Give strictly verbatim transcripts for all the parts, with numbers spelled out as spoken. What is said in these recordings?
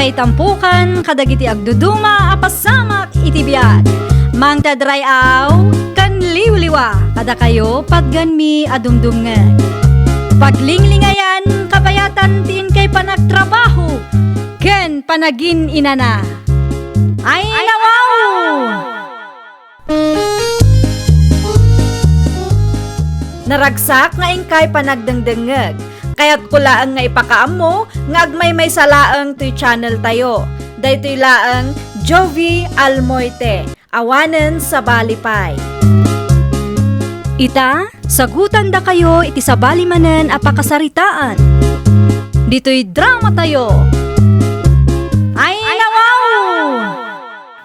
Itampukan kadagiti agduduma a pasamak iti biag. Mangted ray-aw ken liwliwa kadakayo patgenmi a dumdumngeg. Paglinglingayan, kabayatan ti inkay panagtrabaho ken panagin-inana. Ay, nawaw! Naragsak nga inkay panagdengdengngeg. Kayatko laeng nga ipakaammo nga agmaymaysa laeng toy channel tayo. Daytoy laeng Jovi Almoite, awanen sabali pay. Ita, sagutandakayo iti sabali manen a pakasaritaan. Ditoy drama tayo. Ay, nawaw!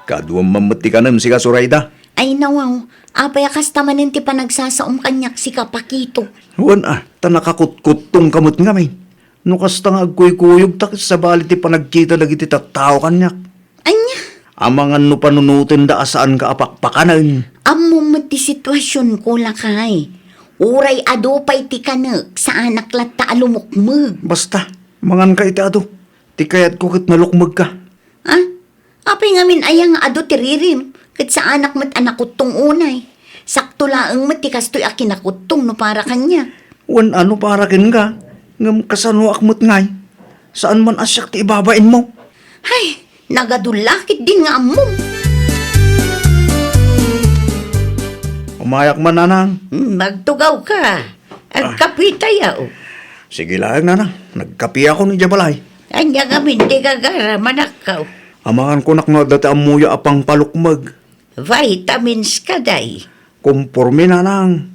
Kaduam man met ti kanem, sika, Zoraida. Ay, nawaw, apay a kasta manen ti panagsasaom kaniak, sika, Pakito? Wen a, ta nakakutkuttongka met ngamin. No kasta nga agkuykuyogta ket sabali ti panagkita dagiti tattao kaniak. Ania? Amangan no panunotenda a saanka a pakpakanen. Ammom met ti situasionko, lakay. Uray adu pay ti kanek, saanak latta a lumukmeg. Basta, manganka iti adu. Ti kayatko ket nalukmegka. Ha? Apay ngamin aya nga adu ti ririm, ket saanak met a nakuttong unay. Sakto laeng met ti kastoy a kinakuttong no para kaniak. Wen a no para kenka, ngem kasanoak met ngay? Saan man a siak ti ibabainmo? Hay, nagadu la ketdin nga ammom. Umayak man, nanang. Hmm, agtugawka. Agkapitayo. Sige laeng, nanang. Nagkapiakon idiay balay. Ania ngamin ti gagara, manakkaw? Amangan konak no adda ti ammoyo a pangpalukmeg. Vitamins kadi. Komporme, nanang.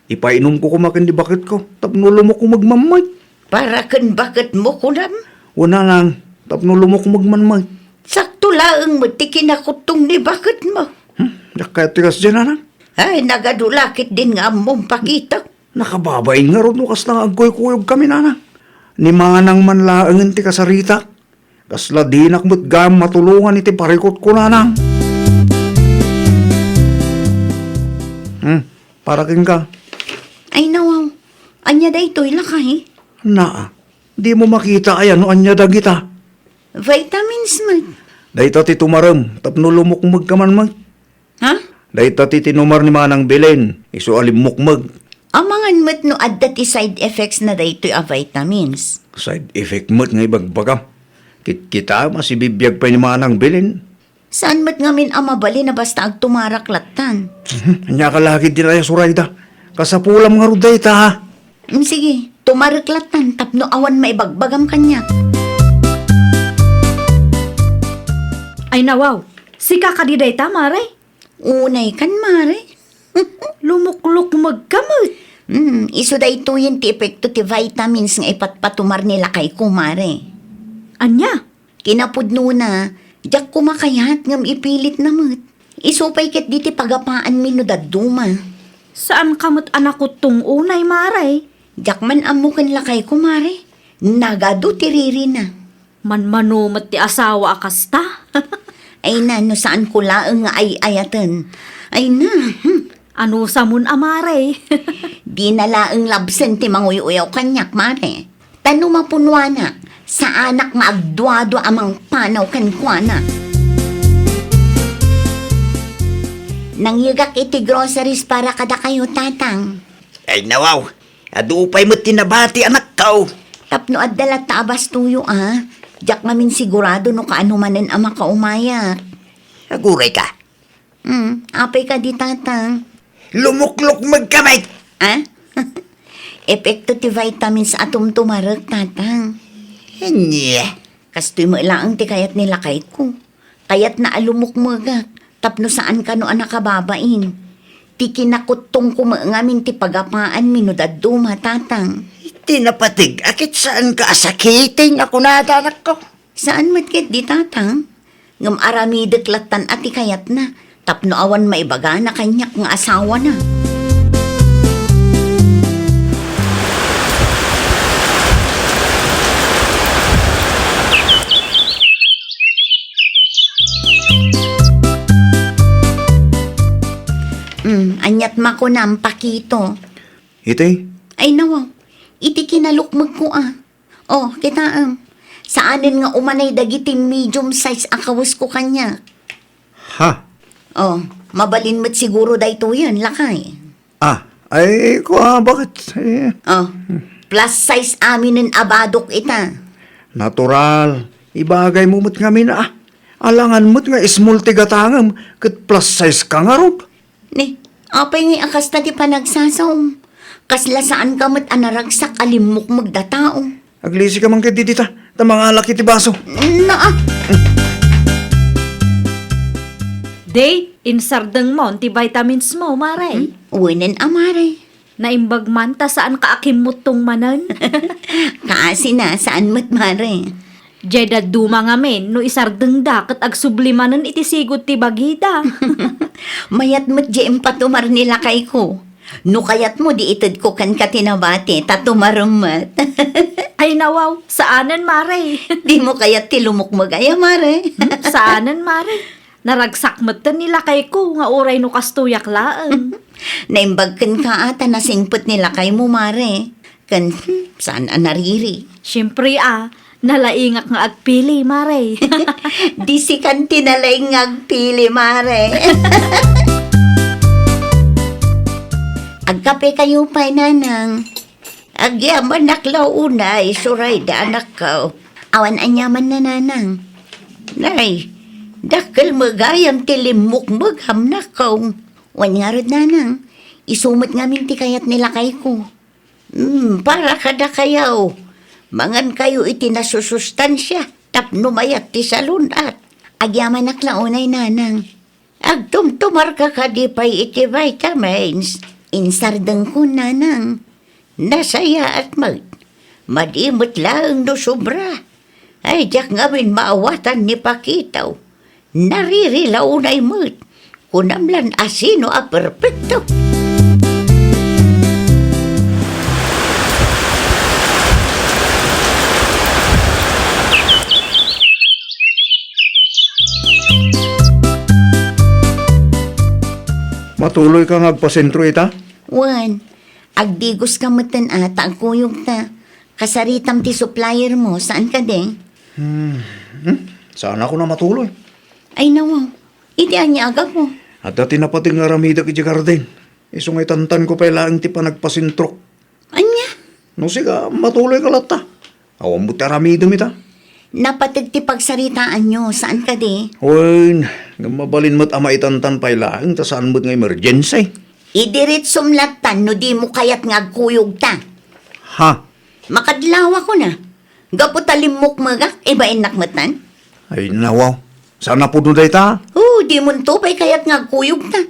Ipainomko koma ken ni baketko tapno lumukmeg man met. Para ken baketmo, kunam? Wen, nanang, tapno lumukmeg man met. Sakto laeng met ti kinakuttong ni baketmo. Hmm, diak kayat ti kasdiay, nanang. Ay, nagadu la ketdin nga ammom, Pakito. Nakababain ngarud no kasta nga agkuykuyogkami, nanang. Ni manang man laengen ti kasaritak. Kasla dinak met gayam matulongan iti parikutko, nanang. Hmm, para kenka. Ay, nawaw. Ania daytoy, lakay? Naa, dimo makita aya no ania dagita? Vitamins met. Dayta ti tumarem tapno lumukmegka man met. Ha? Dayta ti tinumar ni Manang Belen, isu a limmukmeg. Amangan met no adda ti side effects na daytoy a vitamins. Side effect met nga ibagbagam. Kitkitaem a sibibiag pay ni Manang Belen. Saan met ngamin a mabalin a basta agtumarak lattan? Mhm. Ania ka la ketdin aya, Zoraida? Kasapulam ngarud dayta, ha? Mm, sige, tumarek lattan tapno awan maibagbagam kaniak. Ay, nawaw, sika kadi dayta, Mare? Unay kan, Mare. Lumuklukmegka met. Hmm, isu daytoyen ti epekto ti vitamins nga ipatpatumar ni lakayko, Mare. Ania? Kinapudnona, diak koma kayat ngem ipilitna met. Isu pay ketdi ti pagapaanmi no dadduma. Saanka met a nakuttong unay, Mare? Diak man ammo ken lakayko, Mare. Nagadu ti ririna. Manmano met ti asawa a kasta. Ay na, no saanko laeng nga ay-ayaten. Ay na, hmm. Anusamon a, Mare? Dina laeng labsen ti manguy-uyaw kaniak, Mare. Ta no mapunuanak, saanak nga agduadua a mangpanaw kenkuana. Nangyegak iti groceries para kadakayo, Tatang. Ay, nawaw. Adu pay met ti nabati, anakko. Tapno adda latta a bastoyo, a. Diak ngamin sigurado no kaano manen a makaumayak. Aguray ka. Hmm, apay kadi, Tatang? Lumuklukmegka met. A? Epekto ti vitamins a tumtumarek, Tatang. Ania? Kastoy met laeng ti kayat ni lakayko. Kayatna a lumukmegak tapno saan kano a nakababain. Ti kinakuttongko met ngamin ti pagapaanmi no dadduma, Tatang. Ti napateg a ket saanka a sakiten a kunada, anakko. Saan met ketdi, Tatang? Ngem aramidek lattan a ti kayatna tapno awan maibagana kaniak nga asawana. Mm, aniat makunam, Pakito? Iti? Ay, nawaw. Iti kinalukmegko, a. Oh, kitaem. Saanen nga umanay dagiti medium size a kawesko kaniak. Ha? Oh, mabalin met siguro daytoyen, lakay. Ah, ay, kua, baket, eh. Oh, plus size aminen a badok ita. Natural. Ibagaymo met ngamin, ah. Alangan met nga small ti gatangem, ket plus size ka ngarud. Ni, apay ngay a kasta ti panagsasaom? Kasla saanka met a naragsak a limmukmeg da tao. Aglisika man ket dita, ta mangalak iti baso. Naa! Day, insardengmon ti vitamins mo, Mare. Hmm? Wenen a, Mare. Naimbag man ta saanka a kimmuttong manen. Kaasina, saan met, Mare. Diay dadduma ngamin no isardengda ket agsubli manen iti sigud ti bagida. Mayat met diay impatumar ni lakayko. No kayatmo, di itedko kenka ti nabati, ta tumarem met. Ay, nawaw, saanen, Mare. Dimo kayat ti lumukmeg aya, Mare? Hmm, saanen, Mare. Naragsak metten ni lakayko nga uray no kastoyak laeng. Naimbag kenka a ta nasingpet ni lakaymo, Mare. Ken, hmm, saan a nariri? Siempre a, nalaingak nga agpili, Mare. Di sikan ti nalaing nga agpili, Mare. Agkape kayo pay, Nanang. Agyamanak la unay, Surayda, anakko. Awan aniaman na, Nanang. Nay, dakkel met gayam ti limmukmegam, anakko. Wen ngarud, Nanang, isu met ngamin ti kayat ni lakayko. Hmm, para kadakayo, mangankayo iti nasusustansia tapno mayat ti salun-at. Agyamanak la unay, Nanang. Agtumtumarka kadi pay iti vitamins? Insardengko, Nanang. Nasayaat met. Madi met laeng no sobra. Ay, diak ngamin maawatan ni Pakito. Nariri la unay met. Kunam lan a sino a perpekto. Matuloyka nga agpasentro ita? Wen, agdigoska metten a ta agkuyogta. Kasaritam ti supplier mo, saan kadi? Hmm. Hmm? Saan ako na matuloy? Ay, nawaw. Iti ania a gapu? Adda ti napateg nga aramidek iti garden. Isu nga itantanko pay laeng ti panagpasentrok. Ania? No sika, matuloyka latta. Awan met ti aramidem ita. Napateg ti pagsaritaanyo, saan kadi? Wen, ngem mabalin met a maitantan pay laeng ta saan met nga emergency. Idiretsom lattan no dimo kayat nga agkuyogta. Ha? Makadlawakon a. Gapu ta limmukmegak, ibainnak metten. Ay, nawaw. Saan a pudno dayta? Oh, dimonto pay kayat nga agkuyogta.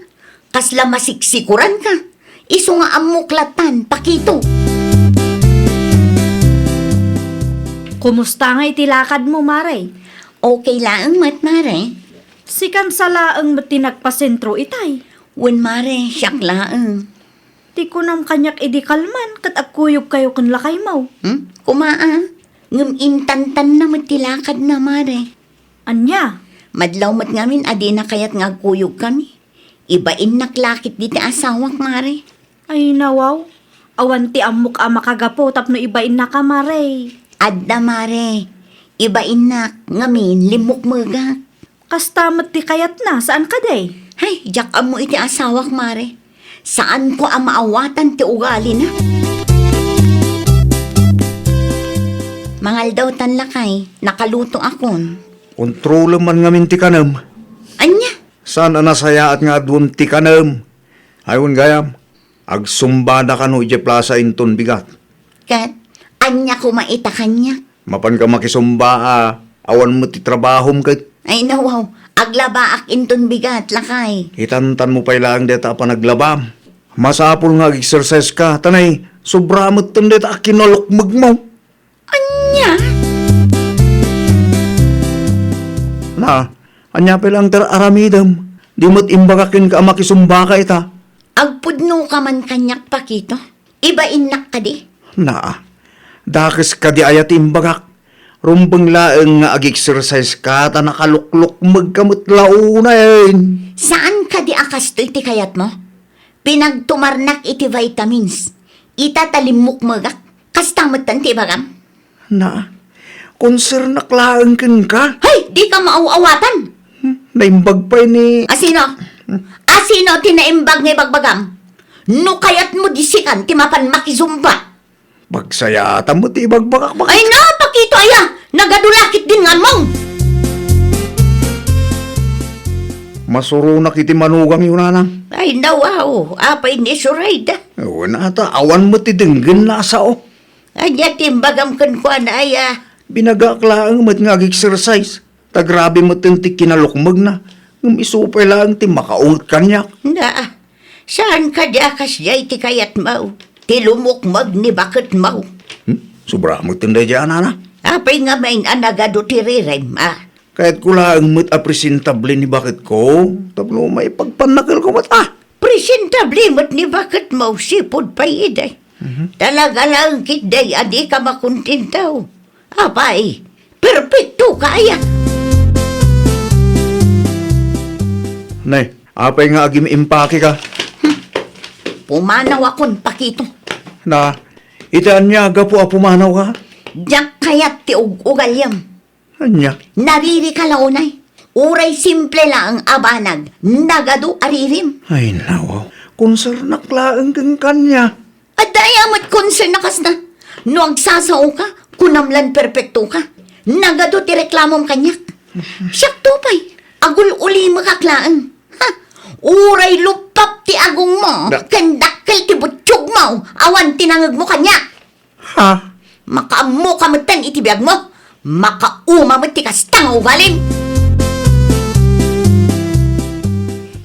Kasla masiksikuranka. Isu nga ammok lattan, Pakito. Kumusta nga iti lakadmo, Mare? Okay laeng met, Mare. Sikan sa laeng met ti nagpasentro itay. Wen, Mare, siak laeng. Ti kunam kaniak idi kalman ket agkuyogkayo ken lakaymo. Hmm? Kuma a, ngem intantanna met ti lakadna, Mare. Ania? Madlaw met ngamin a dina kayat nga agkuyogkami. Ibainnak la ketdi ti asawak, Mare. Ay, nawaw. Awan ti ammok a makagapu tapno ibainnaka, Mare. Adda, Mare. Ibainnak, ngamin, limmukmegak. Kasta met ti kayatna, saan kadi? Hay, diak ammo iti asawak, Mare. Saanko a maawatan ti ugalina. Mangaldaw tan lakay, nakaluto akon. Kontrolem man ngamin ti kanem. Ania? Saan a nasayaat nga aduem ti kanem? Ay, wen gayam, agsumbada kano idiay plasa inton bigat. Ket, ania koma ita kaniak? Mapanka makisumba a awan met ti trabahom ket. Ay, nawaw, aglabaak inton bigat, lakay. Itantanmo pay laeng dayta a panaglabam. Masapul nga ag-exercise ka, ta nay, sobra metten dayta a kinalukmegmo. Ania? Na, ania pay laeng ti aramidem? Di met imbagak kenka a makisumbaka ita. Agpudnoka man kaniak, Pakito. Ibainnak kadi? Naa. Dakes kadi aya ti imbagak. Rumbeng laeng nga ag-exercise ka ta nakaluklukmeg ka met la unayen. Saan kadi a kastoy ti kayatmo? Pinagtumarnak iti vitamins. Ita ta limmukmegak. Kasta metten ti ibagam? Na, Konsernak laeng kenka. Hay, dika maaw-awatan! Hmm, naimbag pay ni Asino? Asino ti naimbag nga ibagbagam? No kayatmo disikan ti mapan makizumba. Pagsayaatan mo ti ibagbagak, bakit? Ay na, Pakito, aya! Nagadu la ketdin nga ammom! Masuronak iti manugangyo, nanang. Ay, nawaw, apay ni Surayda? Wen ata, awan met ti denggenna a sao. Ania ti imbagam kenkuana, aya? Binagaak laeng met nga ag-exercise. Ta grabe metten ti kinalukmegna, ngem isu pay laeng ti makaunget kaniak. Na, saan kadi a kasdiay ti kayatmo, ti lumukmeg ni baketmo? Hmm? Sobra metten daydiay a nana. Apay ngamin a nagadu ti ririm, a? Kayatko laeng met a presentable ni baketko, tapno maipagpannakelko met, a? Presentable met ni baketmo, sipud pay idi. Mhm. Talaga laeng ketdi a dika makontento. Apay, perpektoka aya? Nay, apay nga agim-impakeka? Hmm. Pumanawakon, Pakito. Na, iti ania a gapu a pumanawka? Diak kayat ti ug-ugaliam. Ania? Naririka la unay. Uray simple laeng a banag, nagadu a ririm. Ay, nawaw. Konsernak laeng ken kaniak. Adda aya met concern a kasta? No agsasaoka, kunam lan perpektoka. Nagadu ti reklamom kaniak. Siakto pay, agul-ulimekak laeng. Ha? Uray luppap ti agongmo, Da- ken dakkel ti butiogmo, awan ti nangngegmo kaniak. Ha? Makaammoka metten iti biagmo. Makauma met ti kasta nga ugalim.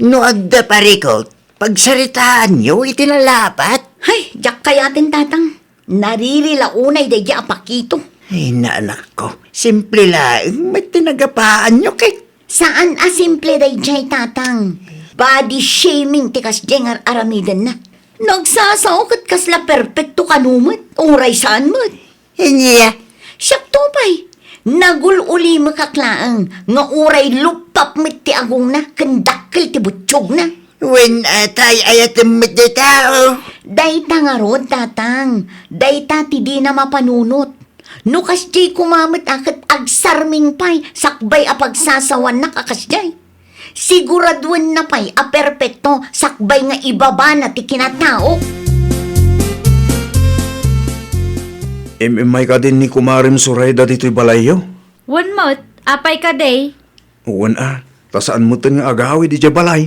No adda parikut, pagsaritaanyo iti nalapat. Hay, diak kayaten, Tatang. Nariri la unay daydiay a Pakito. Ay, naanakko, simple laeng met ti nagapaanyo ket. Saan a simple daydiay, Tatang. Body shaming ti kasdiay nga ar-aramidenna. No agsasao ket kasla perpekto kano met, uray saan met. Ania? Siakto pay, nagul-ulimekak laeng nga uray luppap met ti agongna ken dakkel ti butiogna. Wen, a, tay, ayatem met dayta, o. Dayta ngarud, Tatang, dayta ti dina mapanunot. No kasdiay koma met a ket agsarming pay sakbay a pagsasawanak a kasdiay. Siguraduenna pay a perpekto sakbay nga ibabana ti kinatao. Im-immay kadin ni Kumarem Surayda ditoy balayyo? Wen met, apay kadi? Wen a, ta saan metten nga agawid idiay balay.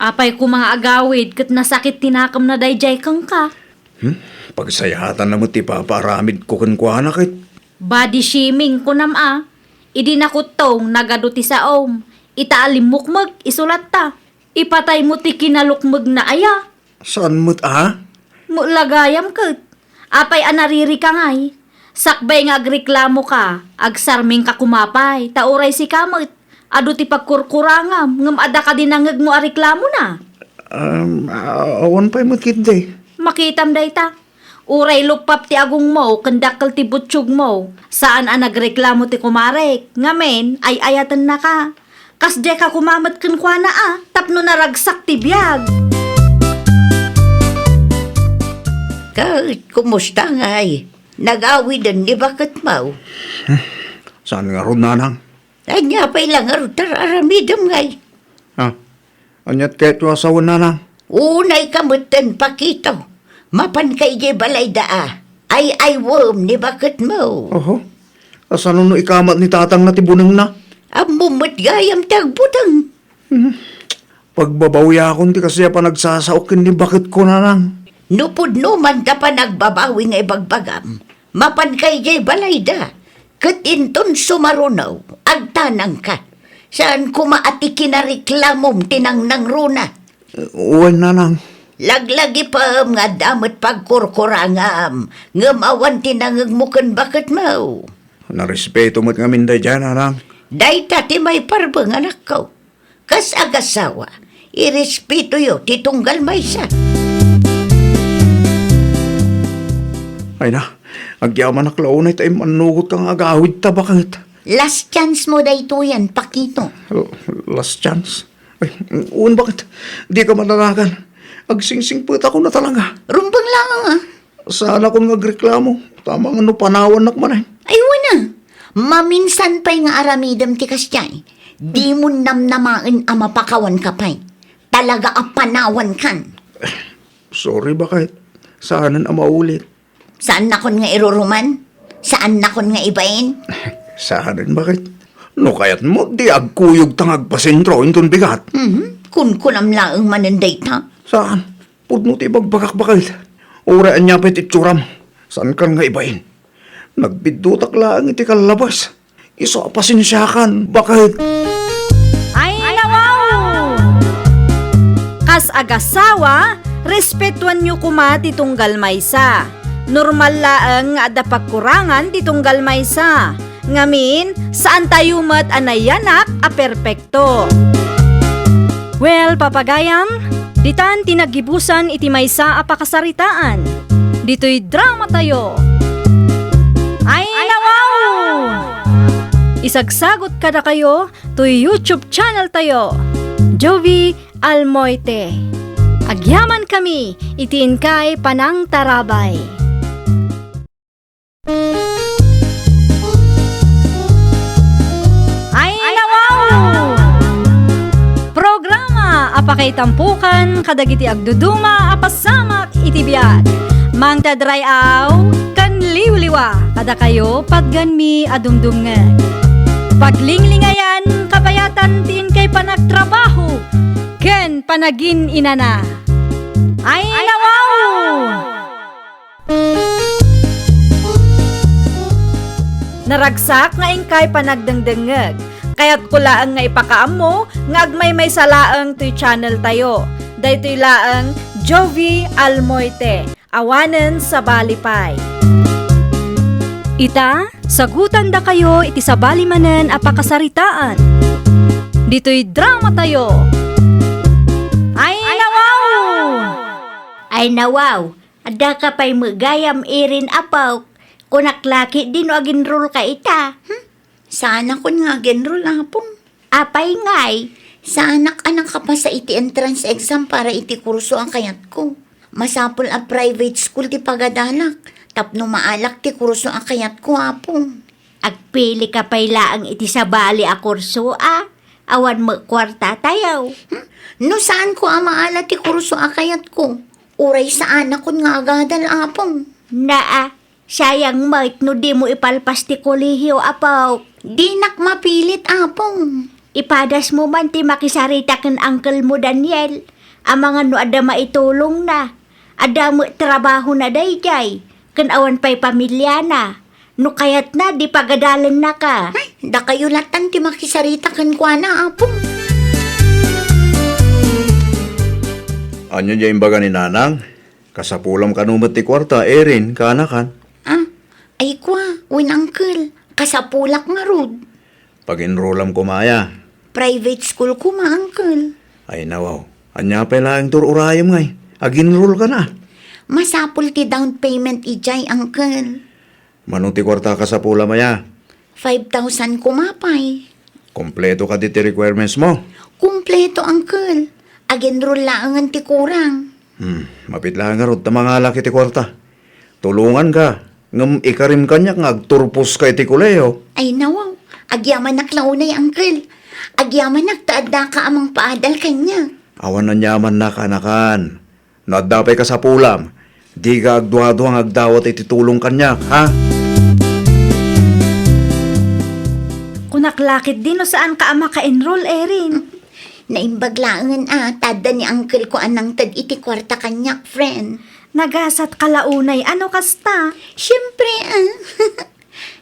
Apay koma nga agawid ket nasakit ti nakemna daydiay kenka? Hmm? Pagsayatanna met ti ipapaaramidko kenkuana ket. Body shaming, kunam a. Idi nakuttong, nagadu ti saom. Ita a limmukmeg, isu latta. Ipataymo ti kinalukmegna aya? Saan met a? Met la gayam ket. Apay a naririka ngay? Sakbay nga agreklamoka, agsarmingka koma pay, ta uray sika met, adu ti pagkurkurangam, ngem adda kadi nangngegmo a reklamona? Um, a-, awan pay met ketdi. Makitam dayta. Uray luppap ti agongmo ken dakkel ti butiogmo, saan a nagreklamo ti kumarek, ngamin, ay-ayatennaka. Kasdiay ka koma met kenkuana a, tapno naragsak ti biag. Ket, kumusta ngay? Nagawiden ni baketmo? Hmm, saan ngarud, nanang? Ania pay la ngarud ti ar-aramidem ngay? Ah, aniat kayatyo a sawen, nanang? Unayka metten, Pakito. Mapanka idiay balayda a. Ay-aywem ni baketmo. Oho. Kasano no ikamat ni tatangna ti bunengna? Ammom met gayam ti agbuteng. Hmm. Pagbabawiakon ti kasdi a panagsasaok ken ni baketko, nanang. No pudno man ta panagbabawi nga ibagbagam, mapanka idiay balayda, ket inton sumaruno, agtanangka. Saan koma a ti kinareklamom ti nangnangruna. Wen, nanang. Laglagipem nga adda met pagkurkurangam, ngem awan ti nangngegmo ken baketmo. Narespeto met ngamin daydiay, nanang. Dayta ti maiparbeng, anakko. Kas agasawa, irespetoyo ti tunggal maysa. Ay na, agyamanak la unay ta immannugotka nga agawidta, baket. Last chance mo daytoyen, Pakito. L-, last chance? Ay, wen, baket. Dika madanagan. Agsingsingpetakon a talaga. Rumbeng laeng, a. Saanakon nga agreklamo, ta amangan no panawannak manen. Ay, wen a. Maminsan pay nga aramidem ti kasdiay, dimon namnamaen a mapakawanka pay. Talaga a panawankan. Sorry, baket. Saanen a maulit. Saannakon nga iruruman? Saannakon nga ibain? Saanen, baket. No kayatmo, di agkuyogta nga agpasentro inton bigat. Mhm. Kunkunam laeng manen dayta. Saan? Pudno ti ibagbagak, baket. Uray ania pay ti itsuram. Saankan nga ibain. Nagbiddutak laeng iti kallabas. Isu a pasensiakan, baket. Ay, nawaw! Kas agasawa, respetuanyo koma ti tunggal maysa. Normal laeng nga adda pagkurangan ti tunggal maysa. Ngamin, saantayo met a nayanak a perpekto. Well, papagayam, ditan ti naggibusan iti maysa a pakasaritaan. Ditoy dramatayo. Ay, nawaw! Isagsagot kadakayo toy YouTube channel tayo, Jovie Almoite. Agyamankami iti inkay panangtarabay. Ay, nawaw! Programa a pakaitampukan kadagiti agduduma a pasamak iti biag. Mangted ray-aw ken liwliwa kadakayo patgenmi a dumdumngeg. Paglinglingayan, kabayatan ti inkay panagtrabaho ken panagin-inana. Ay, nawaw! Naragsak nga inkay panagdengdengngeg. Kayatko laeng nga ipakaammo nga agmaymaysa laeng toy channel tayo. Daytoy laeng Jovie Almoite, awanen sabali pay. Ita, sagutandakayo iti sabali manen a pakasaritaan. Ditoy dramatayo. Ay, nawaw! Ay, nawaw! Addaka pay met gayam, Erin, apok. Kunak la ketdi no agenrolka ita. Hmm? Saanakon nga agenrol, apong. Apay ngay? Saanak a nakapasa iti entrance exam para iti kurso a kayatko. Masapul a private school ti pagadalak tapno maalak ti kurso a kayatko, apong. Agpilika pay laeng iti sabali a kurso a awan met kuartatayo. Hmm? No saanko a maala ti kurso a kayatko, uray saanakon nga agadal, apong. Naa, sayang met no dimo ipalpas ti kolehio, apok. Dinak mapilit, apong. Ipadasmo man ti makisarita ken uncle mo, Daniel. Amangan no adda maitulongna. Adda met trabahona daydiay, ken awan pay pamiliana. No kayatna, di pagadalennaka. Ay, dakayo lattan ti makisarita kenkuana, apong. Ania diay imbaga ni Nanang? Kasapulam kano met ti kuarta, Erin, kaanakan? Ah, ay kua, wen, uncle. Kasapulak ngarud. Pag-enrollam koma aya? Private school koma, uncle. Ay, nawaw. Ania pay laeng ti ur-urayem ngay? Ag-enrollka na. Masapul ti down payment idiay, uncle. Mano ti kuarta a kasapulam aya? Five thousand koma pay. Kompleto kadi ti requirements mo? Kompleto, uncle. Ag-enroll laengen ti kurang. Hmm, mabiit laeng ngarud ta mangalak iti kuarta. Tulonganka, ngem ikarim kaniak nga agturposka iti kolehiyo. Ay, nawaw. Agyamanak la unay, uncle. Agyamanak ta addaka a mangpaadal kaniak. Awan aniamanna, kaanakan. No adda pay kasapulam, dika agduadua nga agdawat iti tulong kaniak, ha? Kunak la ketdi no saanka a maka-enroll, Erin. Naimbag laengen a ta adda ni uncle ko a nangted iti kuarta kaniak, friend. Nagasatka la unay a no kasta. Siempre, ah.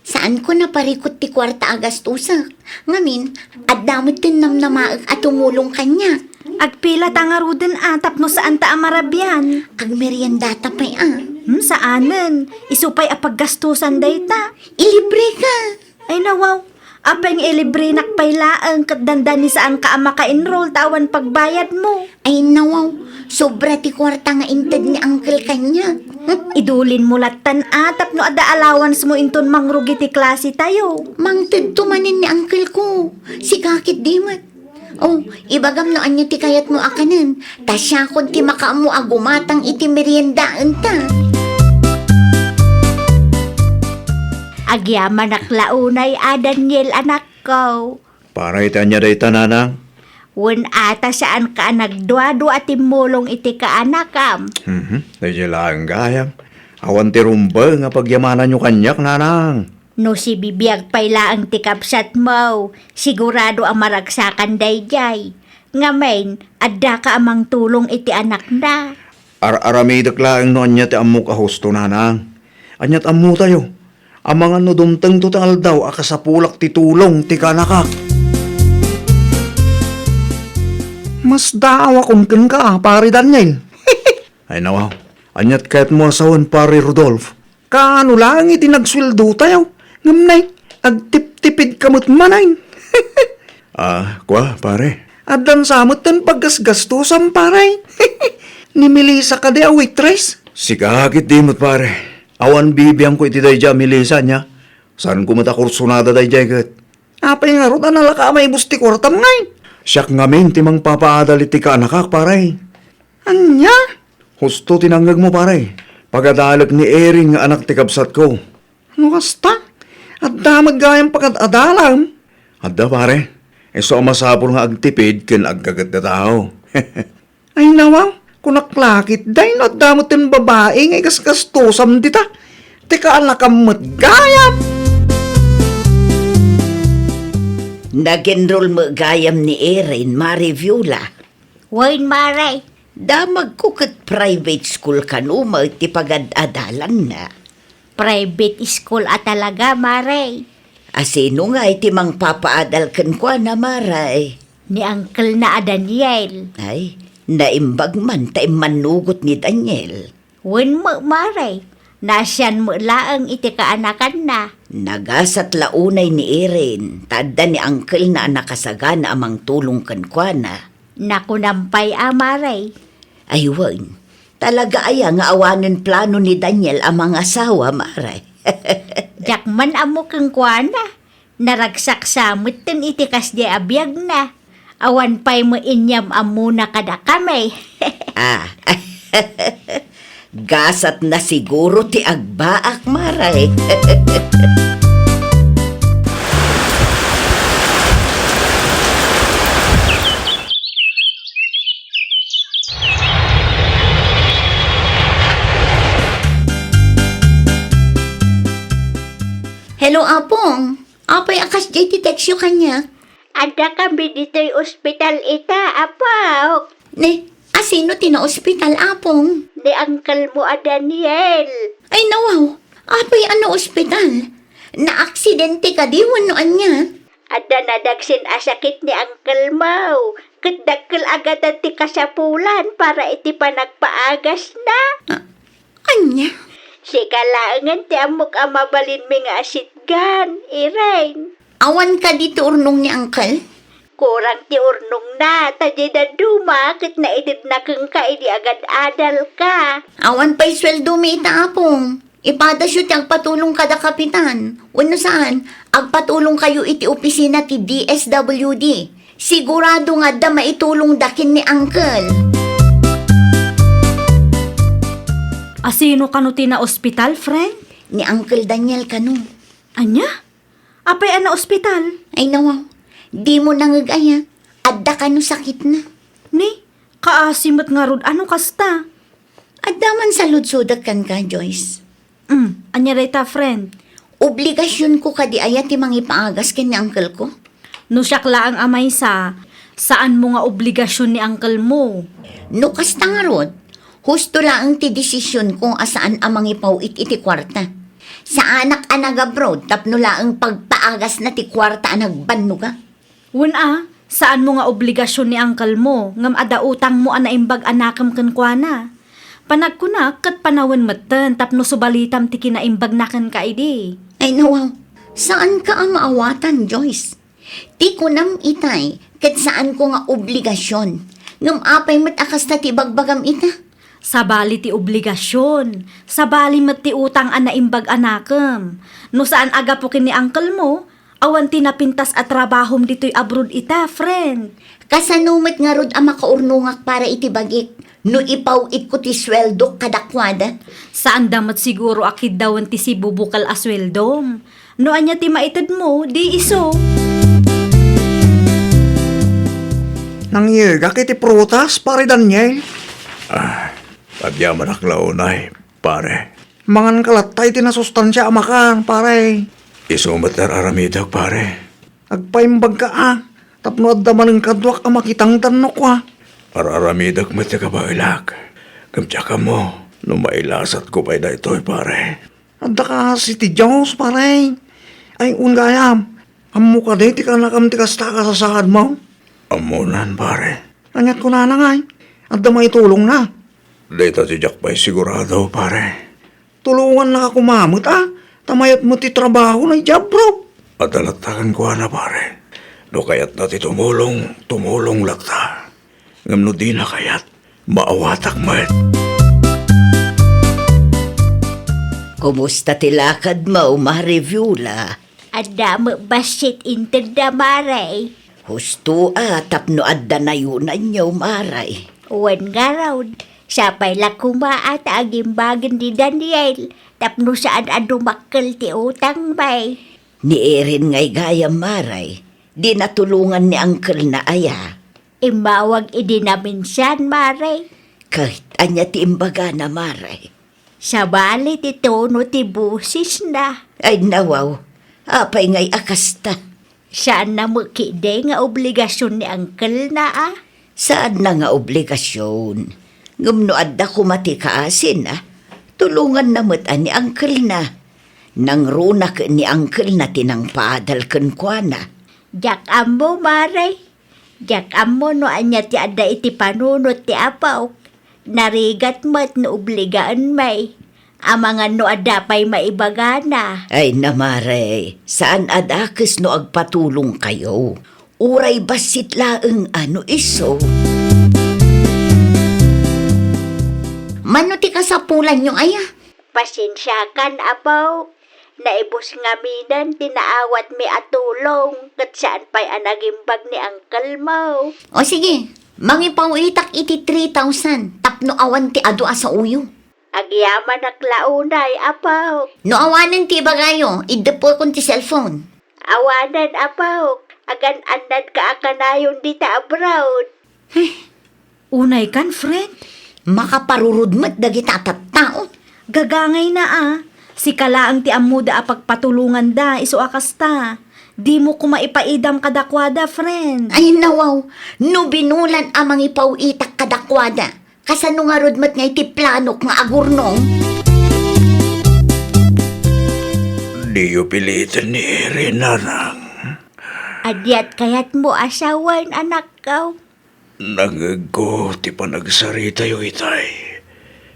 Saanko naparikut ti kuarta a gastusak. Ngamin, adda met ti namnamaek a tumulong kaniak. Agpilata ngaruden a tapno saanta a marabian. Agmeriendata pay a. Hmm, saanen. Isu pay a paggastusan dayta. Ilibreka. Ay, nawaw. Apay nga ilibrenak pay laeng ket dandani saanka a maka-enroll ta awan pagbayadmo? Ay, nawaw. Sobra ti kuarta nga inted ni uncle kaniak. Idulinmo lattan a tapno adda allowance mo inton mangrugi ti klase tayo. Mangtedto manen ni uncle ko. Sika ketdi met. Oh, ibagam no ania ti kayatmo a kanen. Ta siakon ti makaammo a gumatang iti meriendaenta. Agyamanak la unay a Daniel, anakko. Para iti ania dayta, nanang? Wen ata saanka a nagduadua a timmulong iti kaanakam. Mhm. Daydiay laeng gayam. Awan ti rumbeng a pagyamananyo kaniak, nanang. No sibibiag pay laeng ti kabsatmo, sigurado a maragsakan daydiay. Ngamin, addaka a mangtulong iti anakna. Ar-aramidek laeng no ania ti ammok a husto, nanang. Aniat ammotayo? Amangan no dumtengto ti aldaw a kasapulak ti tulong ti kaanakak. Masdaawakon kenka, Pare Daniel. Ay, nawaw. Aniat kayatmo a sawen, Pare Rodolf? Kaano laeng iti nagsueldotayo? Ngem nay, agtiptipidka met manen. Ah, kua, pare? Addan sa met ten paggasgastusam, pare. Ni Melissa kadi a waitress? Sika ketdi met, pare. Awan bibiangko iti daydiay a Melissa, ania? Saanko met a kursonada daydiay ket. Apay ngarud a nalaka a maibus ti kuartam ngay? Siak ngamin ti mangpapaadal iti kaanakak, pare. Ania? Husto ti nangngegmo, pare. Pagadalek ni Erin nga anak ti kabsatko. No kasta, adda met gayam pagad-adalam. Adda, pare. Isu a masapul nga agtipid ken aggaget a tao. Ay, nawaw, kunak lakit, day no adda met ten babai nga igasgastusam dita. Ti kaanakam met gayam. Nag-enroll met gayam ni Erin, Mare Viola. Wen, Mare. Damagko ket private school kano met ti pagad-adalanna. Private school a talaga, Mare. A sino ngay ti mangpapaadal kenkuana, Mare? Ni uncle-na a Daniel. Ay, naimbag man ta immannugot ni Daniel. Wen met, Mare. Naasian met laeng iti kaanakanna. Nagasat la unay ni Erin, ta adda ni uncle-na a nakasagana a mangtulong kenkuana. Nakunam pay a, Mare. Ay, wen. Talaga aya nga awanen plano ni Daniel a mangasawa, Mare? Diak man ammo kenkuana. Naragsak sa metten iti kasdiay a biagna. Awan pay met inyam-ammona kadakami. Ah. Gasatna siguro ti agbaak, Mare. Hello, Apong. Apay a kasdiay ti textyo kaniak? Adda kami ditoy ospital ita, Apok. Ne, a sino ti naospital, Apong? Ni uncle mo a Daniel. Ay, nawaw. Apay a naospital? Naaksidente kadi wenno ania? Adda nadagsen a sakit ni uncle mo. Ket dakkel a gadan ti kasapulan para iti panagpaagasna. Ah, ania? Sika laengen ti ammok a mabalinmi nga asitgan, Irene. Awan kadi ti urnong ni uncle? Kurang ti urnongna, ta diay dadduma ket naitedna kenka idi agad-adalka. Awan pay sueldomi ita, Apong. Ipadasyo ti agpatulong kada kapitan. Wenno saan, agpatulong kayo iti opisina ti D S W D. Sigurado nga adda maitulongda ken ni uncle. A sino kano ti naospital, friend? Ni Uncle Daniel kano. Ania? Apay a naospital? Ay, nawaw. Dimo nangeg-aya. Adda kano sakitna. Ni, kaasi met ngarud a no kasta. Adda man saludsodek kenka, Joyce. Mm, ania dayta, friend? Obligasionko kadi aya ti mangipaagas ken ni uncle ko? No siak laeng a maysa, saanmo nga obligasion ni uncle mo. No kasta ngarud, husto laeng ti desisionko a saan a mangipaw-it iti kuarta. Saanak a nag-abroad tapno laeng pagpaagasna ti kuarta a nagbannoga. Wen a, saanmo nga obligasion ni uncle mo, ngem adda utangmo a naimbag a nakem kenkuana. Panagkunak ket panawen metten tapno subalitam ti kinaimbagna kenka idi. Ay, nawaw. Saanka a maawatan, Joyce. Ti kunam itay, ket saanko nga obligasion. Ngem apay met a kasta ti ibagbagam ita? Sabali ti obligasion, sabali met ti utang a naimbag a nakem. No saan a gapu ken ni uncle mo, awan ti napintas a trabahom ditoy abroad ita, friend. Kasano met ngarud a makaurnongak para iti bagik no ipaw-itko ti sueldok kadakuada? Saanda met siguro a kiddawen ti sibubukel a sueldom. No ania ti maitedmo, di isu. Nangyegak iti prutas, Pare Daniel. Ah, agyamanak la unay, pare. Mangan ka latta iti nasustansia a makan, pare. Isu met ar-aramidek, pare. Agpaimbagka, a, tapno adda manen kaduak a makitangdan no kua. Ar-aramidek met ti kabaelak. Ngem diak ammo no mailasatko pay daytoy, pare. Adda kas iti Dios, pare. Ay, un gayam, ammo kadi ti kanakam ti kasta a kasasaadmo? Ammonan, pare. Aniat kunana ngay? Adda maitulongna? Dayta ti diak pay sigurado, pare. Tulongannaka koma met, a, ta mayat met ti trabaho na idiay abroad. Adda latta kenkuana, pare. No kayatna ti tumulong, tumulong latta. Ngem no dina kayat, maawatak met. Kumusta ti lakadmo, Mare Viola? Adda met bassit intedda, Mare. Husto a tapno adda nayonanyo, Mare. Wen ngarud, sapay la koma a ta agimbagen ni Daniel tapno saan a dumakkel ti utangmi. Ni Erin ngay gayam, Mare, di natulongan ni angkelna aya? Immawag idi naminsan, Mare. Ket ania ti imbagana, Mare? Sabali ti tono ti bosesna. Ay, nawaw. Apay ngay a kasta? Saanna met ketdi nga obligasion ni angkelna, a? Saanna nga obligasion. Ngem no adda koma ti kaasina, tulonganna met a ni angkelna. Nangruna ket ni angkelna ti nangpaadal kenkuana. Diak ammo, Mare. Diak ammo no ania ti adda iti panunot ti apok. Narigat met no obligaenmi. Amangan no adda pay maibagana. Ay, Mare, saan a dakes no agpatulongkayo. Uray bassit laeng a no isu. Mano ti kasapulanyo aya? Pasensiakan, apok. Naibus ngaminen ti naawatmi a tulong, ket saan pay a nagimbag ni angkelmo. O sige, mangipaw-itak iti three thousand tapno awan ti adu a saoyo. Agyamanak la unay, apok. No awanen ti ibagayo, iddepekon ti cellphone. Awanen, apok. Agan-annadka a kanayon dita abroad. Heh, unaykan, friend? Makaparurod met dagita tattao. Gagangayna a. Sika laeng ti ammoda a pagpatulonganda, isu a kasta. Dimo koma ipaidam kadakuada, friend. Ay, nawaw. No binulan a mangipaw-itak kadakuada, kasano ngarud met nga iti planok nga agurnong? Diyo piliten ni Erin, nanang. Adiat kayatmo a sawen, anakko? Nangngegko ti panagsaritayo itay,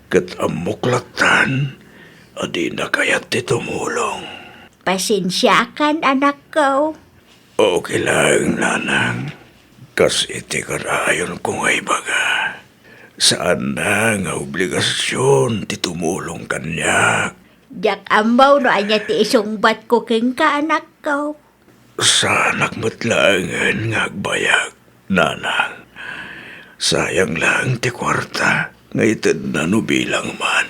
ket ammok lattan a dina kayat ti tumulong. Pasensiakan, anakko. Okay laeng, nanang. Kas iti karayonko nga ibaga, saanna nga obligasion ti tumulong kaniak. Diak ammo no ania ti isungbatko kenka, anakko. Saanak met laengen nga agbayag, nanang. Sayang laeng ti kuarta nga itedna no bilang man.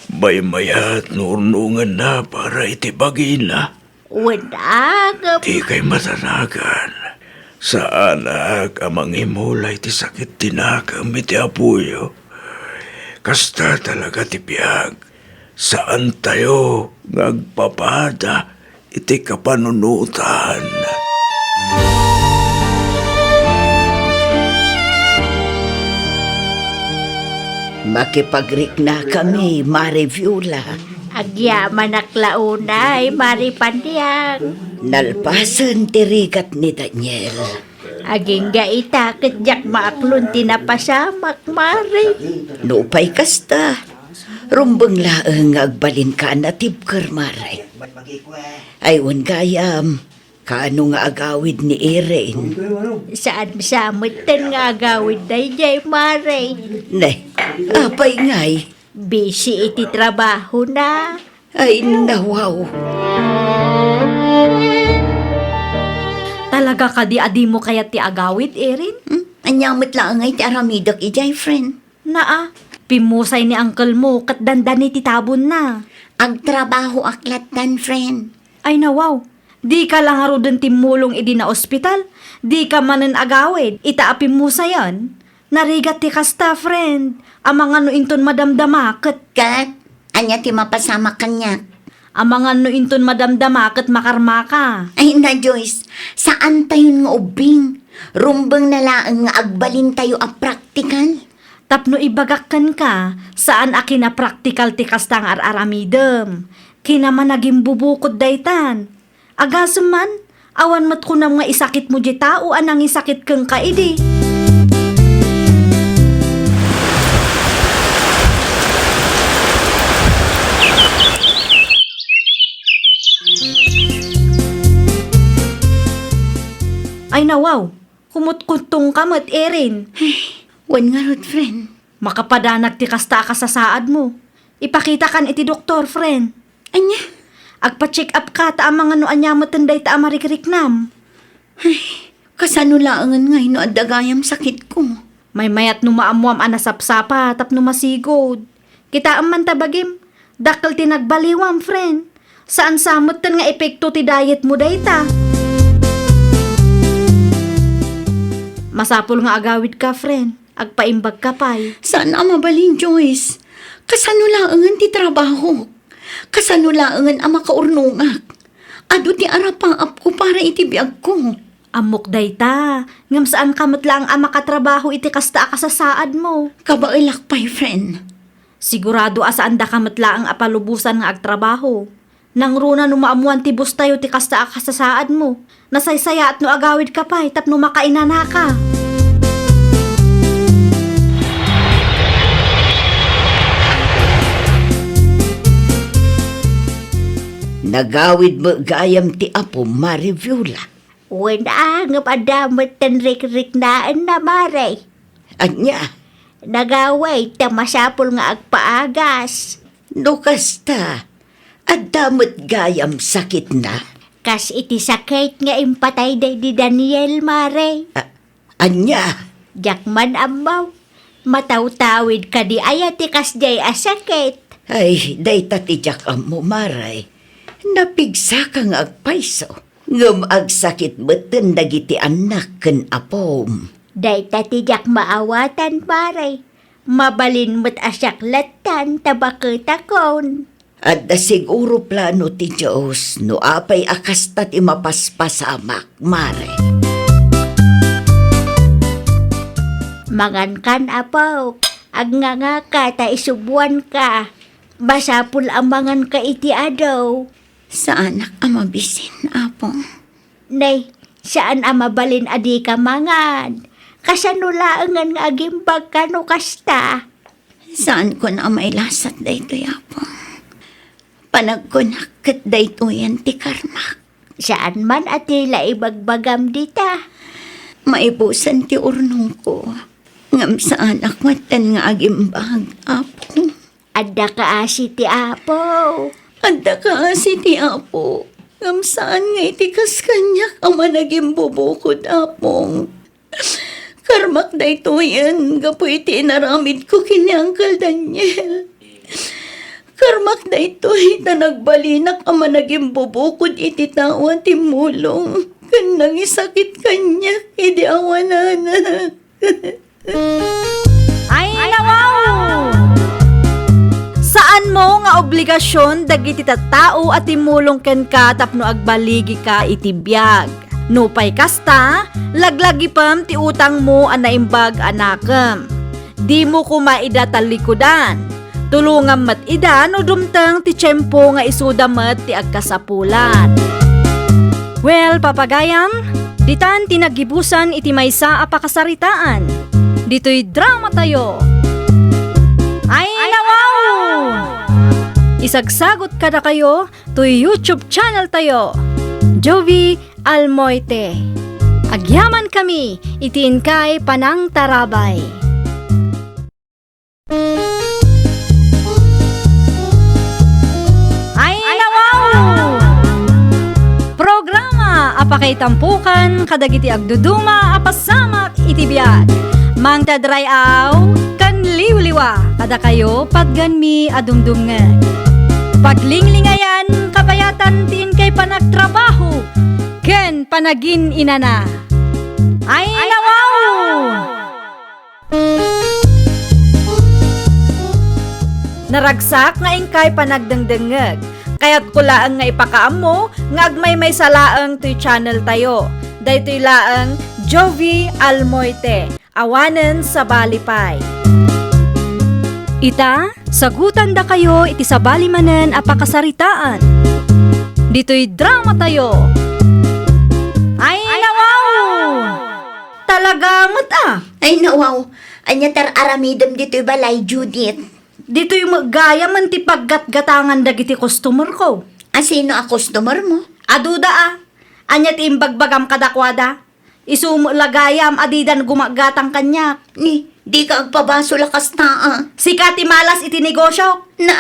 Maymayat no urnongenna para iti bagina. Wen, a, ngem. Dikay matanagan. Saanak a mangimula iti sakit ti nakem iti apoyo. Kasta talaga ti biag. Saantayo nga agpapada iti kapanunotan. Makipagriknakami, Mare Viola. Agyamanak la unay, Mare Paniang. Nalpasen ti rigat ni Daniel. Agingga ita ket diak maaklon ti napasamak, Mare. Nupay kasta, rumbeng laeng nga agbalinka a natibker, Mare. Ay, wen gayam, kaano nga agawid ni Erin? Saan sa metten nga agawid daydiay, Mare. Ne, apay ngay? Busy iti trabahona. Ay, nawaw. Talaga kadi a dimo kayat ti agawid, Erin? Hmm? Ania met laeng ngay ti aramidek idiay, friend? Naa, pimmusay ni uncle mo ket dandani ti tabonna. Agtrabahoak lattan, friend. Ay nawaw, dika la ngaruden timmulong idi naospital, dika manen agawid ita a pimmusayen. Narigat ti kasta, friend. Amangan no inton madamdama ket Ket, ania ti mapasamak kaniak? Amangan no inton madamdama ket makarmaka. Ay na, Joyce, saantayon nga ubbing. Rumbeng na laeng nga agbalintayo a praktikal. Tapno ibagak kenka, saan a kinapraktikal ti kasta nga ar-aramidem. Kinamanagimbubukod daytan. Agasem man, awan met kunam nga isakitmo diay tao a nangisakit kenka idi. Ay nawaw, kumutkuttongka met, Erin. Ay, wen ngarud, friend. Makapadanag ti kasta a kasasaadmo. Ipakitakan iti doktor, friend. Ania? Agpa-check up ka ta amangan no ania metten dayta a marikriknam. Ay, kasano laengen ngay no adda gayam sakitko? Maymayat no maammuam a nasapsapa tapno masigud. Kitaem man ta bagim, dakkel ti nagbaliwam, friend. Saan sa metten nga epekto ti dietmo dayta. Masapul nga agawidka, friend. Agpaimbagka pay. Saan a mabalin, Joyce. Kasano laengen ti trabahok? Kasano laengen a makaurnongak? Adu ti arapaapko para iti biagko. Ammok dayta, ngem saanka met laeng a makatrabaho iti kasta a kasasaadmo. Kabaelak pay, friend. Sigurado a saandaka met laeng a palubosan nga agtrabaho. Nangruna no maammuan ti boss tayo ti kasta a kasasaadmo. Nasaysayaat no agawidka pay tapno makainanaka. Nagawid met gayam ti apom, Mare Viola. Wen a, ngem adda metten rikriknaenna, Mare. Ania? Nagawid ta masapul nga agpaagas. No kasta, adda met gayam sakitna? Kas iti sakit nga impatay daydi Daniel, Mare. A-, ania? Diak man ammo. Matawtawid kadi aya ti kasdiay a sakit? Ay, dayta ti diak ammo, Mare. Napigsaka nga agpayso. Ngem agsakit metten dagiti annak ken apom. Dayta ti diak maawatan, Mare. Mabalin met a siak lattan ta baketakon. Adda siguro plano ti Dios no apay a kasta ti mapaspasamak, Mare. Mangankan, apo. Agngangaka ta isubuanka. Masapul a manganka iti adu. Saanak a mabisin, Apo. Nay, saan a mabalin a dika mangan. Kasano laengen nga agimbagka no kasta? Saanko a mailasat daytoy, Apo. Panagkunak ket daytoyen ti karmak. Saan man a ti la ibagbagam dita. Maibusen ti urnongko. Ngem saanak metten nga agimbag, Apo. Adda kaasi ti Apo. Adda kaasi ti Apo. Ngem saan nga iti kas kaniak a managimbubukod, Apong. Karmak daytoyen gapu iti inaramidko ken ni Uncle Daniel. Karmak daytoy ta nagbalinak a managimbubukod iti tao a timmulong ken nangisakit kaniak idi awananak. Ay, nawaw! Saanmo nga obligasion dagiti tattao a timmulong kenka tapno agbaligika iti biag. Nupay kasta, laglagipem ti utangmo a naimbag a nakem. Dimo koma ida tallikudan. Tulongam met ida no dumteng ti tiempo nga isuda met ti agkasapulan. Well, papagayam, ditan ti naggibusan iti maysa a pakasaritaan. Ditoy dramatayo. Ay, nawaw! Isagsagot kadakayo toy YouTube channel tayo, Jovie Almoite. Agyamankami iti inkay panangtarabay. Ay, nawaw! Programa a Itampukan kadagiti agduduma a pasamak iti biag. Mangted ray-aw ken liwliwa kadakayo patganmi a dumdumngeg. Paglinglingayan, kabayatan ti inkay panagtrabaho ken panagin-inana. Ay, nawaw! Naragsak nga inkay panagdengdengngeg. Kayatko laeng nga ipakaammo nga agmaymaysa laeng toy channel tayo. Daytoy laeng Jovie Almoite, awanen sabali pay. Ita, sagutandakayo iti sabali manen a pakasaritaan. Ditoy drama tayo. Ay, nawaw! Talaga met a. Ay, nawaw. Ania ti ar-aramidem ditoy balay, Judith? Ditoy met gayam ti paggatgatangan dagiti customer ko. A, sino a customer mo? Aduda a. Ania ti imbagbagam kadakuada? Isu met la gayam a didan gumagatang kaniak. Ni, dika agpabasol a kasta a. Sika ti malas iti negosio. Na,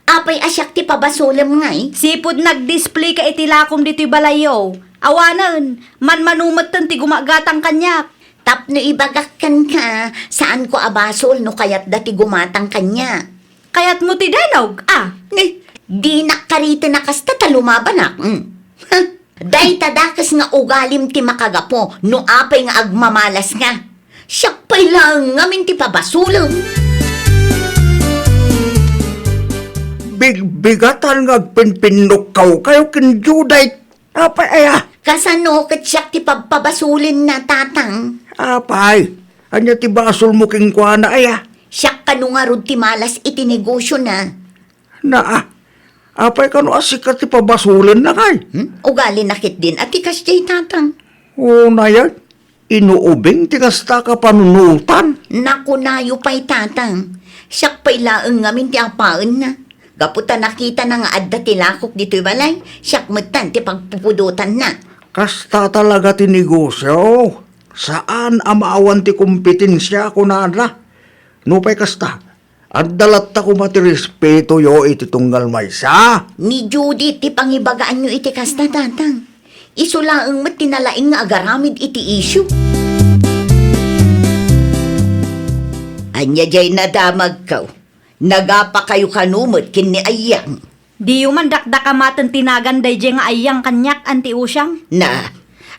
apay a siak ti pabasolem ngay? Sipud nagdisplay ka iti lakom ditoy balayyo. Awanen, manmano metten ti gumagatang kaniak. Tapno ibagak kenka, saanko a basol no kayatda ti gumatang kaniak. Kayatmo ti denog, a? Ni, dinak kariten a kasta ta lumabanak. Mm. Ha? Dayta dakes nga ugalim ti makagapu no apay nga agmamalas nga. Siak pay laeng ngamin ti pabasolem. Bigbigatan nga agpinpinnukawkayo ken Judith. Apay aya? Kasano ket siak ti pabpabasolenna, Tatang? Apay, ania ti basolmo kenkuana aya? Siak kano ngarud ti malas iti negosiona. Naa, apay kano a sika ti pabasolenna kay? Hmm? Ugalina ketdin a ti kasdiay, Tatang. Unayen, inuubing ti kasta a kapanunotan. Nakunayo pay, Tatang. Siak pay laeng ngamin ti apaenna. Gapu ta nakitana nga adda ti lakok ditoy balay, siak metten ti pagpupudotanna. Kasta talaga ti negosio. Saan a maawan ti kompetensia, kunana. Nupay kasta, adda latta koma ti respetoyo iti tunggal maysa. Ni Judith ti pangibagaanyo iti kasta, Tatang. Isu laeng met ti nalaing nga agaramid iti isyu. Ania diay nadamagko? Nagapakayo kano met ken ni Ayang? Diyo man dakdakamaten ti nagan daydiay nga Ayang kaniak, Anti Usiang? Na,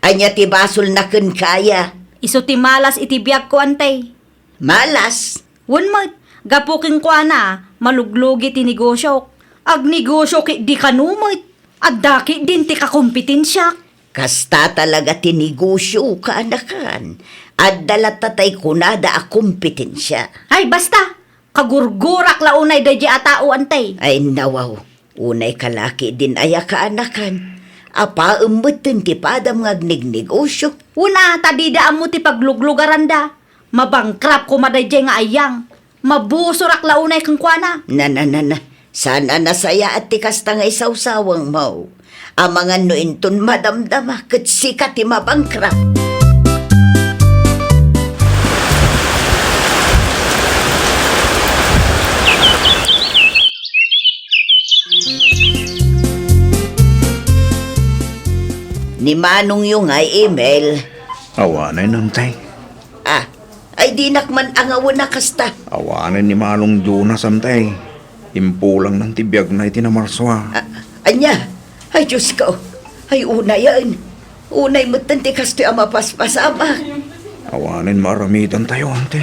ania ti basolna kenka aya? Isu ti malas iti biagko, Anti. Malas? Wen met, gapu kenkuana, maluglugi ti negosiok. Agnegosiok idi kano met. Adda ketdin ti kakompetensiak. Kasta talaga ti negosio, kaanakan. Adda latta tay kunada a kompetensia. Ay, basta! Kagurgurak la unay daydiay a tao, Anti. Ay, nawaw. Unay ka la ketdin aya, kaanakan. Apaem metten ti padam nga agnegnegosio. Una, ta dida ammo ti pagluglugaranda. Mabankrupt koma daydiay nga Ayang. Mabusorak la unay kenkuana. Na, na, na, na. Saan a nasayaat ti kasta nga isawsawangmo. Amangan no inton madamdama ket sika ti mabankrupt. Ni manongyo ngay, Emil? Awanen, Anti. Ah, ay dinak man angawen a kasta. Awanen ni Manong Jonas, Anti. Impulangnan ti biagna iti Namarsua. Ah, ania? Ay, Diosko. Ay, unayen. Unay metten ti kastoy a mapaspasamak. Awanen maaramidantayo, Anti.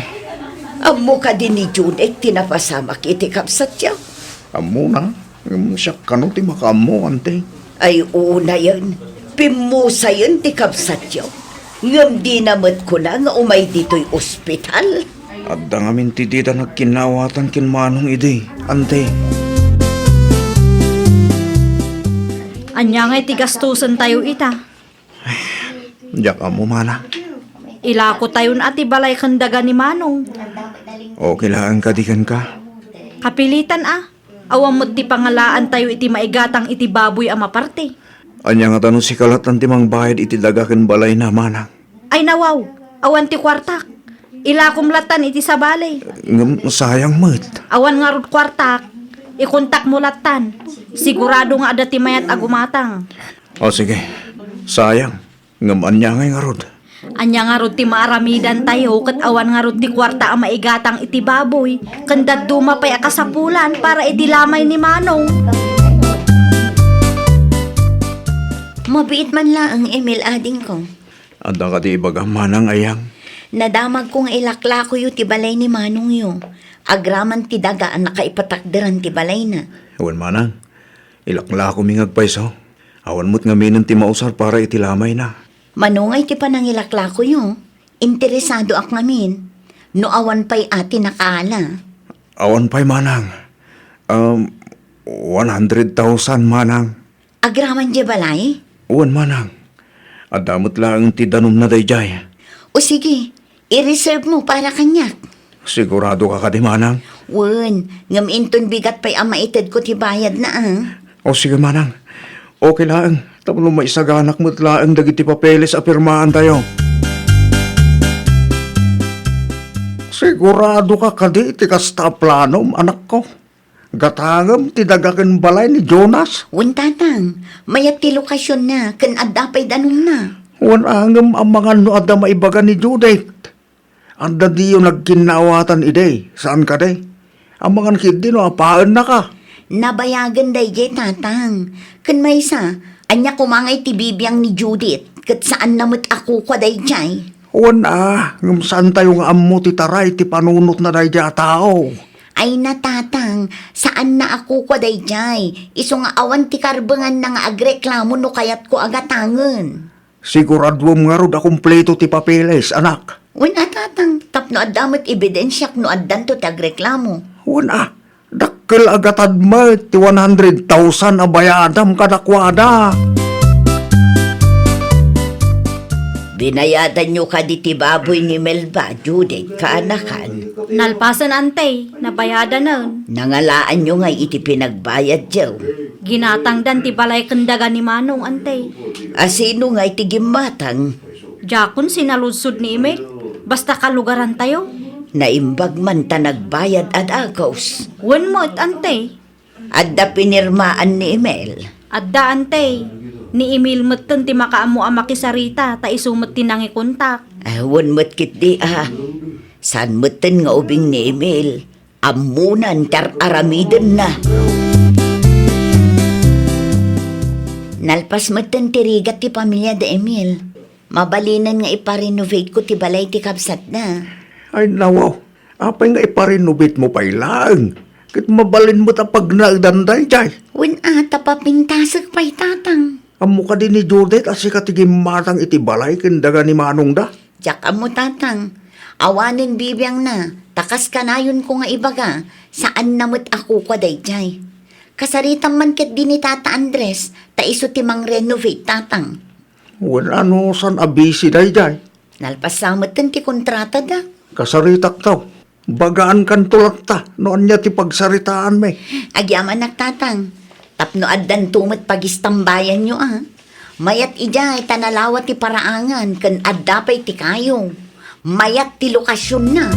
Ammo kadi ni Junek ti napasamak iti kabsatyo? Ammona. Ngem siak kano ti makaammo, Anti? Ay, unayen, pimmusayen ti kabsatyo. Ngem dina met kuna nga umay ditoy ospital. Adda ngamin ti dida nagkinnawatan ken Manong idi, Anti. Ania ngay ti gastusentayo ita? Diak ammo, Manang. Ilakotayon a ti balay ken daga ni Manong. Okay laeng kadi kenka? Kapilitan a. Awan met ti pangalaantayo iti maigatang iti baboy a maparti. Ania ngata no sika lattan ti mangbayad iti daga ken balayna, Manang? Ay nawaw, awan ti kuartak. Ilakom lattan iti sabali. Ngem sayang met. Awan ngarud kuartak. Ikontakmo lattan. Sigurado nga adda ti mayat a gumatang. O sige, sayang. Ngem ania ngay ngarud? Ania ngarud ti maaramidantayo ket awan ngarud ti kuarta a maigatang iti baboy, ken dadduma pay a kasapulan para iti lamay ni Manong? Mabiit man laeng, Emil, adingko. Adda kadi ibagam, Manang Ayang? Nadamagko nga ilaklakoyo ti balay ni Manongyo. Agraman ti daga a nakaipatakderan ti balayna. Wen, Manang. Ilaklakomi nga agpayso. Awan met ngaminen ti mausar para iti lamayna. Mano ngay ti panangilaklakoyo? Interesadoak ngamin. No awan pay a ti nakaala. Awan pay, Manang. Um, one hundred thousand, Manang. Agraman diay balay? Wen, Manang. Adda met laeng ti danumna daydiay. O sige, i-reserve mo para kaniak. Sigurado ka kadi, Manang? Wen, ngem inton bigat pay a maitedko ti bayadna, a. O sige, Manang. Okay laeng, tapno maisaganak met laeng dagiti papeles a pirmaantayo. Sigurado ka kadi iti kasta a planom, anakko? Gatangem ti daga ken balay ni Jonas? Wen, tatang. Mayat ti lokasionna ken adda pay danumna. Wen, a, ngem amangan no adda maibaga ni Judith. Adda diyo nagkinnaawatan idi, saan kadi? Amangan ketdi no apaennaka. Nabayagen daydiay, tatang. Ken maysa, ania koma ngay ti bibiang ni Judith, ket saanna met a kukua daydiay? Wen a, ngem saantayo nga ammo ti taray ti panunotna daydiay a tao. Ay na, tatang, saanna a kukua daydiay. Isu nga awan ti karbenganna nga agreklamo no kayatko a gatangen. Siguraduem ngarud a kumpleto ti papeles, anak. Wen a, tatang, tapno adda met ebidensiak no addanto ti agreklamo. Wen a, dakkel a gatad met ti one hundred thousand a bayadam kadakuada. Binayadanyo kadi ti baboy ni Melba, Judith, kaanakan? Nalpasen, ante, nabayadanen. Nangalaanyo ngay iti pinagbayadyo? Ginatangdan ti balay ken daga ni Manong, ante. A sino ngay ti gimmatang? Diakon sinaludsod ni Emil. Basta kalugarantayo. Naimbag man ta nagbayad a dagus. Wen met, ante. Adda pinirmaan ni Emil? Adda, ante. Ni Emil metten ti makaammo a makisarita, ta isu met ti nangikontak. Ah, wen met ketdi, a. Saan metten nga ubing ni Emil? Ammonan ti ar-aramidenna. Nalpas metten ti rigat ti pamiliada Emil. Mabalinen nga ipa-renovateko ti balay ti kabsatna. Ay, nawaw. Apay nga ipa-renovatemo pay laeng? Ket mabalin met a pagnaedan daydiay. Wen a, ta papintasek pay, tatang. Ammo kadi ni Judith a sika ti gimmatang iti balay ken daga ni manongda? Diak ammo, tatang. Awanen bibiangna, ta kas kanayonko nga ibaga, saanna met a kukua daydiay. Kasaritam man ketdi ni Tata Andres, ta isu ti mangrenovate, tatang. Wen a, no saan a busy daydiay? Nalpas sa metten ti kontratada. Kasaritakto. Bagaankanto latta no ania ti pagsaritaanmi. Agyamanak, tatang. Tapno addanto met pagistambayanyo, a. Mayat idiay ta nalawa ti paraangan ken adda pay ti kayo. Mayat ti lokasionna.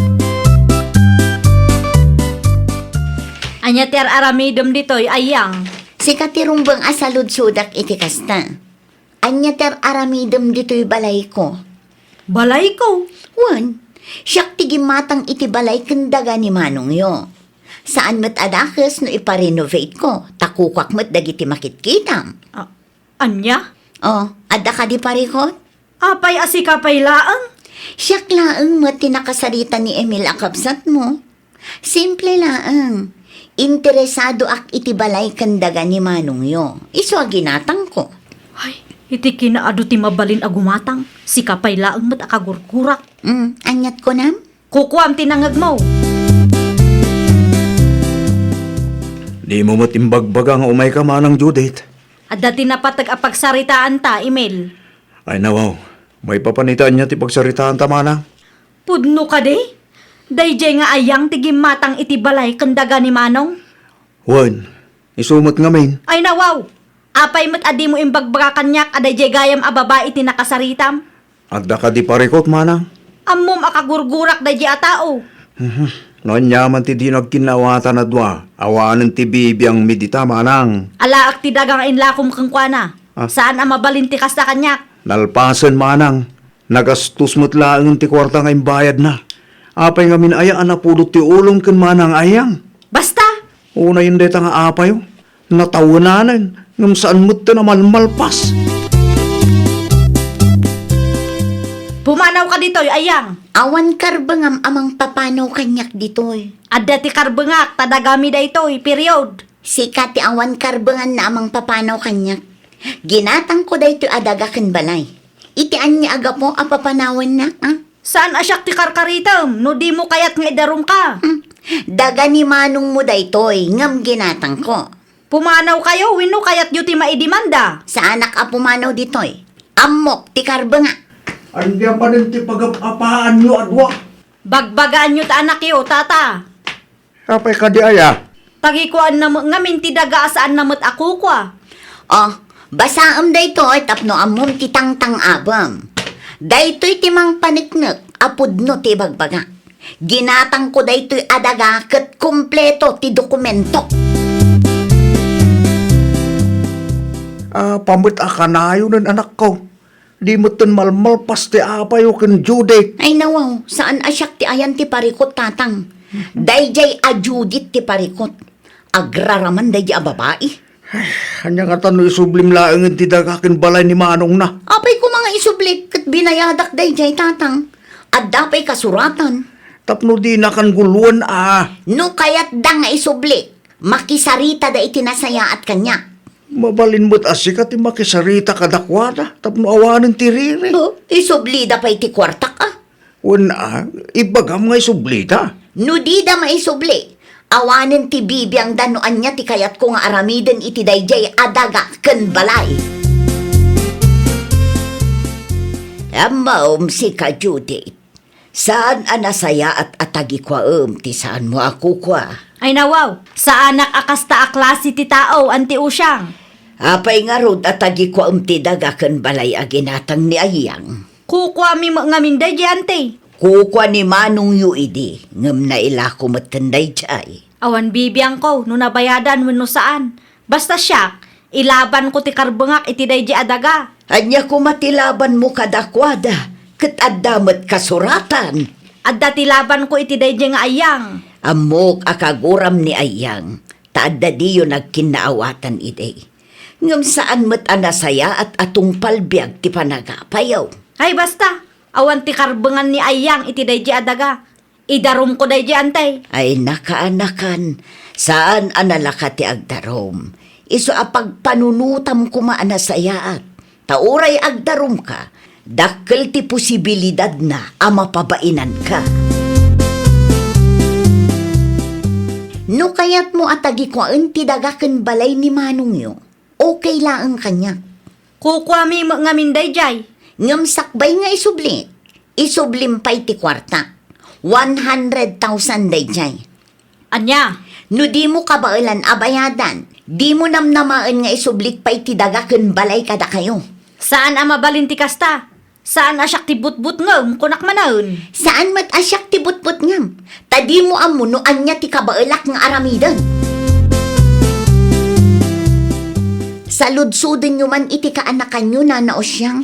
Ania ti ar-aramidem ditoy, Ayang? Sika ti rumbeng a saludsodak iti kasta. Ania ti ar-aramidem ditoy balayko? Balayko? Wen, siak ti gimmatang iti balay ken daga ni manongyo. Saan met a dakes no ipa-renovateko, ta kukuak met dagiti makitkitam. A-, ania? O, adda kadi parikut? Apay a sika pay laeng? Siak laeng met ti nakasarita ni Emil a kabsatmo. Simple laeng. Interesadoak iti balay ken daga ni manongyo. Isu a ginatangko. Ay, iti kinaadu ti mabalin a gumatang, sika pay laeng met a kagurgurak. Mm, aniat kunam? Kukuam ti nangegmo. Dimo met imbagbaga nga umayka, Manang Judith. Adda ti napateg a pagsaritaanta, Emil. Ay, nawaw. Maipapan ita ania ti pagsaritaanta, Manang? Pudno kadi? Daydiay nga Ayang ti gimmatang iti balay ken daga ni Manong? Wen, isu met ngamin. Ay, nawaw! Apay met a dimo imbagbaga kaniak a daydiay gayam a babai ti nakasaritam? Adda kadi parikut, Manang? Ammom a kagurgurak daydiay a tao. Mhm. No ania man ti dino agkinnaawatan a dua, awanen ti bibiangmi dita, Manang. Alaak ti daga nga inlakom kenkuana. Ah. Saan a mabalin ti kasta kaniak. Nalpasen, manang. Nagastos met laengen ti kuarta nga imbayadna. Apay ngamin aya a napudot ti ulom ken manang Ayang? Basta! Unayen dayta nga apayo. Natawenanen, ngem saan met ti namalmalpas. Pumanawka ditoy, Ayang. Awan karbengam a mangpapanaw kaniak ditoy. Adda ti karbengak, ta dagami daytoy, period. Sika ti awan karbenganna a mangpapanaw kaniak. Ginatangko daytoy a daga ken balay. Iti ania a gapu a papanawannak, a? Saan a siak ti karkaritem no dimo kayat nga idarumka? Hmm. Daga ni manongmo daytoy, ngem ginatangko. Pumanawkayo wenno kayatyo ti maidemanda? Saanak a pumanaw ditoy. Ammok ti karbengak. Ania manen ti pagap-apaanyo a dua? Bagbagaanyo ta anakyo, tata. Apay kadi aya? Tagikuaenna met ngamin ti daga a saanna met a kukua. O, basaem daytoy tapno ammom ti tangtang-abem. Daytoy ti mangpaneknek a pudno ti ibagbagak. Ginatangko daytoy a daga ket kompleto ti dokumento. Apay met a kanayonen, anakko? Di metten malmalpas ti apayo ken Judith. Ay, nawaw, saan a siak ti ayan ti parikut, tatang. Daydiay a Judith ti parikut. Agraraman daydiay a babai. Ay, ania ngata no isublim laengen ti daga ken balay ni manongna? Apay koma nga isublik ket binayadak daydiay, tatang. Adda pay kasuratan. Tapno dinakan guluan a. No kayatda nga isublik, makisaritada iti nasayaat kaniak. Mabalin met a sika ti makisarita kadakuada tapno awanen ti riri. O, isublida pay ti kuartak, a? Wen a, ibagam nga isublida. No dida maisubli, awanen ti bibiangda no ania ti kayatko nga aramiden iti daydiay a daga ken balay. Ammaem, sika, Judith. Saan a nasayaat a tagikuaem ti saanmo a kukua. Ay, nawaw, saanak a kasta a klase ti tao, Anti Usiang. Apay ngarud a tagikuaem ti daga ken balay a ginatang ni Ayang? Kukuami met ngamin daydiay, Anti. Kukua ni manongyo idi, ngem nailako metten daydiay. Awan bibiangko no nabayadan wenno saan. Basta siak, ilabanko ti karbengak iti daydiay a daga. Ania koma ti labanmo kadakuada, ket adda met kasuratan? Adda ti labanko iti daydiay nga Ayang. Ammok a kaguram ni Ayang, ta adda diyo nagkinnaawatan idi. Ngem saan met a nasayaat a tungpal biag ti panagapayo. Ay, basta, awan ti karbengan ni Ayang iti daydiay a daga. Idarumko daydiay, Anti. Ay, nakaanakan, saan a nalaka ti agdarum. Isu a pagpanunotam koma a nasayaat. Ta uray agdarumka, dakkel ti posibilidadna a mapabainanka. No kayatmo a tagikuaen ti daga ken balay ni manongyo, okay laeng kaniak. Kukuami met ngamin daydiay. Ngem sakbay nga isubli, isublim pay ti kuarta. One hundred thousand daydiay. Ania? No dimo kabaelan a bayadan, dimo namnamaen nga isublik pay ti daga ken balay kadakayo. Saan a mabalin ti kasta. Saan a siak ti butbutngem, kunak manen. Saan met a siak ti butbutngem, ta dimo ammo no ania ti kabaelak nga aramiden. Saludsodenyo man iti kaanakanyo, Nana Usiang.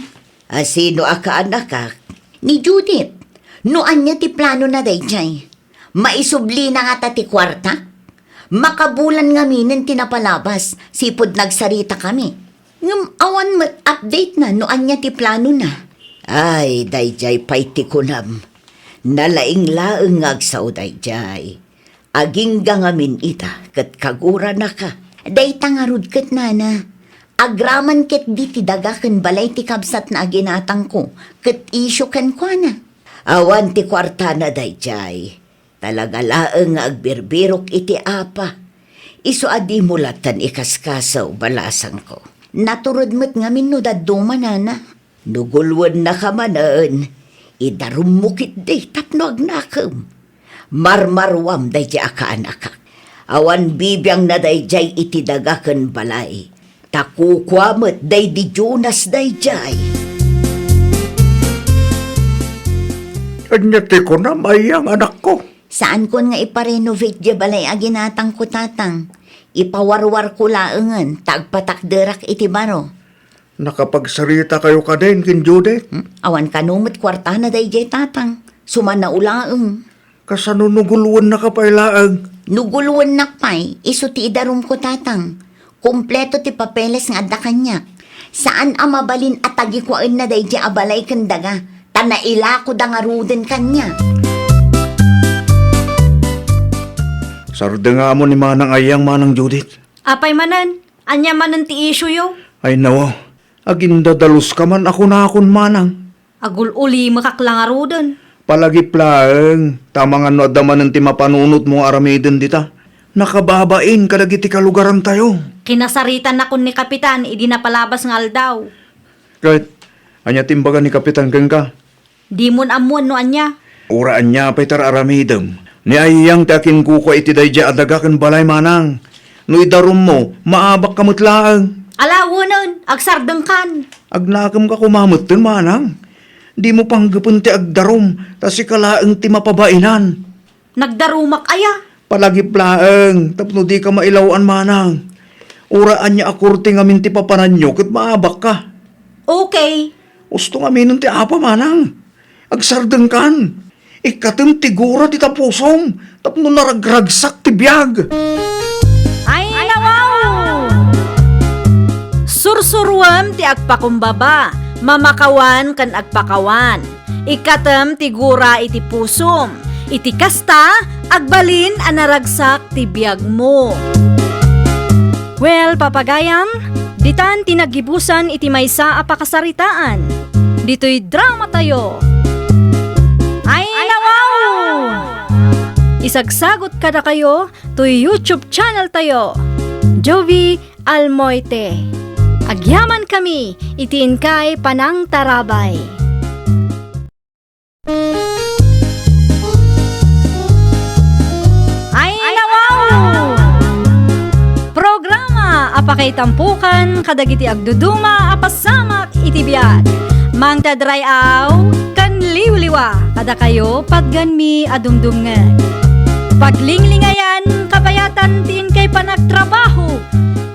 A sino a kaanakak? Ni Judith. No ania ti planona daydiay? Maisublina ngata ti kuarta? Makabulan ngaminen ti napalabas, sipud nagsaritakami. Ngem awan met update na no ania ti planona. Ay, daydiay pay ti kunam. Nalaing laeng nga agsao daydiay. Agingga ngamin ita ket kaguranaka. Dayta ngarud ket, nana. Agraman ketdi ti daga ken balay ti kabsatna a ginatangko ket isyu kenkuana. Awan ti kuartana daydiay. Talaga laeng nga agbirbirok iti apa. Isu a dimo lattan ikaskasaw, balasangko. Natured met ngamin no dadduma, nana. No guluennaka manen, idarummo ketdi tapno agnakem. Marmaruam daydiay a kaanakak. Awan bibiangna daydiay iti daga ken balay. Ta kukua met daydi Jonas daydiay. Ania ti kunam, Ayang, anakko? Saankon nga iparenovate diay balay a ginatangko, tatang. Ipawarwarko laengen ta agpatakderak iti baro. Nakapagsaritakayo kadin ken Judith? Hmm? Awan kano met kuartana daydiay, Tatang. Sumannao laeng. Kasano no gulwennaka pay laeng? No gulwennak pay, isu ti idarumko, Tatang. Kompleto ti papeles nga adda kaniak. Saan a mabalin a tagikuaenna daydiay a balay ken daga, ta nailakoda ngaruden kaniak. Sardengam ni Manang Ayang, Manang Judith. Apay manen? Ania manen ti issue-yo? Ay, nawa. Agindadaluska man a kunakon, Manang. Agul-ulimekak la ngaruden. Palagip laeng, ta amangan no adda manen ti mapanunotmo nga aramiden dita. Nakababain kadagiti kalugarantayo. Kinasaritanakon ni Kapitan idi napalabas nga aldaw. Ket, ania ti imbaga ni Kapitan kenka? Dimon ammoen no ania. Uray ania pay ti ar-aramidem. Ni Ayang ti akinkukua iti daydiay a daga ken balay, Manang. No idarummo, maabakka met laeng. Ala, wenen, agsardengkan. Agnakemka koma metten, Manang. Dimo panggepen ti agdarum, ta sika laeng ti mapabainan. Nagdarumak aya? Palagip laeng, tapno dika mailaw-an, Manang. Uray ania a korte ngamin ti papananyo ket maabakka. Okay. Usto ngaminen ti apa, Manang. Agsardengkan. Ikkatem ti gura dita pusom tapno naragragsak ti biag. Ay, nawaw! Sursuruem ti agpakumbaba, mamakawan ken agpakawan. Ikkatem ti gura iti pusom. Iti kasta, agbalin a naragsak ti biagmo. Well, papagayam, ditan ti naggibusan iti maysa a pakasaritaan. Ditoy dramatayo. Ay, nawaw! Isagsagot kadakayo toy YouTube channel tayo, Jovie Almoite. Agyaman kami iti inkay panangtarabay. Ay, nawaw! Programa a pakaitampokan kadagiti agduduma a pasamak iti biag. Mangted ray-aw ken liwliwa kadakayo patgenmi a dumdumngeg. Paglinglingayan, kabayatan ti inkay panagtrabaho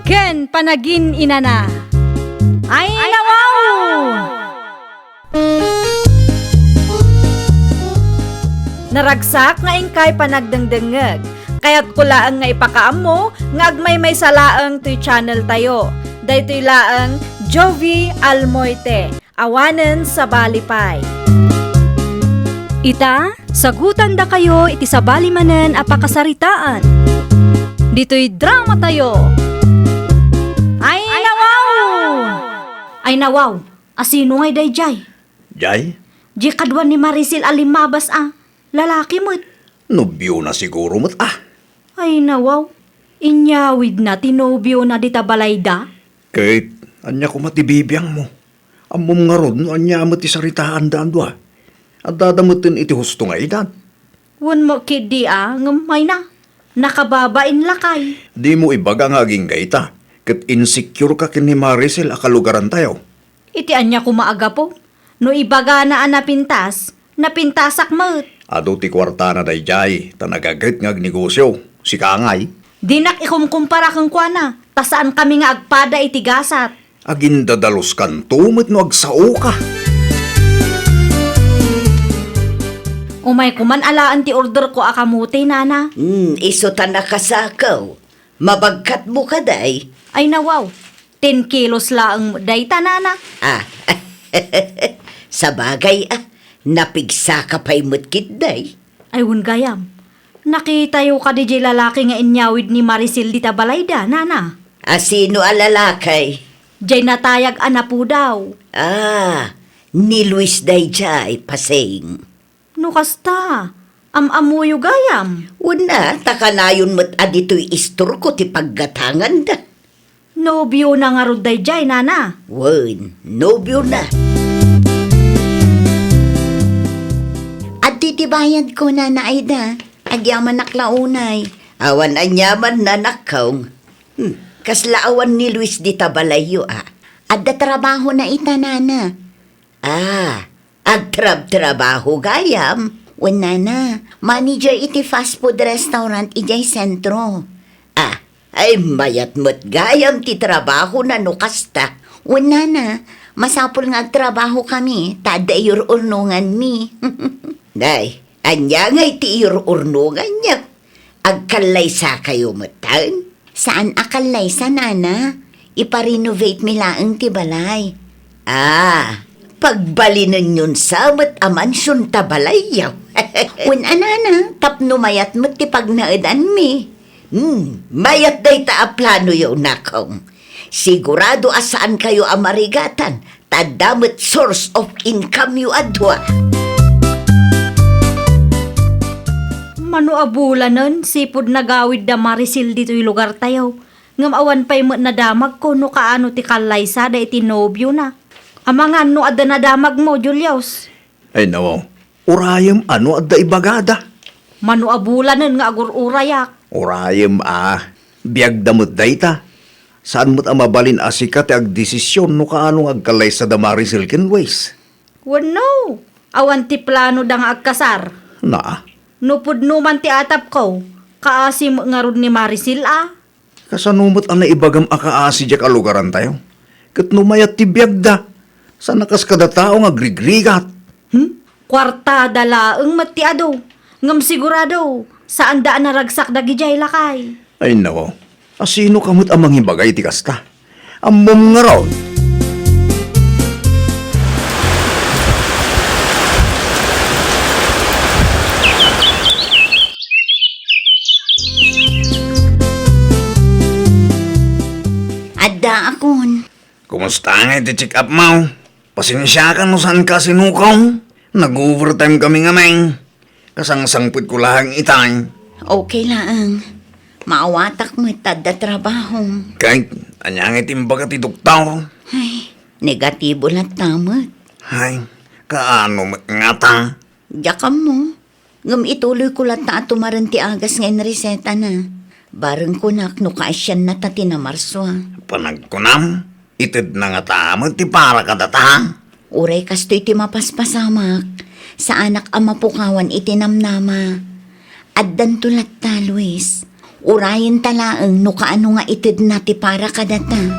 ken panagin-inana. Ay, nawaw! Naragsak nga inkay panagdengdengngeg. Kayatko laeng nga ipakaammo nga agmaymaysa laeng toy channel tayo. Daytoy laeng Jovie Almoite, awanen sabali pay. Ita, sagutandakayo iti sabali manen a pakasaritaan. Ditoy dramatayo. Ay, nawaw! Ay, nawaw! Asino ngay daydiay? Jay? Di kaduan ni Maricel a limmabas a. Lalaki met. Nobiona siguro met a. Ay, nawaw. Inyawidna ti nobiona dita balayda? Ket, ania koma ti bibiangmo? Ammom ngarud no ania met ti saritaanda a dua. Addada metten iti husto nga edad. Wen mo ketdi a, ngem mayna, nakababain lakay. Dimo ibaga nga agingga ita, ket insecure ka ken ni Maricel a kalugarantayo. Iti ania koma a gapu? No ibagana a napintas, napintasak met. Adu ti kuartana daydiay, ta nagaget nga agnegosio. Sika ngay? Dinak ikumkumpara kenkuana, ta saankami nga agpada iti gasat. Agindadaloskanto met no agsaoka. Umay koman alaen ti orderko a kamote, nana. Hmm, isu ta nakasakew. Mabagkatmo kadi? Ay, nawaw. Ten kilos laeng dayta, nana. Ah, sabagay, ah, napigsaka pay met ketdi. Ay, wen gayam. Nakitayo kadi jay lalaki nga inyawid ni Maricel dita balayda, nana? Asino a lalaki? Jay natayag a napudaw. Ah, ni Luis dayjay, pasing. No kasta, am-ammoyo gayam? Wen a, ta kanayon met a ditoy istorko ti paggatanganda. Nobiona ngarud dayjay, nana? Wen, nobiona. Adtoy ti bayadko, Nana Aida. Agyamanak la unay. Awan aniaman, nanakkaw. Hmm, kasla awan ni Luis dita balayyo, a? Adda trabahona ita, nana. Ah, agtrabtrabaho gayam? Wen, nana, manager iti fast food restaurant idiay sentro. Ah, ay mayat met gayam ti trabahona no kasta. Wen, nana, masapul nga agtrabahokami, ta adda iyur-urnonganmi. Nay, ania ngay ti iyur-urnonganyo? Agkallaysakayo metten? Saan a kallaysa, nana. Ipa-renovate mi laeng ti balay. Ah, pagbalinenyon sa met a mansion ta balayyo. Wen a, nana, tapno mayat met ti pagnaedanmi. Hmm, mayat dayta a planoyo, nakong. Sigurado a saankayo a marigatan, ta adda met source of income-yo a dua. Mano a bulanen, sipud nagawid da Maricel ditoy lugartayo. Ngem awan pay met nadamagko no kaano ti kallaysada iti nobiona. Amangan no adda nadamagmo, Julius. Ay, nawaw. Urayem a no adda ibagada. Mano a bulanen nga agur-urayak. Urayem a. Biagda met dayta. Saan met a mabalin a sika ti agdesisyon no kaano nga agkallaysada Maricel ken Luis. Wenno, awan ti planoda nga agkasar. Naa. No pudno man ti atapko, kaasi met ngarud ni Maricel a. Kasano met a naibagam a kaasi diak a lugarantayo? Ket no mayat ti biagda, saan a kas kada tao nga agrigrigat. Hmm? Kuartada laeng met ti adu. Ngem sigurado, saanda a naragsak dagidiay, lakay. Ay, nako. Asino ka met a mangibagay ti kasta? Ammom ngarud. Adda akon. Kumusta ngay ti check-up mo? Pasensiakan no saanka a sinukaw. Nag-overtime kami ngamin. Kasangsangpetko laeng itay. Okay laeng. Maawatak met ta adda trabahom. Kay, ania ngay ti imbaga ti doktor? Ay, negatibo latta met. Ay, kaano met ngata? Diak ammo. Ngem ituloyko latta a tumaren ti agas nga inresetana. Bareng kunak no kaasianna ta ti Namarsua. Panagkunam, itedna ngata met ti para kadata? Uray kastoy ti mapaspasamak, saanak a mapukawan iti namnama. Addanto latta, Luis. Urayenta laeng no kaano nga itedna ti para kadata.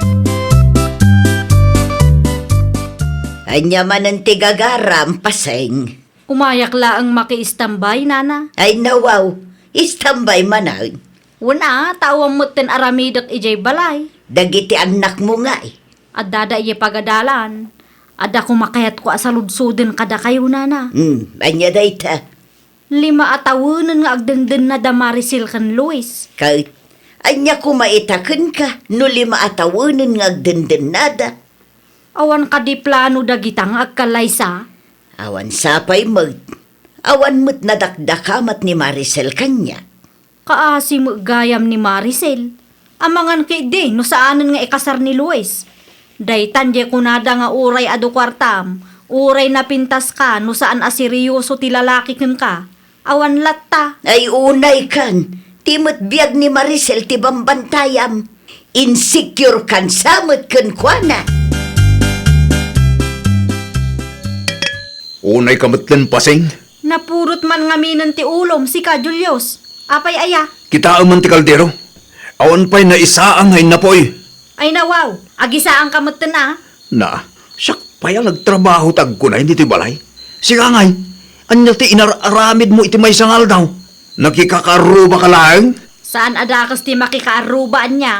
Ania manen ti gagaram, Paseng? Umayak laeng maki-istambay, nana. Ay, nawaw, istambay manen. Wen a, ta awan metten aramidek idiay balay. Dagiti annakmo ngay? Addada idiay pagadalan. Adda koma kayatko a saludsoden kadakayo, nana. Hmm, ania dayta? Lima a tawenen nga agdendennada Maricel ken Luis. Ket, ania koma ita kenka no lima a tawenen nga agdendennada? Awan kadi plano dagita nga agkallaysa? Awan sapay met. Awan met nadakdakamat ni Maricel kaniak. Kaasi met gayam ni Maricel. Amangan ketdi no saanen nga ikasar ni Luis. Daytan diay kunada nga uray adu kuartam, uray napintaska no saan a seryoso ti lalaki kenka. Awan latta. Ay, unaykan, ti met biag ni Maricel ti bambantayam. Insecure kan sa met kenkuana. Unayka metten, Paseng. Napudot man ngaminen ti ulom, sika, Julius. Apay aya? Kitaem man ti kaldero. Awan pay naisaang nga innapoy. Ay, nawaw, agisaangka metten a. Na, siak pay a nagtrabaho ti agkunay ditoy balay. Sika ngay, ania ti inar-aramidmo iti maysa nga aldaw? Nakikakaarrubaka laeng? Saan a dakes ti makikaarruba, ania?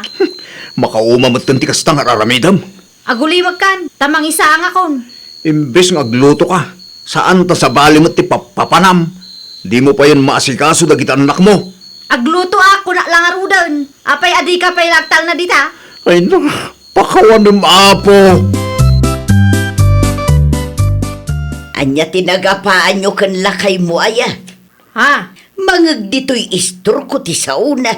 Makauma metten ti kasta nga ar-aramidem. Agulimekkan, ta mangisaangakon. Imbes nga aglutoka, saan ta sabali met ti pappapanam. Dimo payen maasikaso dagiti annakmo. Aglutoak, kunak la ngaruden. Apay a dika pay la agtalna dita? Ay, na, pakawanem, Apo. Ania ti nagapaanyo ken lakaymo aya? Ha? Mangeg ditoy istorko ti saona.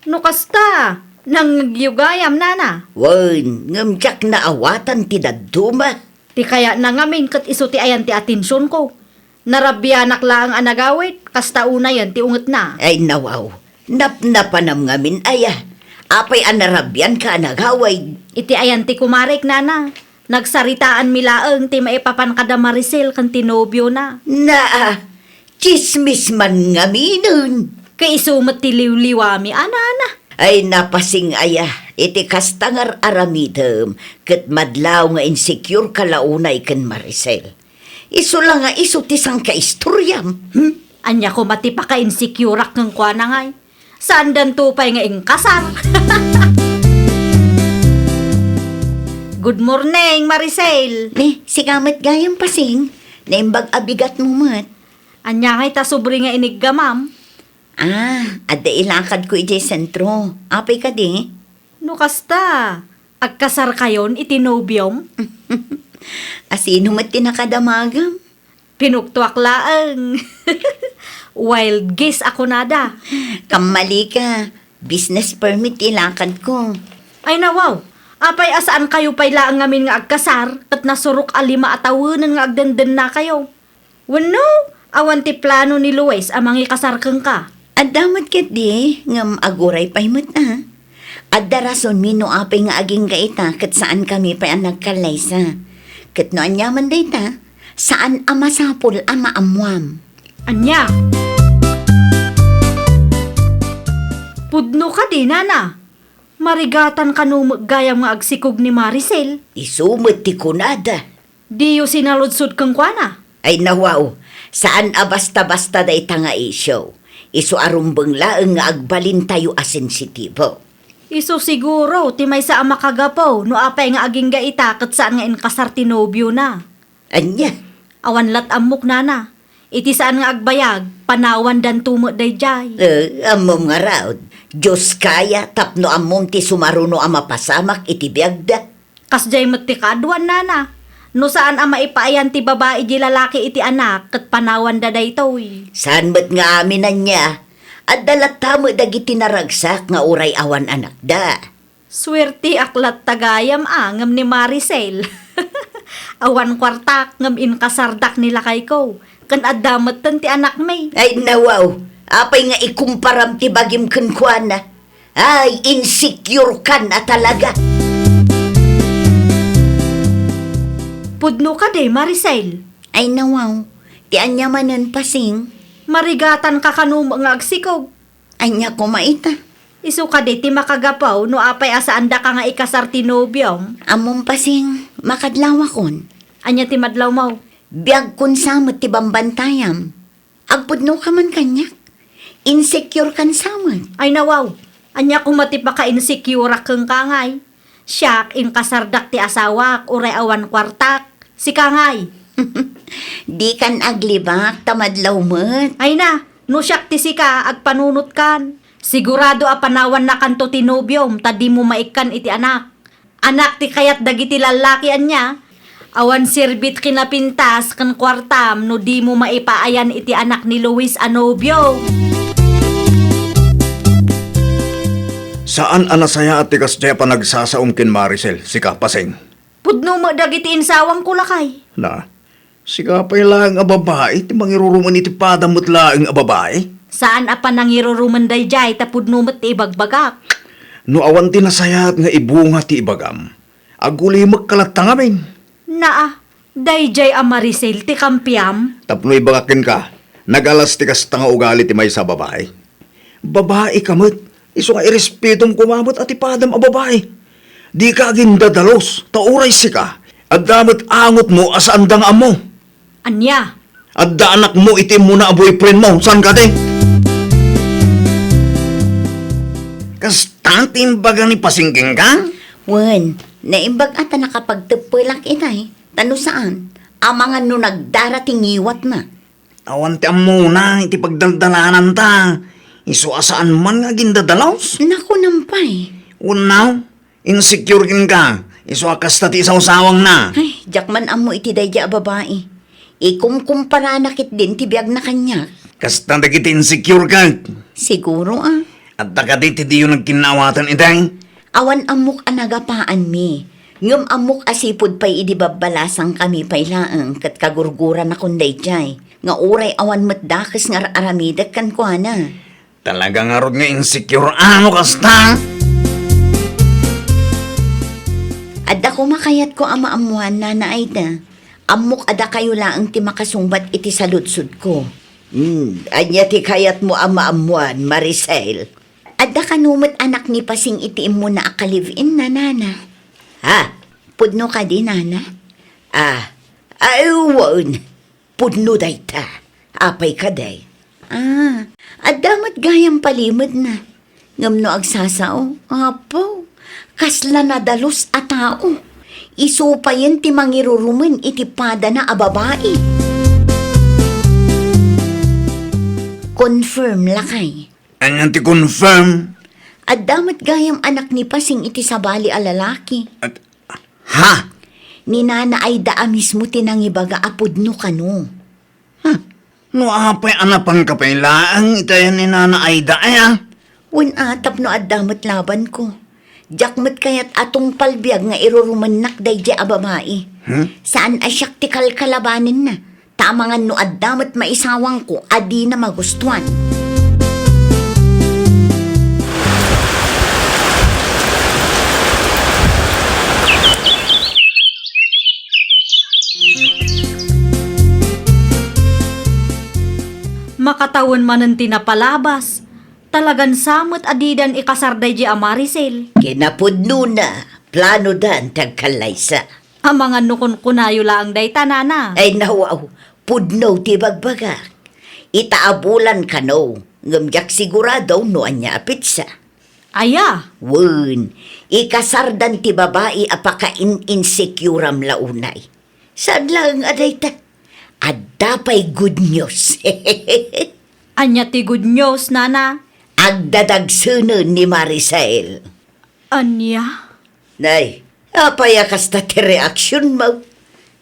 No kasta, nangngegyo gayam, nana? Wen, ngem diak naawatan ti dadduma. Ti kayatna ngamin ket isu ti ayan ti atensionko. Narabianak laeng a nagawid, kasta unayen ti ungetna. Ay, nawaw. Napnapanam ngamin aya. Apay a narabianka a nagawid? Iti ayan ti kumarek, nana. Nagsaritaanmi laeng ti maipapan kada Maricel ken ti nobiona. Naa, tsismis man ngaminen. Ket isu met ti liwliwami, a nana. Ay, napasing aya, iti kasta nga ar-aramidem, ket madlaw nga insecure ka la unay ken Maricel. Isu la nga isu ti sangkaistoriam. Hmm? Ania koma ti paka-insecureak kenkuana ngay? Saandanto pay nga inkasar. Good morning, Maricel. Ni, sika met gayam, Pasing. Naimbag a bigatmo met. Ania ngay ta subri nga iniggamam? Ah, adda ilakadko idiay sentro. Apay kadi? No kasta, agkasarkayon iti nobiom? Asino met ti nakadamagam? Pinuktoak laeng. Wild guess a kunada. Kammalika, business permit ti ilakadko. Ay nawaw, apay a saankayo pay laeng ngamin nga agkasar, ket nasurok a lima a tawenen nga agdendennakayo? Wenno, awan ti plano ni Luis a mangikasar kenka? Adda met ketdi, ngem aguray pay met a. Adda rasonmi no apay nga agingga ita ket saankami pay a nagkallaysa. Ket no aniaman dayta, saan a masapul a maammuam. Ania? Pudno kadi, nana? Marigatan kano met gayam nga agsikog ni Maricel? Isu met ti kunada. Diyo sinaludsod kenkuana? Ay nawaw, saan a basta-basta dayta nga isyu. Isu a rumbeng laeng nga agbalintayo a sensitibo. Isu siguro ti maysa a makagapu no apay nga agingga ita ket saan nga inkasar ti nobiona. Ania? Awan lat ammok, nana. Iti saan nga agbayag, panawandanto met daydiay. Eh, ammom ngarud, Dios kaya tapno ammom ti sumaruno a mapasamak iti biagda. Kasdiay met ti kaaduan, nana. No saan a maipaayan ti babai di lalaki iti anak, ket panawanda daytoy. Saan met nga amin ania? Adda latta met dagiti naragsak nga uray awan anakda. Suerteak latta gayam a ngem ni Maricel. Awan kuartak ngem inkasardak ni lakayko, ken adda metten ti anakmi. Ay, nawaw, apay nga ikumparam ti bagim kenkuana? Ay, insecure kan a talaga. Pudno kadi, Maricel? Ay, nawaw, ti ania manen, Pasing? Marigatan ka kano nga agsikog. Ania koma ita? Isu kadi ti makagapu no apay a saandaka nga ikasar ti nobiom? Ammom, Pasing, makadlawakon. Ania ti madlawmo? Biagkon sa met ti bambantayam. Agpudnoka man kaniak. Insecure kan sa met. Ay nawaw, ania koma ti paka-insecureak kenka ngay? Siak, inkasardak ti asawak, uray awan kuartak. Sika ngay? Dikan aglibak, ta madlaw met. Ay na, no siak ti sika, agpanunotkan. Sigurado a panawannakanto ti nobiom, ta dimo maikkan iti anak. Anak ti kayat dagiti lallaki ania? Awan serbit kinapintas ken kuartam no dimo maipaayan iti anak ni Luis a nobio. Saan a nasayaat ti kasdiay a panagsasaom ken Maricel, sika, Pasing? Pudno met dagiti insawangko, lakay. Na, sika pay laeng a babai ti mangirurumen iti padam met laeng a babai? Saan a panangirurumen daydiay ta pudno met ti ibagbagak. No awan ti nasayaat nga ibunga ti ibagam, agulimekka latta ngamin. Naa, daydiay a Maricel ti kampiam? Tapno ibagak kenka, nagalas ti kasta nga ugali ti maysa a babai. Babaika met, isu nga irespetom koma met a ti padam a babai. Dika agindadalus, ta uray sika, adda met angotmo a saanda nga ammo. Ania? Adda anakmo iti immuna a boyfriendmo, saan kadi? Kasta ti imbaga ni Pasing kenka? Wen, naimbag a ta nakapagteppelak itay, ta no saan, amangan no nagdara ti ngiwatna. Awan ti ammona iti pagdaldalananta. Isu a saan man nga agindadalus. Naku, nampay. Wenno, insecure kenka. Isu a kasta ti isawsawangna. Ay, diak man ammo iti daydiay a babai. Ikumkumparana ketdin ti biagna kaniak. Kasta dagiti insecure ket. Siguro a. Adda kadi ti diyo nagkinnaawatan itay? Awan ammok a nagapaanmi, ngem ammok a sipud pay idi babbalasangkami pay laeng ket kagurguranakon daydiay, nga uray awan met dakes nga ar-aramidek kenkuana. Talaga ngarud nga insecure a no kasta? Adda koma kayatko a maammuan, Nana Aida. Ammok a dakayo laeng ti makasungbat iti saludsodko. Hmm, ania ti kayatmo a maammuan, Maricel? Adda kano met anak ni Pasing iti immuna a ka-live-in na, nana? Ha? Pudno kadi, nana? Ah, ay, wen. Pudno dayta. Apay kadi? Ah, adda met gayam palimedna. Ngem no agsasao, apo, kasla nadalus a tao. Isu payen ti mangirurumen iti padana a babai. Confirm, lakay. Ania ti confirm? Adda met gayam anak ni Pasing iti sabali a lalaki. At, ha? Ni Nana Aida a mismo ti nangibaga a pudno kano. Ha? No apay a napanka pay laeng iti ayan ni Nana Aida, aya? Wen a, tapno adda met labanko. Diak met kayat a tungpal biag nga irurumennak daydiay a babai. Hmm? Saan a siak ti kalkalabanenna. Ta amangan no adda met maisawangko a dina magustuan. Makatawen manen ti napalabas. Talagan sa met a didan ikasar daydiay a Maricel. Kinapudnona, planodan ti agkallaysa. Amangan no kunkunayo laeng dayta, nana. Ay, nawaw, pudno ti bagbagak. Ita a bulan kano, ngem diak sigurado no ania a petsa. Aya? Wen, ikasardan ti babai a pakain-insecure-am la unay. Saan laeng a dayta? Adda pay good news. Ania ti good news, nana? Agdadagsenen ni Maricel. Ania? Nay, apay a kasta ti reaksionmo?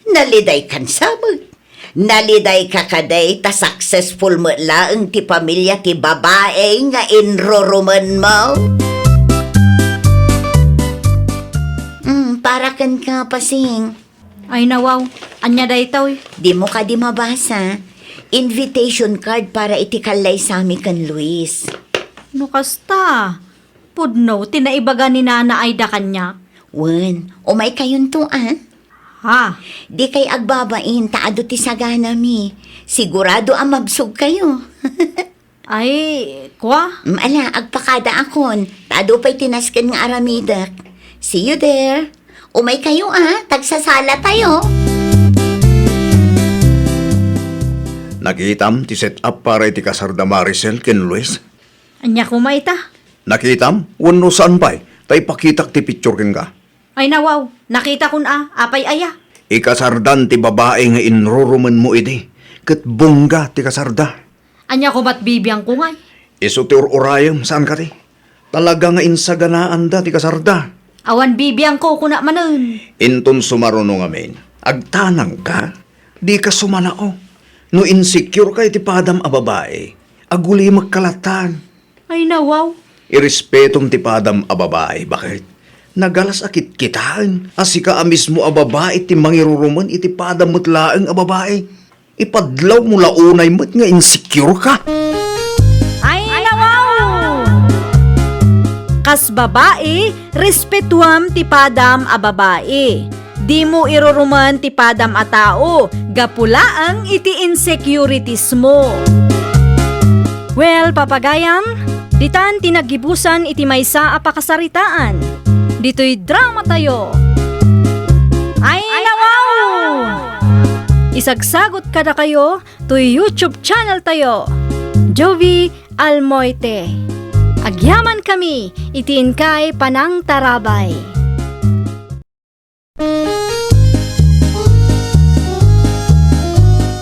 Nalidaykan sa met. Nalidayka kadi ta successful met laeng ti pamilia ti babai nga inrurumenmo? Mm, para kenka, Pasing. Ay, nawaw. Ania daytoy? Dimo kadi mabasa? Invitation card para iti kallaysami ken Luis. No kasta, pudno ti naibaga ni Nana Aida kaniak. Wen, umaykayonto, a? Ha? Dikay agbabain ta adu ti saganami. Sigurado a mabsogkayo. Ay, kua? Mm, ala, agpakadaakon. Ta adu pay ti nasken nga aramidek. See you there. Umaykayo, a, ta agsasalatayo. Nakitam ti set-up para iti kasarda Maricel ken Luis? Ania koma ita? Nakitam? Wenno saan pay? Ta ipakitak ti picture kenka. Ay, nawaw, nakitakon a, apay aya? Ikasardan ti babai nga inrurumenmo idi, ket bongga ti kasarda. Ania koma't bibiangko ngay? Isu ti ur-urayem, saan kadi? Talaga nga insaganaanda ti kasarda. Awan bibiangko, kuna manen. Inton sumaruno ngamin, agtanangka? Dika sumanao. No insecure ka iti padam a babai, agulimekka latta. Ay, nawaw. Irespetom ti padam a babai, baket? Nagalas a kitkitaen a sika a mismo a babai ti mangirurumen iti padam met laeng a babai. Ipadlawmo la unay met nga insecure ka. Ay, nawaw! Kas babai, respetuam ti padam a babai. Dimo irurumen ti padam a tao, gapu laeng iti insecurities mo. Well, papagayam, ditan ti naggibusan iti maysa a pakasaritaan. Ditoy dramatayo. Ay, nawaw! Isagsagot kadakayo toy YouTube channel tayo, Jovie Almoite. Agyamankami iti inkay panangtarabay.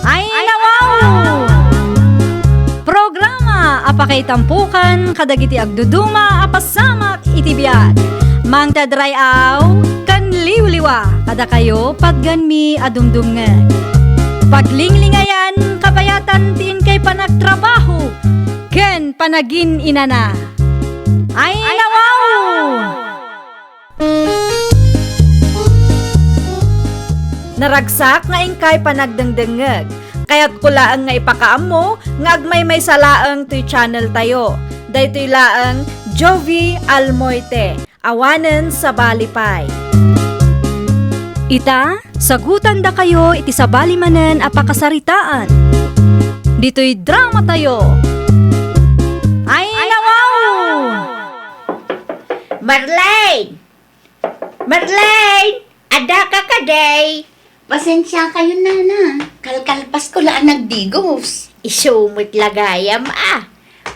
Ay, nawaw! Programa a pakaitampokan kadagiti agduduma a pasamak iti biag. Mangted ray-aw ken liwliwa kadakayo patgenmi a dumdumngeg. Paglinglingayan kabayatan ti inkay panagtrabaho ken panagin-inana. Ay, nawaw! Naragsak nga inkay panagdengdengngeg. Kayatko laeng nga ipakaammo nga agmaymaysa laeng toy channel tayo. Daytoy laeng Jovie Almoite, awanen sabali pay. Ita, sagutandakayo iti sabali manen a pakasaritaan. Ditoy dramatayo. Ay, nawaw! Marlene! Marlene! Addaka kadi? Pasensiakayon, nana. Kalkalpasko la a nagdigos. Isu met la gayam a.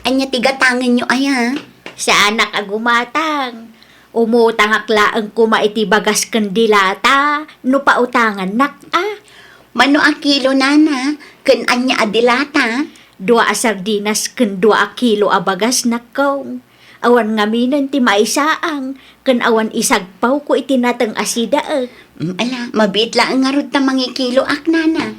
Ania ti gatangenyo aya? Saanak a gumatang. Umutangak laeng koma iti bagas ken dilata no pautangannak a. Mano a kilo, nana, ken ania a dilata? Dua a sardinas ken dua a kilo a bagas, nakkong. Awan ngaminen ti maisaang, ken awan isagpawko iti nateng a sidaek. Mm, ala, mabiit laeng ngarud ta mangikiloak, nana.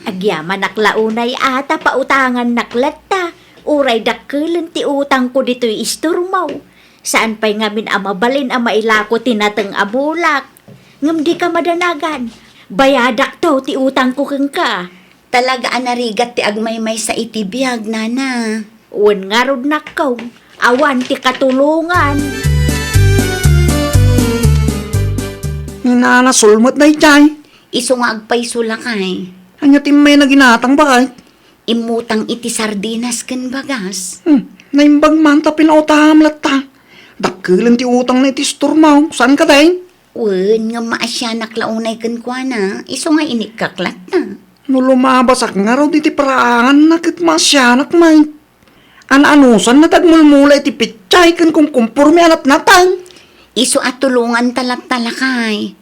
Agyamanak la unay a ta pautangannak latta, uray dakkelen ti utangko ditoy istormo. Saan pay ngamin a mabalin a mailako ti nateng a bulak. Ngem dika madanagan, bayadakto ti utangko kenka. Talaga a narigat ti agmaymaysa iti biag, nana. Wen ngarud, nakkong, awan ti katulongan. Ni Nana Sol met daydiay. Isu nga agpayso, lakay. Ania ti immayna ginatang, baket? Immutang iti sardinas ken bagas. Hmm, naimbag man ta pinautangam latta. Dakkelen ti utangna iti istormo, saan kadi? Wen, ngem maasianak la unay kenkuana, isu nga inikkak latta. No lumabasak ngarud iti paraanganna ket maasianak met. An-anusanna ti agmulmula iti pitsay ken kumkumporme a natnatang. Isu a tulonganta latta, lakay.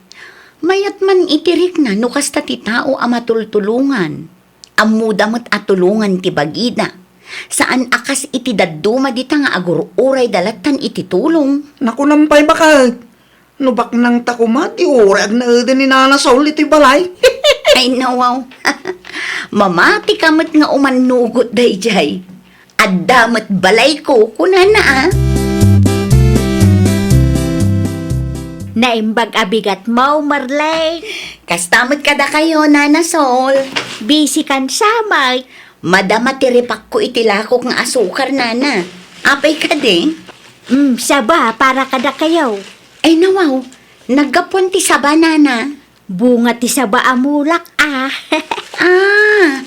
Mayat man iti rikna no kasta ti tao a matultulongan. Ammoda met a tulongan ti bagida. Saan a kas iti dadduma dita nga agur-urayda lattan iti tulong. Nakunam pay, baket. No baknangta koma ti uray agnaeden ni Nana Sol iti balay. Ay, nawaw. Mamatika met nga umannugot daydiay. Adda met balayko, kunana a. Naimbag a bigatmo, Marlene. Kasta met kadakayo, Nana Sol. Busy kan samay. Madama ti ripakko iti lakok nga asukar, nana. Apay kadi? Mm, saba para kadakayo. Ay, nawaw. Naggapuan ti saba, nana. Bunga ti saba a mulak, a. Ah,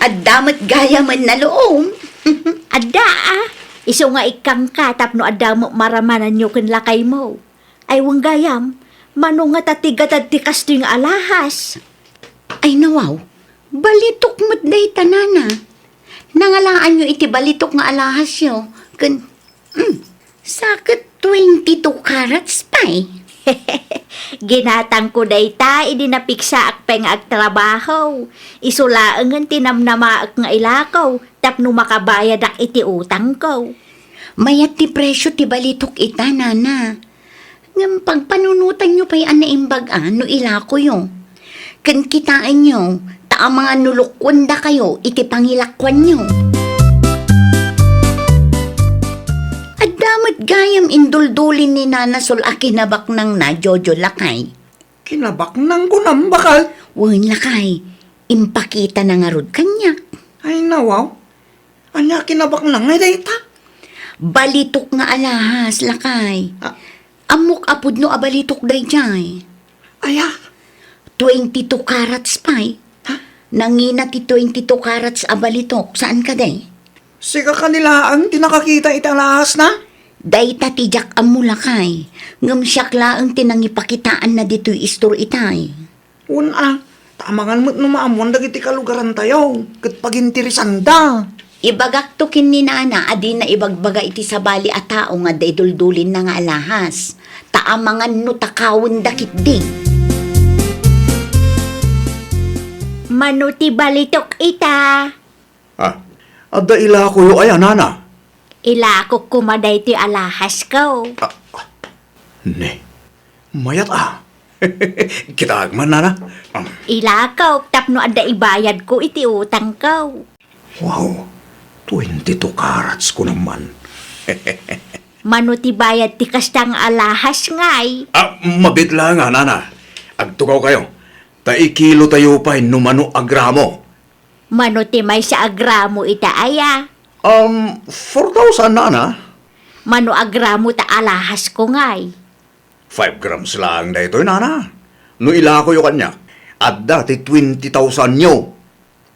adda met gayamen a luom. Adda, a. Isu nga ikkangka tapno adda met maramananyo ken lakaymo. Ay, wen gayam, mano ngata ti gatad ti kastoy nga alahas? Ay, nawaw, balitok met dayta, nana. Nangalaanyo iti balitok nga alahasyo, ken, mm, sa ket twenty-two carats pay. Ginatangko dayta idi napiksaak pay nga agtrabaho. Isu laengen ti namnamaek nga ilako tapno makabayadak iti utangko. Mayat ti presio ti balitok ita, nana. Ngem pagpanunotanyo pay a naimbag a no ilakoyo. Ken kitaenyo, ta amangan no lukuendakayo iti pangilakuanyo. Adda met gayam induldulin ni Nana Sol a kinabaknangna, Jojo lakay. Kinabaknang kunam, baket? Wen, lakay. Impakitana ngarud kaniak. Ay, nawaw. Ania kinabaknang nga dayta? Balitok nga alahas, lakay. Ah. Ammok a pudno a balitok daydiay. Aya? Twenty-two carats pay. Ha? Nangina ti twenty-two carats a balitok, saan kadi? Sika kadi laeng ti nakakita iti alahasna? Dayta ti diak ammo, lakay. Ngem siak laeng ti nangipakitaanna ditoy istor itay. Wen a, ta amangan met no maammoan dagiti kalugarantayo, ket paginteresanda. Ibagakto ken ni Nana a dina ibagbaga iti sabali a tao nga adda iduldulinna nga alahas, ta amangan no takawenda ketdi. Mano ti balitok ita? Ah, adda ilakoyo aya, nana? Ilakok koma daytoy alahasko. Ah, ne, mayat a. Kitaek man, nana. Am. Ilakok tapno adda ibayadko iti utangko. Wow, twenty-two carats ko naman. Mano ti bayad ti kasta nga alahas, ngay? Ah, mabit la nga, nana. Agtugaw kayo. Ta ikilo tayo pay no mano a gramo. Mano ti maysa a gramo ita aya? Um, four thousand, nana. Mano a gramo ta alahasko, ngay? Five grams laeng daytoy, nana. No ilakoyo kaniak, adda ti twenty thousand yo.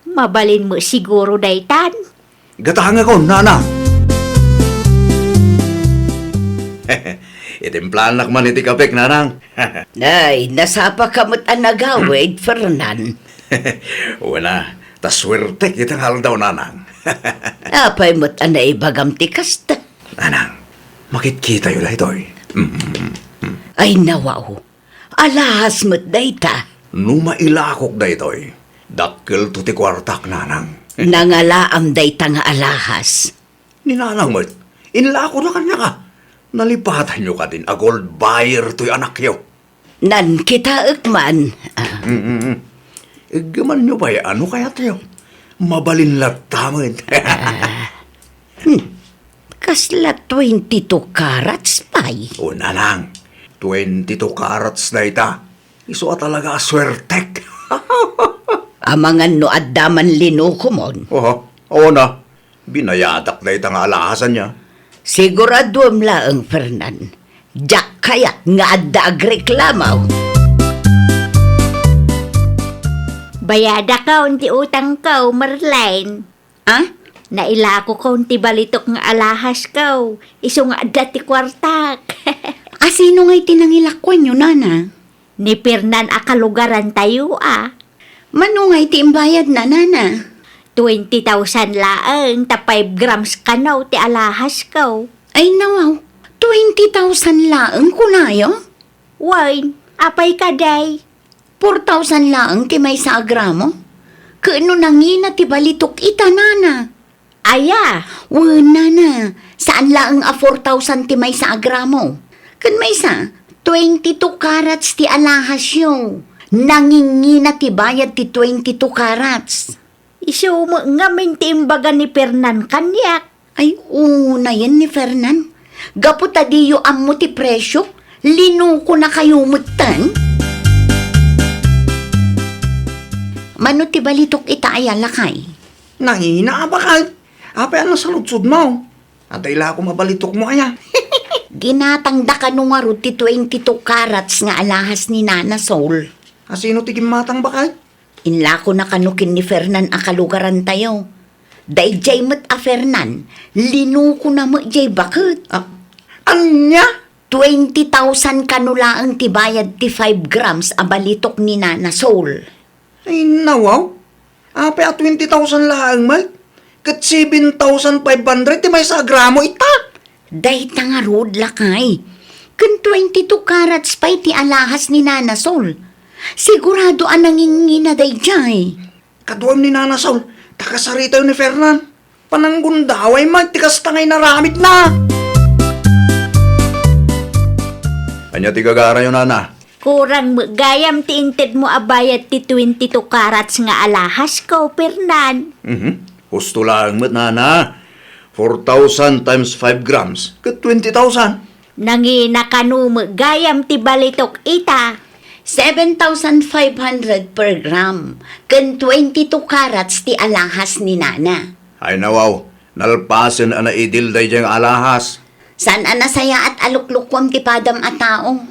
Mabalin met siguro daytan. Gatangakon, nana. Itimplaannak man iti kapek, nanang. Ay, nasapaka met a nagawid, Fernan. Wen a, ta suertek ita nga aldaw, nanang. Apay met a naibagam ti kasta? Nanang, makitkitayo daytoy. Mm, mm, mm. Ay, nawaw. Alahas met dayta. No mailakok daytoy, dakkelto ti kuartak, nanang. Nangalaam dayta nga alahas. Ni nanang met, inlakona kaniak a. Nalipatanyo kadin a gold buyer toy anakyo. Nan kitaek man. Ah. Mm, mm, mm. Iggemanyo pay a no kayatyo. Mabalin latta met. Ah. Hmm. Kasla twenty-two carats pay. O, nanang, twenty-two carats dayta. Isu a talaga a suertek. Amangan no adda man linukomon. Oho, awan a. Binayadak dayta nga alahas ania. Siguraduem laeng, Fernan. Diak kayat nga adda agreklamo. Bayadakon ti utangko, Merlin. Ah? Nailakokon ti balitok nga alahasko. Isu nga adda ti kuartak. A, sino ngay ti nangilakuanyo, nana? Ni Fernan a kalugarantayo a. Mano ngay ti imbayadna, nana? Twenty thousand laeng ta five grams kano ti alahasko. Ay, nawaw. Twenty thousand laeng kunayo? Wen, apay kadi? Four thousand laeng ti maysa a gramo? Ket no nangina ti balitok ita, nana? Aya? Wen, nana, saan laeng a four thousand ti maysa a gramo. Ken maysa, twenty-two carats ti alahasyo. Nangingina ti bayad ti twenty-two carats. Isu met ngamin ti imbaga ni Fernan kaniak. Ay, unayen ni Fernan. Gapu ta diyo ammo ti presyo, linukonakayo metten. Mano ti balitok ita aya, lakay? Nangina a baket. Apay a nasaludsodmo? Adda ilako a balitokmo aya? Ginatangda kano ngarud ti twenty-two carats nga alahas ni Nana Sol. A, sino ti gimmatang, baket? Inlakona kano ken ni Fernan a kalugarantayo. Daydiay met a Fernan, linukona met diay baket. A, ania? Twenty thousand kano laeng ti bayad ti five grams a balitok ni Nana Sol. Ay, nawaw. Apay a twenty thousand laeng met? Ket seven thousand five hundred ti maysa a gramo ita. Dayta ngarud, lakay. Ken twenty-two carats pay ti alahas ni Nana Sol. Sigurado a nangingina daydiay. Kaduam ni Nana Sol, ta kasaritayo ni Fernan. Pananggundaway met ti kasta nga inaramidna. Ania ti gagarayo, nana? Kurang met gayam ti intedmo a bayad ti twenty-two carats nga alahasko, Fernan. Mhm. Husto laeng met, nana. Four thousand times five grams, ket twenty thousand. Nangina kano met gayam ti balitok ita. Seven thousand five hundred per gram, ken twenty-two carats ti alahas ni nana. Ay, nawaw, nalpasen a naidil daydiay nga alahas. Saan a nasayaat a luklukuam ti padam a tao.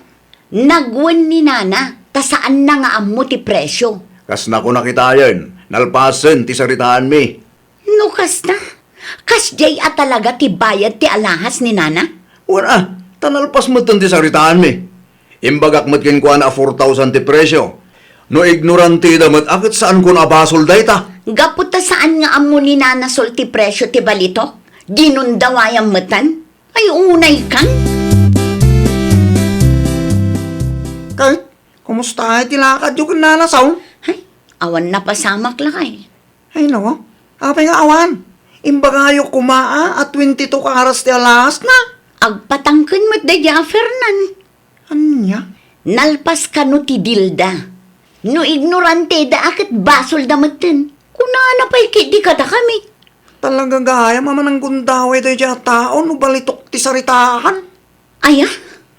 Nagwen ni nana, ta saanna nga ammo ti presyo. Kas nakunak itayen, nalpasen ti saritaanmi. No kasta, kasdiay a talaga ti bayad ti alahas ni nana? Wen a, ta nalpas metten ti saritaanmi. Imbagak met kenkuana a four thousand ti presyo. No ignoranteda met a ket saankon a basol dayta. Gapu ta saan nga ammo ni Nana Sol ti presyo ti balitok, ginundawayam metten. Ay, unay kan. Kay, kumusta ti lakadyo ken Nana Sol? Ay, awan napasamak, lakay. Ay, nawaw. Apay nga awan? Imbagayo koma a, a twenty-two carats ti alahasna. Agpatangken met daydiay a Fernan. Ania? Nalpas kano ti dilda. No ignoranteda a ket basolda metten. Kunana pay ketdi kadakami. Talaga gayam a mananggundaway daydiay a tao no balitok ti saritaan. Aya?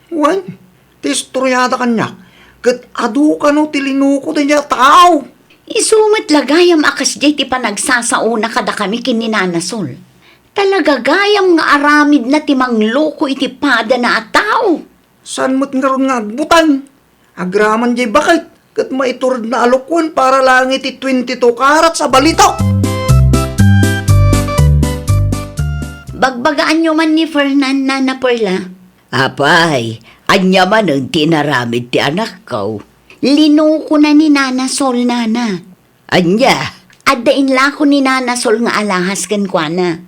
Wen, ti istoriada kaniak, ket adu kano ti linuko daydiay a tao. Isu met la gayam a kasdiay ti panagsasaona kadakami ken ni Nana Sol. Talaga gayam nga aramidna ti mangluko iti padana a tao. Saan met ngarud nga agbutang? Agraman diay baket, ket maituredna a lukuen para laeng iti twenty-two carats a balitok. Bagbagaanyo man ni Fernan, Nana Perla, Apay, ania manen ti inaramid ti anakko? Linukona ni Nana Sol, nana. Ania? Adda inlako ni Nana Sol nga alahas kenkuana.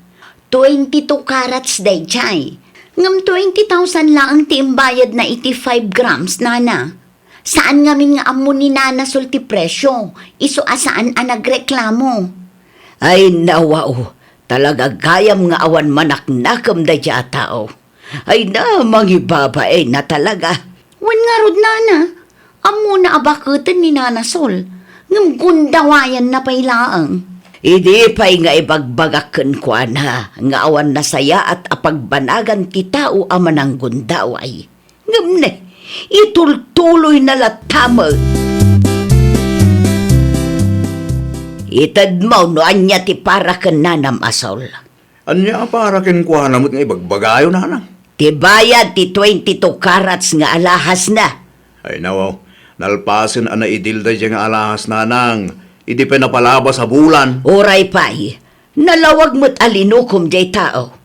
Twenty-two carats daydiay. Ngem twenty thousand laeng ti imbayadna iti five grams, nana. Saan ngamin nga ammo ni Nana Sol ti presio, isu a saan a nagreklamo. Ay, nawaw, talaga gayam nga awan manaknakem daydiay a tao. Ay na, mangibabain na talaga. Wen ngarud, nana, ammona a baketen ni Nana Sol, ngem gundawayanna pay laeng. Idi pay nga ibagbagak kenkuana nga awan nasayaat a pagbanagan ti tao a mananggundaway. Ngem ne, itultuloyna latta met. Itedmo no ania ti para ken nanam a Sol. Ania a para kenkuana met nga ibagbagayo, nanang? Ti bayad ti twenty-two carats nga alahasna. Ay, nawaw, nalpasen a naidil daydiay nga alahas, nanang, idi pay napalabas a bulan. Uray pay, nalawag met a linukom diay tao.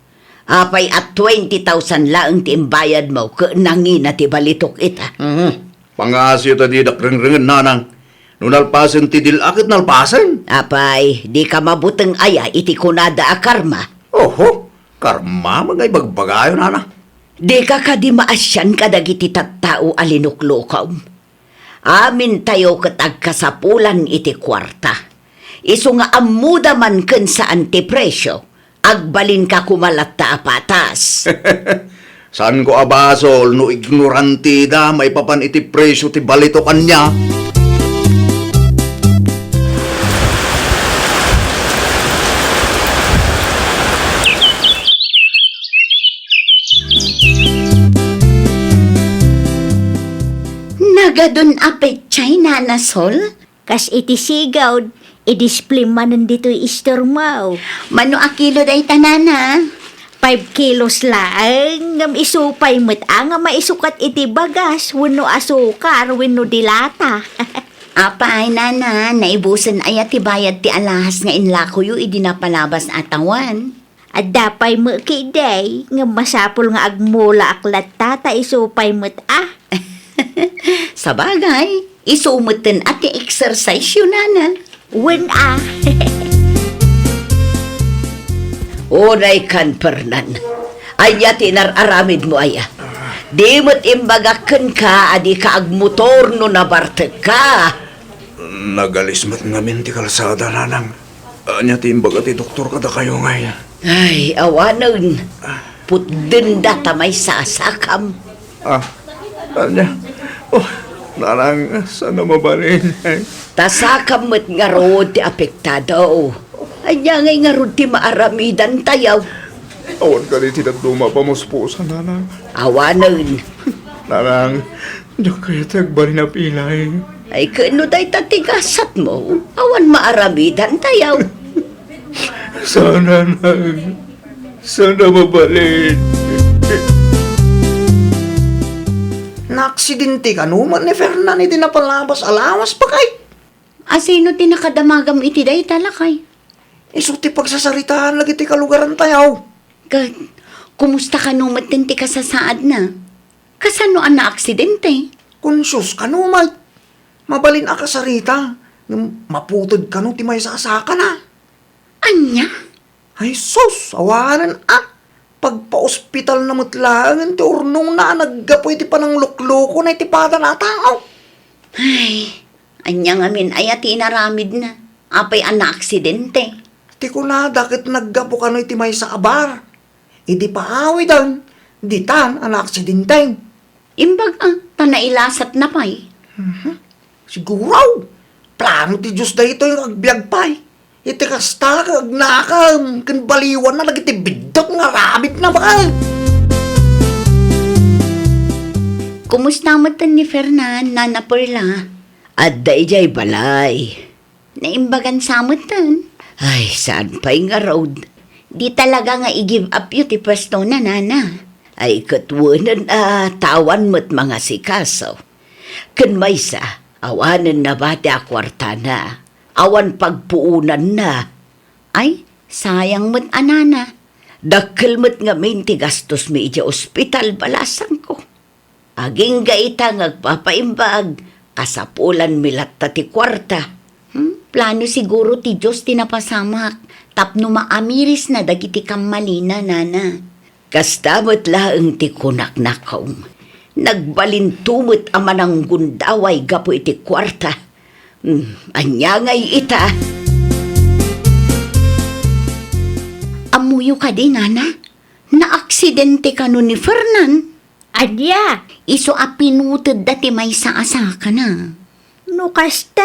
Apay a twenty thousand laeng ti imbayadmo ket nangina ti balitok ita? Mhm. Pangasyo ta didak rengrengen, nanang. No nalpasen ti dil-a ket nalpasen. Apay, dika mabuteng aya iti kunada a karma? Oho, karma met nga ibagbagayo, nanang. Dika kadi maasian kadagiti tattao a linuklukom? Amintayo ket agkasapulan iti kuarta. Isu nga ammoda man ken saan ti presio, agbalinka koma latta a patas. Saanko a basol no ignoranteda maipapan iti presio ti balitok ania. Nagadun a petsa, Nana Sol? Kas iti sigawd, i-display manen ditoy istormo. Mano a kilo dayta, nana? Five kilos laeng, ngem isu pay met a nga maisukat iti bagas wenno asukar wenno dilata. Apay, nana, naibusen aya ti bayad ti alahas nga inlakoyo idi napalabas a tawen? Adda pay met ketdi, ngem masapul nga agmulaak latta ta isu pay met a. Sabagay, isu metten a ti exercise-yo, nana. Wen a. Uray kan, Fernan. Ania ti inar-aramidmo aya? Di met imbagak kenka a dika agmotor no nabartekka. Nagalis met ngamin ti kalsada, nanang. Ania ti imbaga ti doktor kadakayo ngay? Ay, awanen. Putdenda ta maysa a sakam. Ah, ania? Oh, nanang, saan a mabalin? Ta sakam met ngarud ti apektado. Ania ngay ngarud ti maaramidantayo? Awan kadi ti dadduma a pamuspusan, nanang. Awanen. Nanang, diak kayat ti agbalin a pilay. Ay, ken no dayta ti gasatmo, awan maaramidantayo. Saan a, saan a mabalin. Naaksidente kano met ni Fernan idi napalabas a lawas, bakay? A sino ti nakadamagam iti dayta, lakay? Isu ti pagsasaritaan dagiti kalugarantayo. Ket, kumusta kano metten ti kasasaadna? Kasano a naaksidente? Konsios kano met. Mabalin a kasarita, ngem maputed kano ti maysa a sakana. Ania? Ay sus, awanen a. Pagpaospitalna met laengen ti urnongna a naggapu iti panangluklukona iti padana a tao. Ay, ania ngamin aya ti inaramidna? Apay a naaksidente? Ti kunada ket naggapu kano iti maysa a bar. Idi paawiden, ditan a naaksidente. Imbag a, ta nailasatna pay. Mhm. Siguro, plano ti Dios daytoy nga agbiag pay. Iti kasta, agnakam ken baliwanna dagiti biddut nga aramidna, baket. Kumusta metten ni Fernan, Nana Perla? Adda idiay balay. Naimbagan sa metten. Ay, saan pay ngarud? Di talaga nga i-give up yo ti pwestona, nana. Ay, ket wenen a, ta awan met mangasikaso. Ken maysa, awanen nabati a kuartana. Awan pagpuonanna. Ay, sayang met a, nana. Dakkel met ngamin ti gastosmi idiay ospital, balasangko. Agingga ita nga agpapaimbag, kasapulanmi latta ti kuarta. Hmm? Plano siguro ti Dios ti napasamak tapno maamirisna dagiti kammalina, nana. Kasta met laeng ti kunak, nakaw. Nagbalinto met a mananggundaway gapu iti kuarta. Hmm, ania ngay ita? Ammoyo kadi, nana? Naaksidente kano ni Fernan? Ania? Isu a pinutedda ti maysa a sakana. No kasta,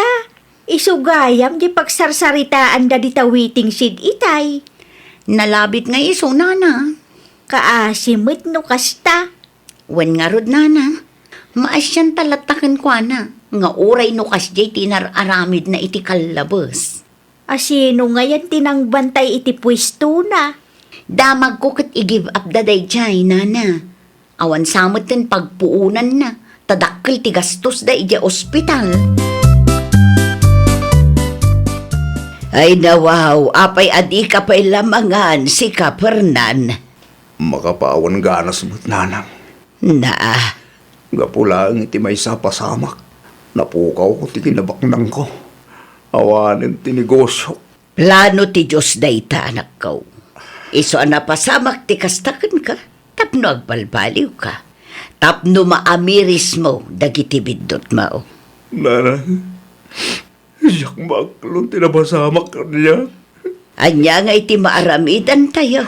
isu gayam ti pagsarsaritaanda dita waiting shed itay. Nalabit nga isu, nana. Kaasi met no kasta. Wen ngarud, nana, maasianta latta kenkuana nga uray no kasdiay ti inar-aramidna iti kallabes. A sino ngayen ti nangbantay iti puestona? Damagko ket i-give up da daydiay, nana. Awan sa metten pagpuonanna, ta dakkel ti gastosda idiay ospital. Ay, nawaw, apay a dika pay la mangan, sika, Fernan? Makapawan ganas met, nanang. Naa. Gapu laeng iti maysa a pasamak, napukawko ti kinabaknangko. Awanen ti negosio. Plano ti Dios dayta, anakko. Isu a napasamak ti kasta kenka, tapno agbalbaliwka, tapno maamirismo dagiti biddutmo. Nanang, diak maaklon ti napasamak kaniak. Ania ngay ti maaramidantayo?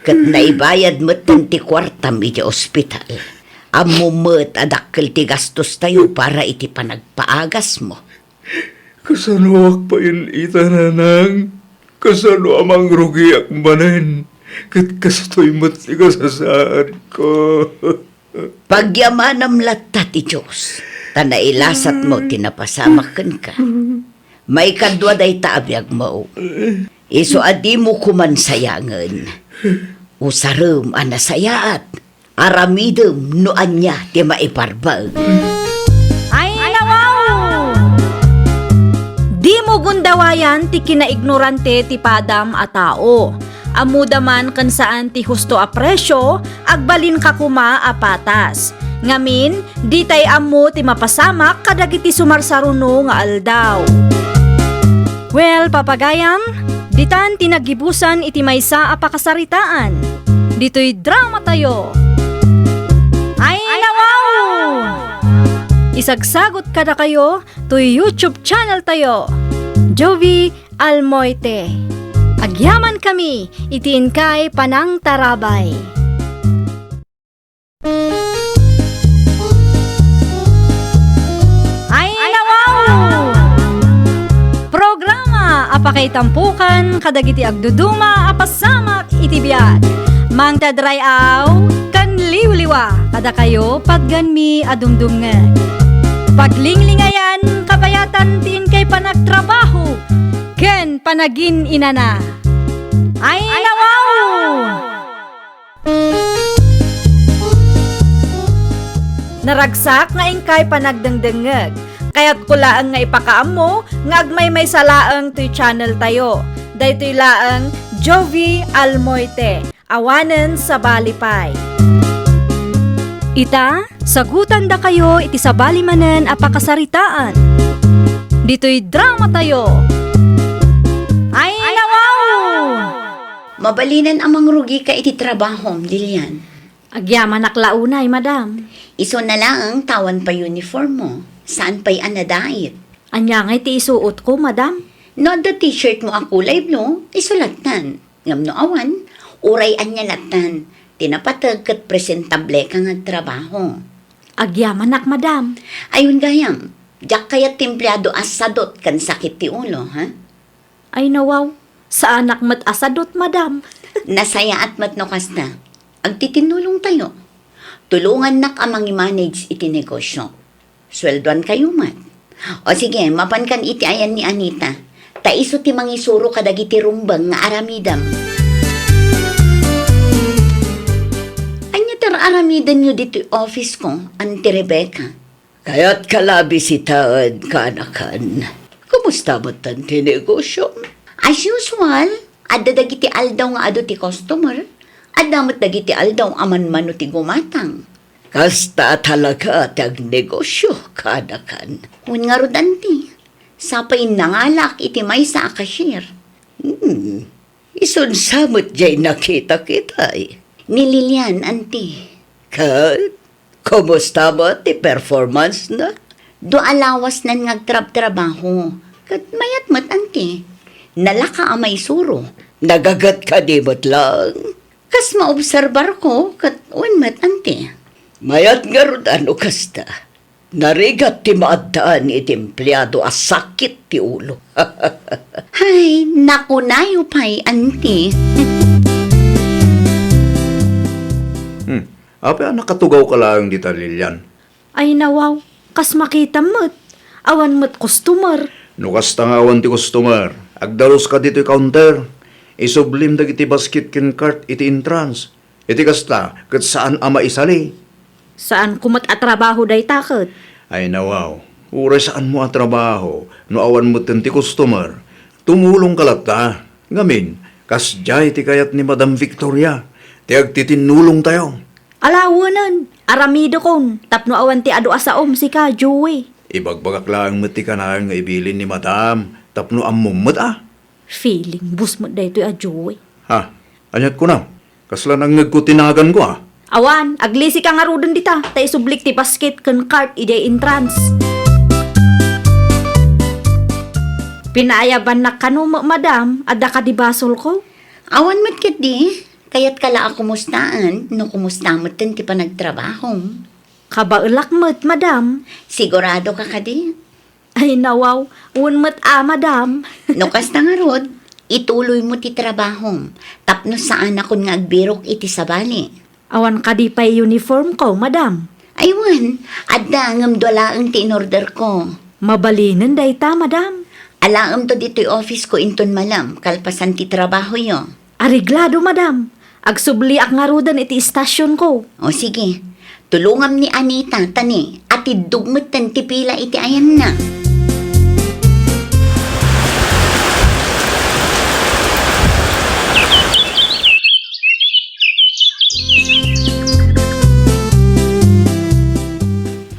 Ket naibayad metten ti kuartam idiay ospital. Ammom met a dakkel ti gastostayo para iti panagpaagasmo. Kasanoak payen ita, nanang? Kasano a mangrugiak manen? Ket kastoy met ti kasasaadko. Pagyamanam latta ti Dios, ta nailasatmo ti napasamak kenka. Maikadua dayta a biagmo. Isu a dimo koman sayangen. Usarem a nasayaat. Aramidem no ania ti maiparbaeng. Ay, nawaw! Dimo gundawayan ti kinaignorante ti padam a tao. Ammoda man ken saan ti husto a presio, agbalinka koma a patas. Ngamin, ditay ammo ti mapasamak kadagiti sumarsaruno nga aldaw. Well, papagayam, ditan ti naggibusan iti maysa a pakasaritaan. Ditoy dramatayo. Ay, nawaw! Isagsagot kadakayo toy YouTube channel tayo, Jovie Almoite. Agyamankami iti inkay panangtarabay. Ay, nawaw! Programa a pakaitampokan kadagiti agduduma a pasamak iti biag. Mangted ray-aw ken liwliwa kadakayo, patganmi a dumdumngeg. Paglinglingayan, kabayatan ti inkay panagtrabaho ken panagin-inana. Ay, nawaw! Naragsak nga inkay panagdengdengngeg. Kayatko laeng nga ipakaammo nga agmaymaysa laeng toy channel tayo. Daytoy laeng Jovie Almoite, awanen sabali pay. Ita, sagutandakayo iti sabali manen a pakasaritaan. Ditoy dramatayo. Ay, nawaw! Mabalinen a mangrugika iti trabahom, Lilian. Agyamanak la unay, madam. Isuna laeng ta awan pay uniformmo. Saan pay a nadait? Ania ngay ti isuotko, madam? No adda t-shirtmo a kulay blue, isu lattan. Ngem no awan, uray ania lattan, ti napateg ket presentableka nga agtrabaho. Agyamanak, madam. Ayun gayam, diak kayat ti empleado a sadot ken sakit ti ulo, ha? Ay, nawaw, saanak met a sadot, madam. Nasayaat met no kasta. Agtitinnulongtayo. Tulongannak a mangi-manage iti negosyo. Sueldoankayo met. O sige, mapankan iti ayan ni Anita. Ta isu ti mangisuro kadagiti rumbeng nga aramidem. Ania ti ar-aramidenyo ditoy office ko, Auntie Rebecca? Kayatka la bisitaen, kaanakan. Kumusta met ti negosyo? As usual, adda dagiti aldaw nga adu ti customer. Adda met dagiti aldaw a manmano ti gumatang. Kasta a talaga ti agnegosio, kanakan. Wen ngarud, anti, sapay nangalak iti maysa a cashier. Hmm, isunsa met jay nakita-kitay. Ni Lilian, anti. Ket, kumusta met ti performance na? Dua a lawasnan nga agtrabtrabaho. Ket mayat met, anti. Nalaka a maisuro. Nagaget kadi met lang? Kas maobserbarko, ket wen met, anti. Mayat ngarud a no kasta. Narigat ti maaddaan iti empleado a sakit ti ulo. Hay, nakunayo pay, anti. Hmm. Apay a nakatugawka laeng dita, Lilian? Ay, nawaw, kas makitam met, awan met customer. No kasta nga awan ti customer, agdaluska ditoy counter. Isublim dagiti basket ken cart iti entrance. Iti kasta, ket saan a maisali. Saanko met a trabaho dayta ket. Ay, nawaw, uray saanmo a trabaho, no awan metten ti customer, tumulongka latta. Ngamin, kasdiay ti kayat ni Madam Victoria, ti agtitinnulongtayo. Alawenen, aramidekon, tapno awan ti adu a saom sika, Joey. Ibagbagak laeng met ti kanayon nga ibilin ni Madam, tapno ammom met a. Feeling boss met daytoy a Joey. Ha? Aniat kunam? Kasla nangngegko ti naganko, a? Awan, aglisika ngaruden dita, ta isublik ti basket ken cart idiay entrance. Pinaayabannak kano, ma-, madam, adda kadi basolko? Awan met ketdi, kayatka la a kumustaen, no kumusta metten ti panagtrabahom. Kabaelak met, madam. Siguradoka kadi? Ay, nawaw, wen met a, madam. No kasta ngarud, ituloymo ti trabahom, tapno saanakon nga agbirok iti sabali. Awan kadi pay uniformko, madam? Ay, wen, adda ngem dua laeng ti inorderko. Mabalinen dayta, madam. Alaemto ditoy office ko inton malem, kalpasan ti trabahoyo. Areglado, madam. Agsubliak ngaruden iti istasionko. O, sige. Tulongam ni Anita, ta ni, atiddog metten ti pila iti ayanna.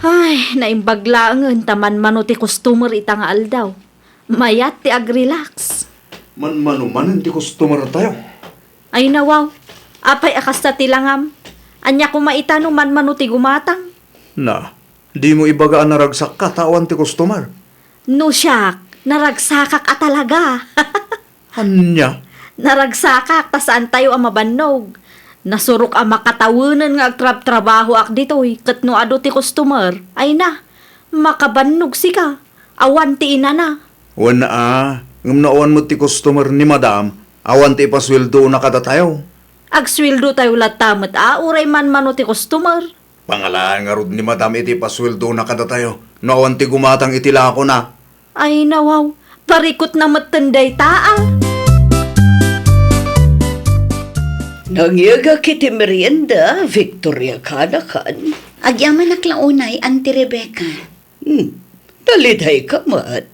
Ay, naimbag laengen ta manmano ti customer ita nga aldaw. Mayat ti agrelax. Manmano manen ti customer tayo. Ay, nawaw. Apay a kasta ti langam? Ania koma ita no manmano ti gumatang? Na, dimo ibaga a naragsakka ta awan ti customer. No siak, naragsakak a talaga. Ania? Naragsakak ta saantayo a mabannog. Nasurok a makatawenen nga agtrabtrabahoak ditoy ket no adu ti customer, ay na, makabannog sika. Awan ti inana. Wen a, ngem no awan met ti customer ni Madam, awan ti ipasueldo na kadatayo. Agsueldo tayo latta met a, uray manmano ti customer. Pangalaen ngarud ni Madam iti ipasueldo na kadatayo, no awan ti gumatang iti lako na. Ay, nawaw, parikot na metten dayta, a. Nangyegak iti merienda, Victoria, kanakan. Agyamanak la unay, Auntie Rebecca. Hmm, nalidayka met.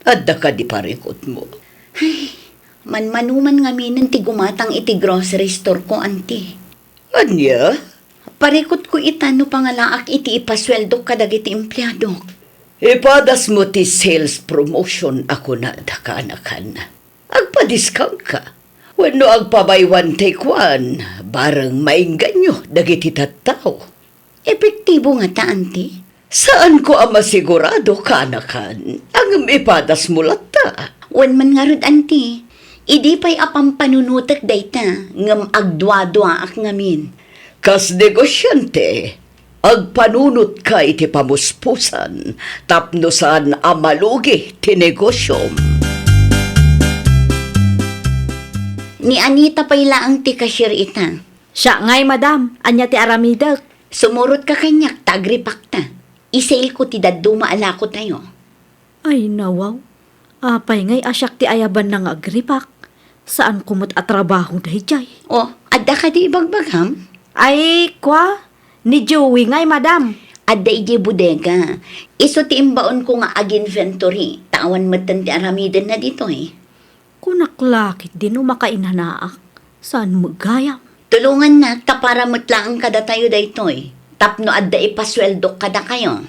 Adda kadi parikutmo? Ay, manmanuman ngaminen ti gumatang iti grocery store ko, anti. Ania? Parikutko ita no pangalaak iti ipasueldok kadagiti empleadok. Ipadasmo ti sales promotion a kunada, kanakan. Agpadiskangka. Wenno agpa-buy one take one, bareng maingganyo dagiti tattao. Epektibo ngata, anti? Saanko a masigurado, kanakan. Ngem ipadasmo latta. Wen man ngarud, anti. Idi pay a pampanunotek dayta, ngem agduaduaak ngamin. Kas negosyante, agpanunotka iti pamuspusan tapno saan a malugi ti negosyom. Ni Anita pay laeng ti cashier ita. Siak ngay, madam. Ania ti aramidek? Sumurotka kaniak ta agripakta. Isaleko ti dadduma a lakotayo. Ay, nawaw. Apay ngay a siak ti ayabanna nga agripak? Saanko met a trabaho daydiay. O, adda kadi ibagbagam? Ay, kua, ni Joey ngay, madam. Adda idiay bodega. Isu ti imbaonko nga ag-inventory, ta awan metten ti aramidenna ditoy. Kunak la ketdi no makainanaak, saan met gayam? Tulongannak ta para met laeng kadatayo daytoy, tapno adda ipasueldok kadakayo.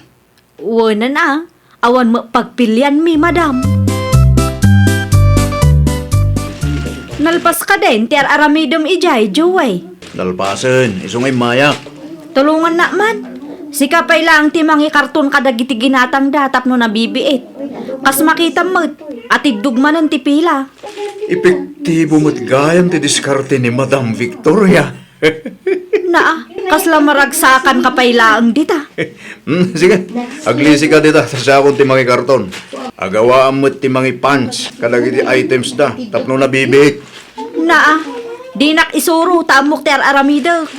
Wen a, awan met pagpilianmi, madam. Nalpas kadin ti ar-aramidem idiay, Joey? Nalpasen, isu nga immayak. Tulongannak man. Sika pay laeng ti mangikarton kadagiti ginatangda tapno nabibiit. Kas makitam met, atiddog manen ti pila. Epektibo met gayam ti diskarte ni Madam Victoria. Naa, kasla maragsakanka pay laeng dita. Hmm, sige, aglisika dita, ta siakon ti mangikarton. Agawaam met ti mangi-punch kadagiti items da tapno nabibiit. Naa, dinak isuro ta ammok ti ar-aramidek.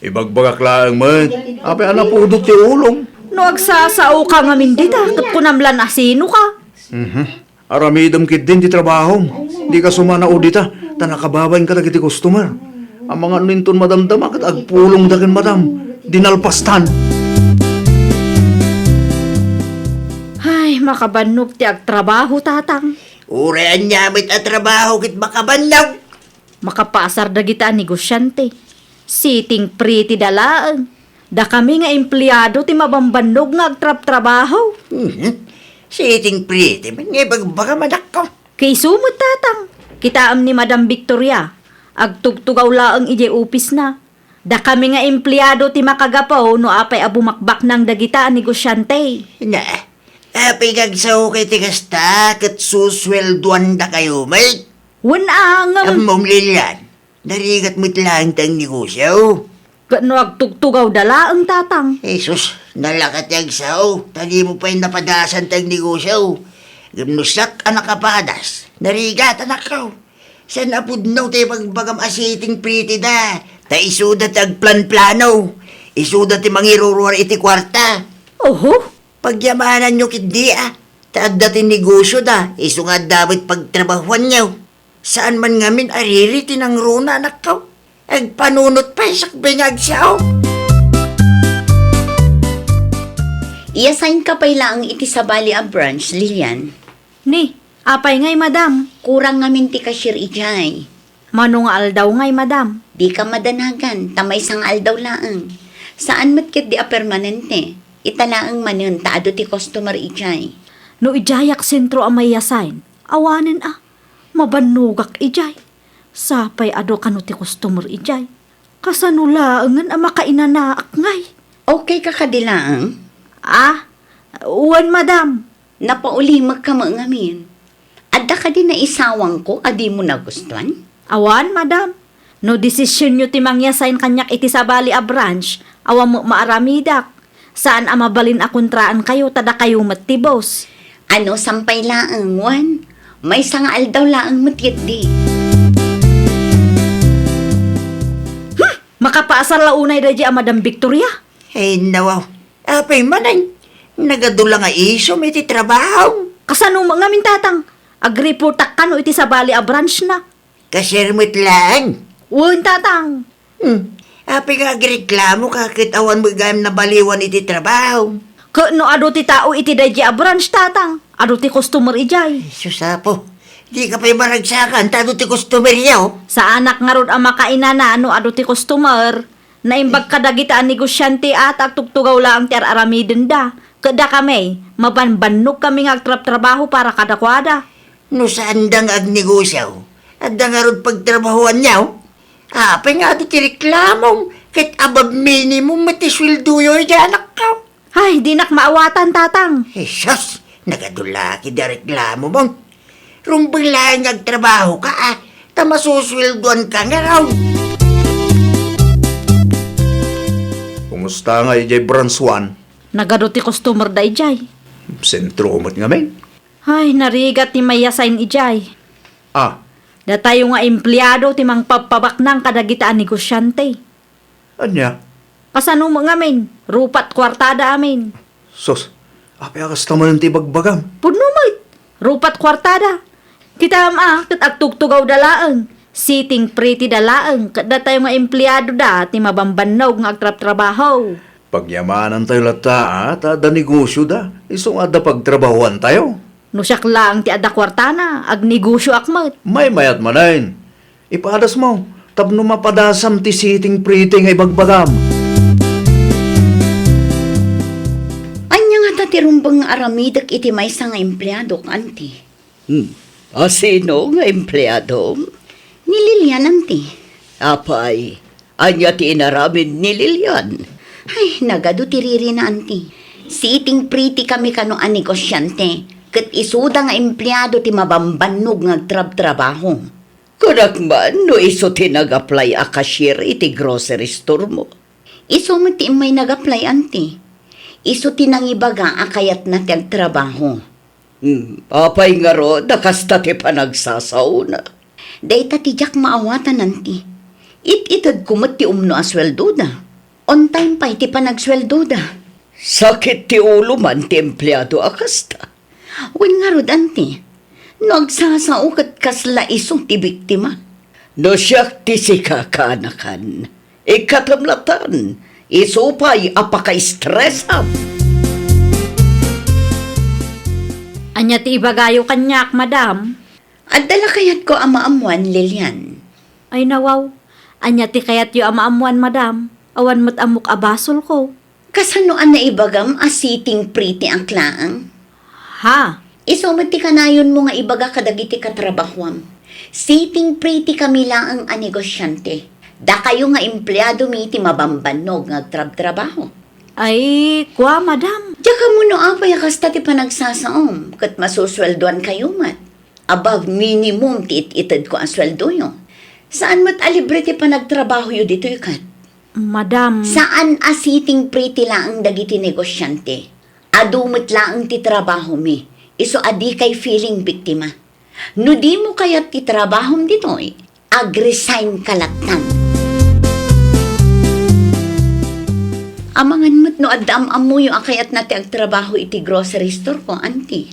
Ibagbagak laeng met, apay a napudot ti ulom. No agsasaoka ngamin dita, ket kunam lan a sinoka. Mhm. Aramidem ketdin ti trabahom. Dika sumanao dita, ta nakababain kadagiti customer. Amangan no inton madamdama ket agpulongda ken madam. Dinalpastan. Ay, makabannog ti agtrabaho, tatang. Uray ania met a trabaho ket makabannog. Makapaasar dagita a negosiante. Sitting pretty da laeng. Dakami nga empleado ti mabambannog nga agtrabtrabaho. Mhm. Sitting pretty met nga ibagbaga, anakko. Kaisu met, tatang. Kitaem ni Madam Victoria. Agtugtugaw laeng idiay opisna. Dakami nga empleado ti makagapu no apay a bumakbaknang dagita a negosiante. Na, apay nga agsaoka iti kasta ket susueldoandakayo met? Wen a, ngem Ammom, Lilian, narigat met laeng ti agnegosio. Ket no agtugtugawda laeng, tatang? Jesus, nalaka ti agsao, ta dimo pay napadasan ti agnegosio. Ngem no siak a nakapadas, narigat, anakko. Saan a pudno ti ibagbagam a sitting pretty da. Ta isuda ti agplanplano. Isuda ti mangiruruar iti kuarta. Oho. Pagyamananyo ketdi a. Ta adda ti negosioda, isu nga adda met pagtrabahoanyo. Saan man ngamin a riri ti nangruna, anakko. Agpanunot pay sakbay nga agsao. Iyasaynka pay laeng iti sabali a branch, Lilian. Ni, apay ngay, madam? Kurang ngamin ti cashier idiay. Mano nga aldaw ngay, madam? Dika madanagan, ta maysa nga aldaw laeng. Saan met ketdi a permanente. Ita laeng manen ta adu ti customer idiay. No idiayak sentro a maiyasign, awanen a. Mabannogak idiay. Sapay adu kano ti customer idiay. Kasano laengen a makainanaak ngay? Okay ka kadi laeng? Ah, wen, madam. Napaulimekka met ngamin. Adda kadi naisawangko a dimo nagustuan? Awan, madam. No desisionyo ti mangiyasign kaniak iti sabali a branch, awan met maaramidak. Saan a mabalin a kontraankayo ta dakayo met ti boss. Ano, sampay laeng, wen? Maysa nga aldaw laeng met ketdi. Hmm! Makapaasar la unay daydi a Madam Victoria? Ay, nawaw. Apay manen, nagadu la nga isom iti trabaho. Kasano met ngamin, tatang? Agreportak kano iti sabali a branch na. Cashier met laeng. Wen, tatang. Hmm. Apay nga agreklamoka ket awan met gayam nabaliwan iti trabaho? Ket no adu ti tao iti daydi a branch, tatang, adu ti customer idiay. Sus, Apo, dika pay maragsakan ta adu ti customeryo. Saanak ngarud a makainana no adu ti customer. Naimbag kadagita a negosiante a ta agtugtugaw laeng ti ar-aramidenda. Ket dakami, mabanbannog kami nga agtrabtrabaho para kadakuada. No saanda nga agnegosio, adda ngarud pagtrabahoanyo? Apay nga adu ti reklamom, ket above minimum met ti sueldoyo idiay, anakko. Ay, dinak maawatan, tatang. Jesus, nagadu la ketdi a reklamom. Rumbeng laeng nga agtrabahoka, a, ta masusueldoanka ngarud. Kumusta nga idiay branch one? Nagadu ti customer da idiay. Sentro met ngamin. Ay, narigat ti maiyasign idiay. Ah. Datayo nga empleado ti mangpabpabaknang kadagita a negosiante. Ania? Kasano met ngamin? Rupat kuartada amin. Sus, apay a kasta manen ti ibagbagam? Pudno met. Rupat kuartada. Kitaem a, ket agtugtugawda laeng. Sitting pretty da laeng, ket datayo nga empleadoda ti mabambannog nga agtrabtrabaho. Pagyamanantayo latta, a, ta adda negosioda, isu nga adda pagtrabahoantayo. No siak laeng ti adda kuartana, agnegosioak met. Maymayat manen. Ipadasmo, tapno mapadasam ti sitting pretty nga ibagbagam. Ania ngata ti rumbeng nga aramidek iti maysa nga empleadok, anti? Hmm. A sino nga empleadom? Ni Lilian, anti. Apay, ania ti inaramid ni Lilian? Ay, nagadu ti ririna, anti. Sitting pretty kami kano a negosiante, ket isuda nga empleado ti mabambannog nga agtrabtrabaho. Kunak man no isu ti nag-apply a cashier iti grocery store mo. Isu met ti immay nag-apply, anti. Isu ti nangibaga a kayatna ti agtrabaho. Hmm, apay ngarud a kasta ti panagsasaona? Dayta ti diak maawatan, anti. It-itedko met ti umno a sueldoda. On time pay ti panagsueldoda. Sakit ti ulo man ti empleado a kasta. Wen ngarud, anti, no agsasao ket kasla isu ti biktima. No siak ti sika, kaanakan, ikkatem latan, isu pay a pakaestresam. Ania ti ibagayo kaniak, madam? Adda la kayatko a maammoan, Lilian. Ay, nawaw. Ania ti kayatyo a maammoan, madam? Awan met ammok a basolko. Kasano a naibagam a sitting pretty ak laeng? Ha? Isu met ti kanayonmo nga ibaga kadagiti katrabahoam. Sitting pretty kami laeng a negosiante. Dakayo nga empleadomi ti mabambannog nga agtrabtrabaho. Ay, kua, madam. Diak ammo no apay a kasta ti panagsasaom, ket masusueldoankayo met. Above minimum ti it-itedko a sueldoyo. Saan met a libre ti panagtrabahoyo ditoy ket? Madam. Saan a sitting pretty laeng dagiti negosiante. Adu met laeng ti trabahomi, isu a dikay feeling biktima. No dimo kayat ti trabahom ditoy, agresign ka lattan. Amangan met no adda am-ammoyo a kayatna ti agtrabaho iti grocery store ko, anti.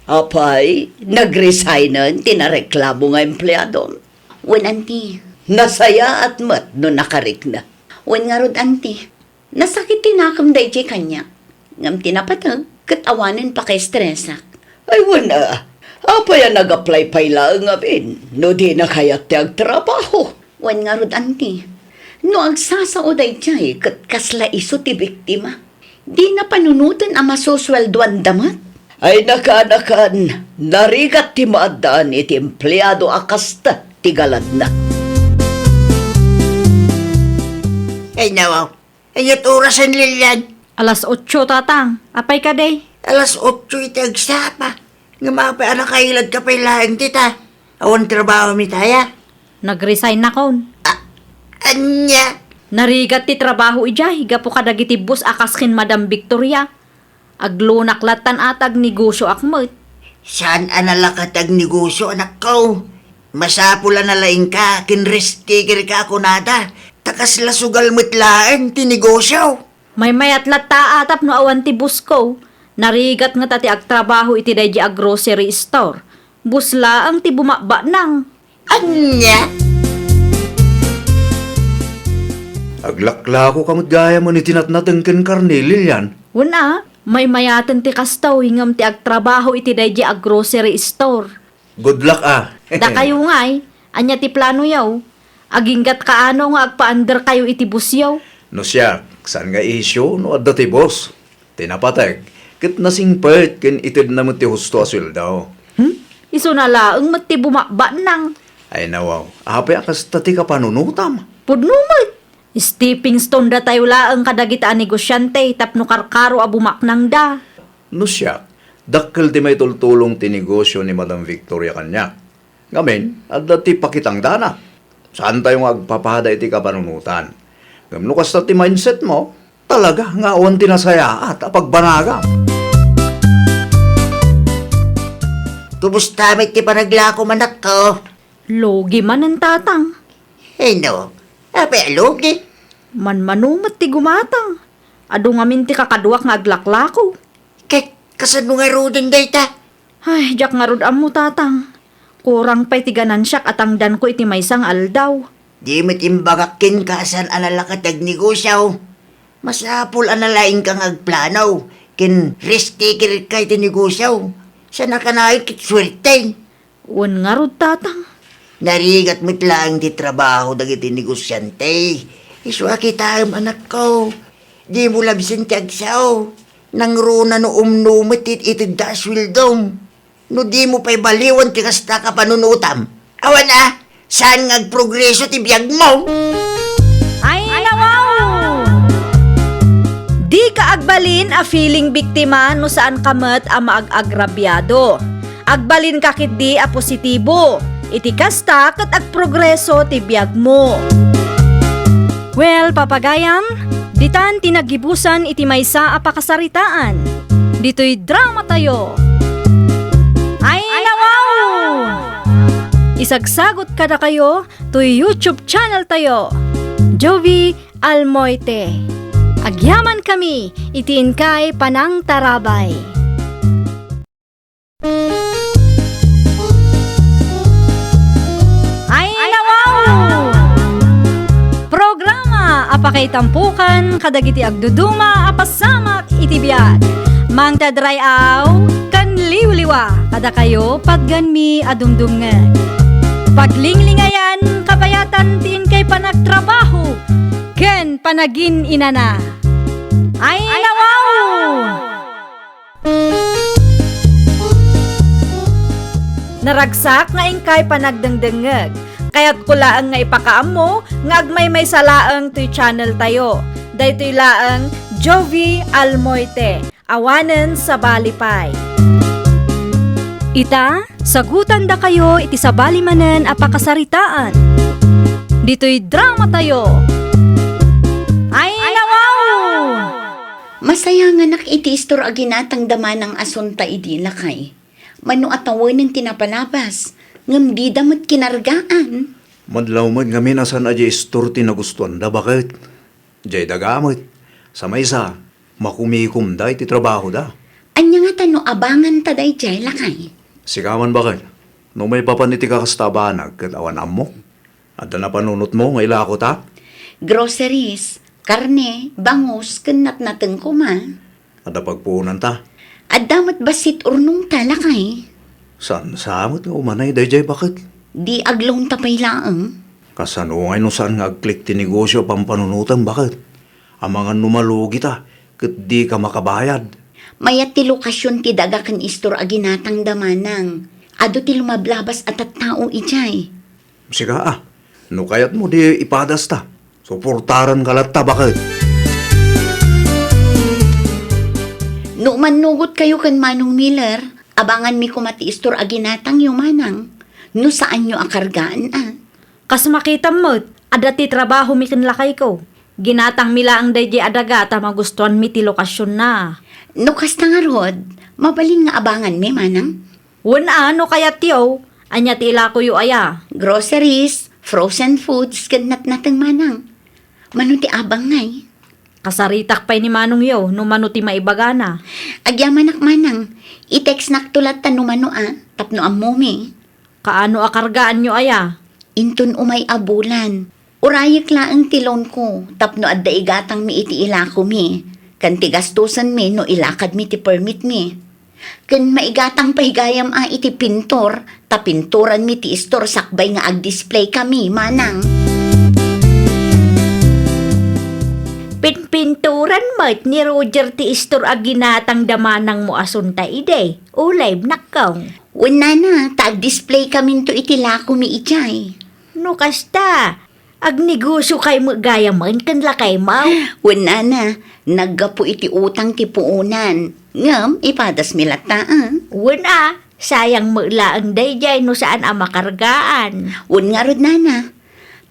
Apay, nagresignen ti nareklamo nga empleadom? Wen, anti. Nasayaat met no nakarikna. Wen ngarud, anti. Nasakit ti nakem daydiay kaniak. Ngem ti napateg, ket awanen pakaestresak. Ay, wen a. Apay a nag-apply pay laeng ngamin no dina kayat ti agtrabaho? Wen ngarud, anti. No agsasao daydiay, ket kasla isu ti biktima. Dina panunoten a masusueldoanda met. Ay, nakaanakan, narigat ti maaddaan iti empleado a kasta ti galadna. Ay, nawaw. Ania ti orasen, Lilian? Alas otso, tatang. Apay kadi? Alas otso iti agsapa. Ngem apay a nakailadka pay laeng dita? Awan trabahomi dita? Nagresignnakon. A-, ania? Narigat ti trabaho idiay gapu kadagiti boss a kas ken Madam Victoria. Aglunak lattan a ta agnegosioak met. Saan a nalaka ti agnegosio, anakko. Masapul a nalaingka ken risk takerka a kunada, ta kasla sugal met laeng ti negosio. Maymayat latta a tapno awan ti bossko. Narigat ngata ti agtrabaho iti daydiay a grocery store. Bos laeng ti bumabaknang. Ania? Aglaklako ka met gayam iti natnateng ken karne, Lilian. Wen a, maymayaten ti kastoy ngem ti agtrabaho iti daydiay a grocery store. Good luck, a. Dakayo ngay, ania ti planoyo? Aginggat kaano nga agpaanderkayo iti bossyo? No siak, saan nga isyu no adda ti boss. Ti napateg, ket nasingpet ken itedna met ti husto a sueldo. Hmm? Isuna laeng met ti bumabaknang. Ay, nawaw, apay a kasta ti kapanunotam? Pudno met. Stepping stone datayo laeng kadagita a negosiante tapno karkaro a bumaknangda. No siak, dakkel ti maitultulong ti negosio ni Madam Victoria kaniak. Ngamin, adda ti pakitangdana. Saantayo nga agpapada iti kapanunotan. Ngem no kasta ti mindsetmo, talaga nga awan ti nasayaat a pagbanagam. Kumusta met ti panaglakom, anakko? Lugi manen, tatang. Ay, no. Apay a lugi? Manmano met ti gumatang. Adu ngamin ti kakaduak nga aglaklako. Ket kasano ngaruden dayta? Ay, diak ngarud ammo, tatang. Kurang pay ti ganansiak a tangdanko iti maysa nga aldaw. Di met imbagak kenka a saan a nalaka ti agnegosio. Masapul a nalaingka nga agplano ken risk takerka iti negosio. Saan a kanayon ket suerte. Wen ngarud, tatang. Narigat met laeng ti trabaho dagiti negosiante. Isu a kitaem, anakko. Dimo labsen ti agsao. Nangruna no umno met ti itedda a sueldom. No dimo pay baliwan ti kasta a panunotam. Awan a, saan nga agprogreso ti biagmo? Ay, nawaw! Dika agbalin a feeling biktima no saanka met a maag-agrabiado. Agbalinka ketdi a positibo. Iti kasta ket agprogreso ti biagmo. Well, papagayam, ditan ti naggibusan iti maysa a pakasaritaan. Ditoy dramatayo. Ay, nawaw! Isagsagot kadakayo toy YouTube channeltayo, Jovie Almoite. Agyamankami iti inkay panangtarabay. Ay, nawaw! Programa a pakaitampokan kadagiti agduduma a pasamak iti biag. Mangted ray-aw ken liwliwa kadakayo, patganmi a dumdumngeg. Paglinglingayan, kabayatan ti inkay panagtrabaho ken panagin-inana. Ay, nawaw! Naragsak nga inkay panagdengdengngeg. Kayatko laeng nga ipakaammo nga agmaymaysa laeng toy channeltayo. Daytoy laeng Jovie Almoite, awanen sabali pay. Ita, sagutandakayo iti sabali manen a pakasaritaan. Ditoy dramatayo. Ay, nawaw! Masayanganak iti istor a ginatangda manang asunta idi, lakay. Mano a tawenen ti napalabas, ngem dida met kinargaan. Madlaw met ngamin a saan a diay istor ti nagustuanda, baket. Diay daga met. Sa maysa, makumikomda iti trabahoda. Ania ngata no abanganta daydiay, lakay? Sika man, baket. No maipapan iti kakasta a banag ket awan ammok. Adda napanunotmo nga ilakota? Groceries, karne, bangus, ken natnateng koma. Adda pagpuonanta? Adda met bassit urnongta, lakay. Saan sa met nga umanay daydiay, baket? Di agloanta pay laeng. Kasano ngay no saan nga agklik ti negosio a pampanunotem, baket? Amangan no malugita ket dika makabayad. Mayat ti lokasion ti daga ken istor a ginatangda, manang. Adu ti lumablabas a tattao idiay. Sika a, no kayatmo di ipadasta, suportaranka latta, baket. No mannugotkayo ken Manong Miller, abanganmi koma ti istor a ginatangyo, manang. No saanyo a kargaan a. Kas makitam met, adda ti trabahomi ken lakayko. Ginatangmi laeng daydiay a daga ta magustuanmi ti lokasionna. No kasta ngarud, mabalin nga abanganmi, manang. Wen a, no kayatyo, ania ti ilakoyo aya? Groceries, frozen foods, ken natnateng, manang. Mano ti abang ngay? Kasaritak pay ni manongyo no mano ti maibagana. Agyamanak, manang. I-textnakto latta no mano a, tapno ammomi. Kaano a kargaanyo aya? Inton umay a bulan, urayek laeng ti loanko tapno adda igatangmi iti ilakomi, ken ti gastosenmi no ilakadmi ti permitmi. Ken maigatang pay gayam a iti pintor, ta pinturanmi ti istor sakbay nga agdisplaykami, manang. Pinpinturan met ni Roger ti istor a ginatangda manangmo asunta idi, ulive, nakkong. Wen, nana, ta agdisplay kaminto iti lakomi idiay. No kasta, agnegosio kay met gayamen ken lakaymo? Wen, nana, naggapu iti utang ti puonan. Ngem ipadasmi latta, a. Wen a, sayang met laeng daydiay no saan a makargaan. Wen ngarud, nana,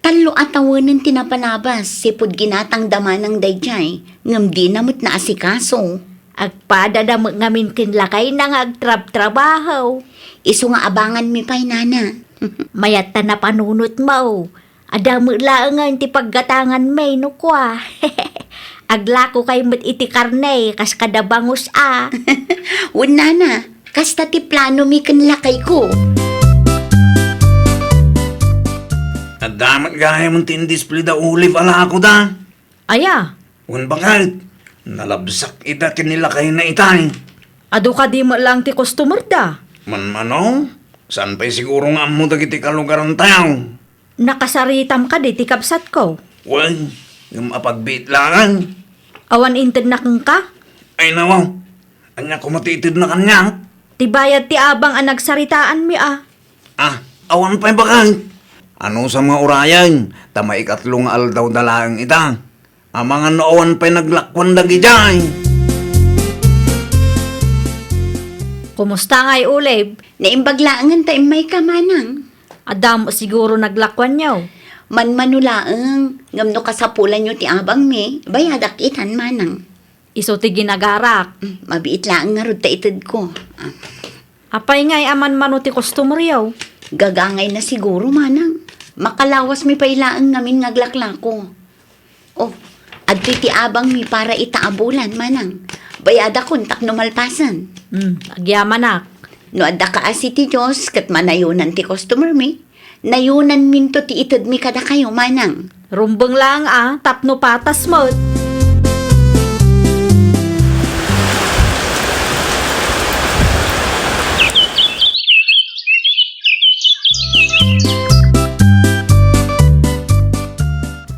tallo a tawenen ti napalabas, sipud ginatangda manang daydiay, ngem dina met naasikaso. Agpadada met ngamin ken lakayna nga agtrabtrabaho. Isu nga abanganmi pay, nana. Mayat ta napanunotmo. Adda met laengen ti paggatanganmi no kua. Aglakokay met iti karne kas kada bangus a. Wen, nana, kasta ti planomi ken lakayko. Adda met gayamen ti indisplay da Olive a lakoda. Aya? Wen, baket, nalabsak ida ken ni lakayna itay. Adu kadi met laeng ti customer da? Manmano? Saan pay siguro nga ammo dagiti kalugarantayo? Nakasaritam kadi ti kabsatko? Wen, ngem apagbiit laeng. Awan intedna kenka? Ay, nawaw. Ania koma ti itedna kaniak? Ti bayad ti abang a nagsaritaanmi a. Ah, awan pay baket. Anusam nga urayen, ta maikatlo nga aldaw da laeng ita. Amangan no awan pay naglakuan dagidiay. Kumusta ngay, Olive? Naimbag laengen ta immayka, manang. Adda met siguro naglakuanyo. Manmano laeng, ngem no kasapulanyo ti abangmi, bayadak itan, manang. Isu ti ginagarak. Mm, mabiit laeng ngarud ta itedko. Ah. Apay ngay a manmano ti customeryo? Gagangayna siguro, manang. Makalawasmi pay laeng ngamin nga aglaklako. Oh, adtoy ti abangmi para ita a bulan, manang. Bayadakon tapno malpasen. Hmm, agyamanak. No adda kaasi ti Dios ket manayonan ti customermi, nayonanminto ti itedmi kadakayo, manang. Rumbeng laeng a, tapno patas met.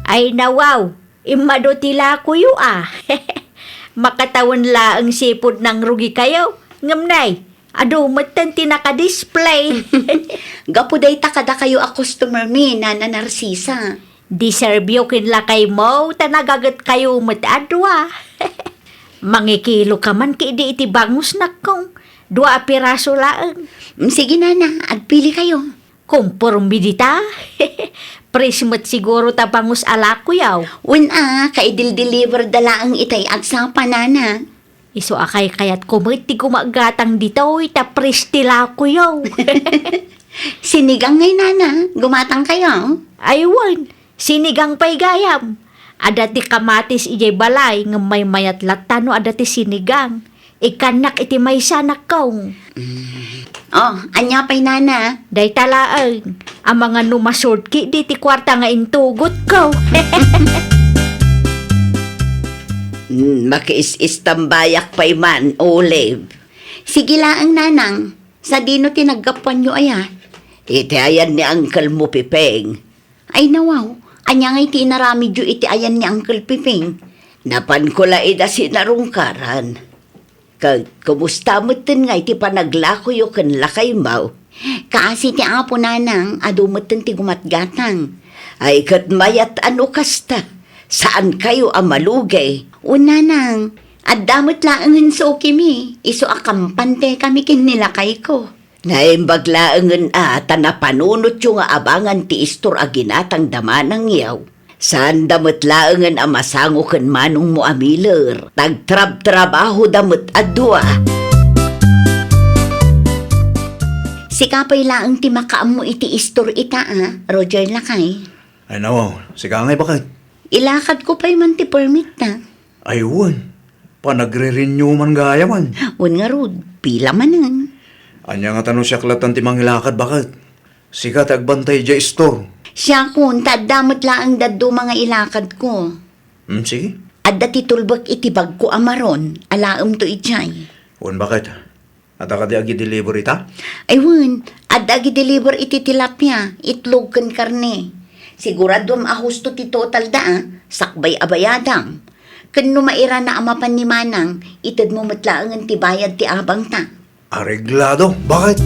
Ay, nawaw, immadu ti lakoyo a. Makatawen laeng sipud nangrugikayo. Ngem nay, adu metten ti nakadisplay. Gapu dayta kadakayo a customer mi, Nana Narcisa. Deserve yo ken lakaymo ta nagagetkayo met a dua. Mangikilo ka man kidi iti bangusnak kong dua a piraso laeng. Mm, sige, Nana, agpili kayo. Komporme dita. Fresh met siguro ta bangus a lakoyaw. Wen a, kaidil-deliver da laeng itay agsapa, Nana. Isu a kaykayatko met ti gumaggatang ditoy ta fresh ti lakoyaw. Sinigang ngay, Nana, gumatang kayo? Ay wen, sinigang pay gayam. Adda ti kamatis idiay balay ngem maymayat latta no adda ti sinigang. Ikkannak iti maysa, nakkaw. Mm. Oh, ania pay, Nana? Dayta laeng, amangan no ma-short kidi ti kuarta nga intugotko. Mm, makiis-istambayak pay man, Olive. Sige laeng, Nanang. Sadino ti naggapuanyo aya? Iti ayan ni Uncle mo, Piping. Ay, nawaw, ania ngay ti inaramidyo iti ayan ni Uncle Piping? Napanko la ida sinarungkaran. Ket kumusta metten ngay ti panaglakoyo ken lakaymo? Kaasi ti Apo, Nanang, adu metten ti gumatgatang. Ay, ket mayat a no kasta, saankayo a malugi. Wen, Nanang, adda met laengen sukimi, isu a kampantekami ken ni lakayko. Naimbag laengen a ta napanunotyo nga abangan ti istor a ginatang da manangyo. Saanda met laengen a masango ken manongmo a Miller. Tagtrabtrabahoda met a dua. Sika pay laeng ti makaammo iti istor ita a, Roger lakay. Ay, nawaw, sika ngay baket. Ilakadko pay man ti permit ta. Ay, wen. Panagre-renew man gayam. Wen ngarud, pila manen? Ania ngata no siak latta ti mangilakad baket? Sika ti agbantay idiay istor. Siakon, ta adda met laeng dadduma nga ilakadko. Hmm, sige. Adda ti tulbek iti bagko a maron, alaemto idiay. Wen baket. Adda kadi agi-deliver ita? Ay wen, adda agi-deliver iti tilapia, itlog ken karne. Siguraduam a husto ti total da a, sakbay a bayadam. Ken no mairana a mapan ni Manang, itedmo met laengen ti bayad ti abangta. Areglado, baket?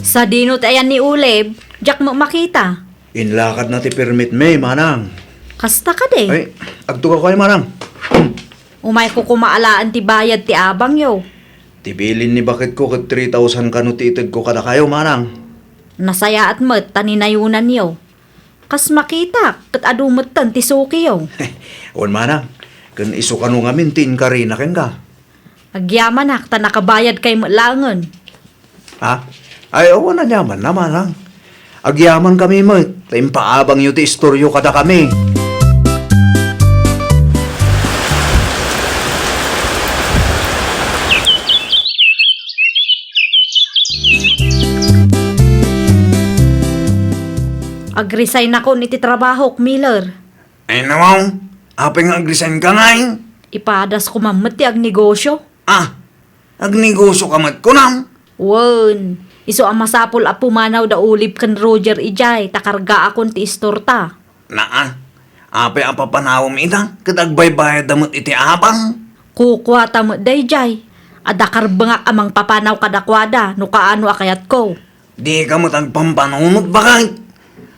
Sadino ti ayan ni Uleb? Diak met makita. Inlakadna ti permit mi, Manang. Kasta kadi? Ay, agtugakoy, Manang. Umayko koma alaen ti bayad ti abangyo. Ti bilin ni baketko ket three thousand kano ti itedko kadakayo, Manang. Nasayaat met ta ninayonanyo. Kas makitak, ket adu metten ti sukiyo. Wen, Manang, ken isu kano ngamin ti inkarina kenka. Agyamanak ta nakabayadkay met laengen. Ha? Ay, awan a yaman na, Manang. Agyamankami met ta impaabangyo ti istoryo kadakami. Ag-resignakon iti trabahok, Miller. Ay, nawaw, apay nga ag-resign ka ngay? Ipadas ko man met ti agnegosyo. Ah, Agnegosioka met kunam? Wen, isu a masapul a pumanaw da Olive ken Roger idiay ta kargaakon ti istorta. Naa, apay a papanawem ida ket agbaybayadda met iti abang? Kukuata met daydiay. Adda karbengak a mangpapanaw kadakuada no kaano a kayatko. Dika met agpampanunot, baket.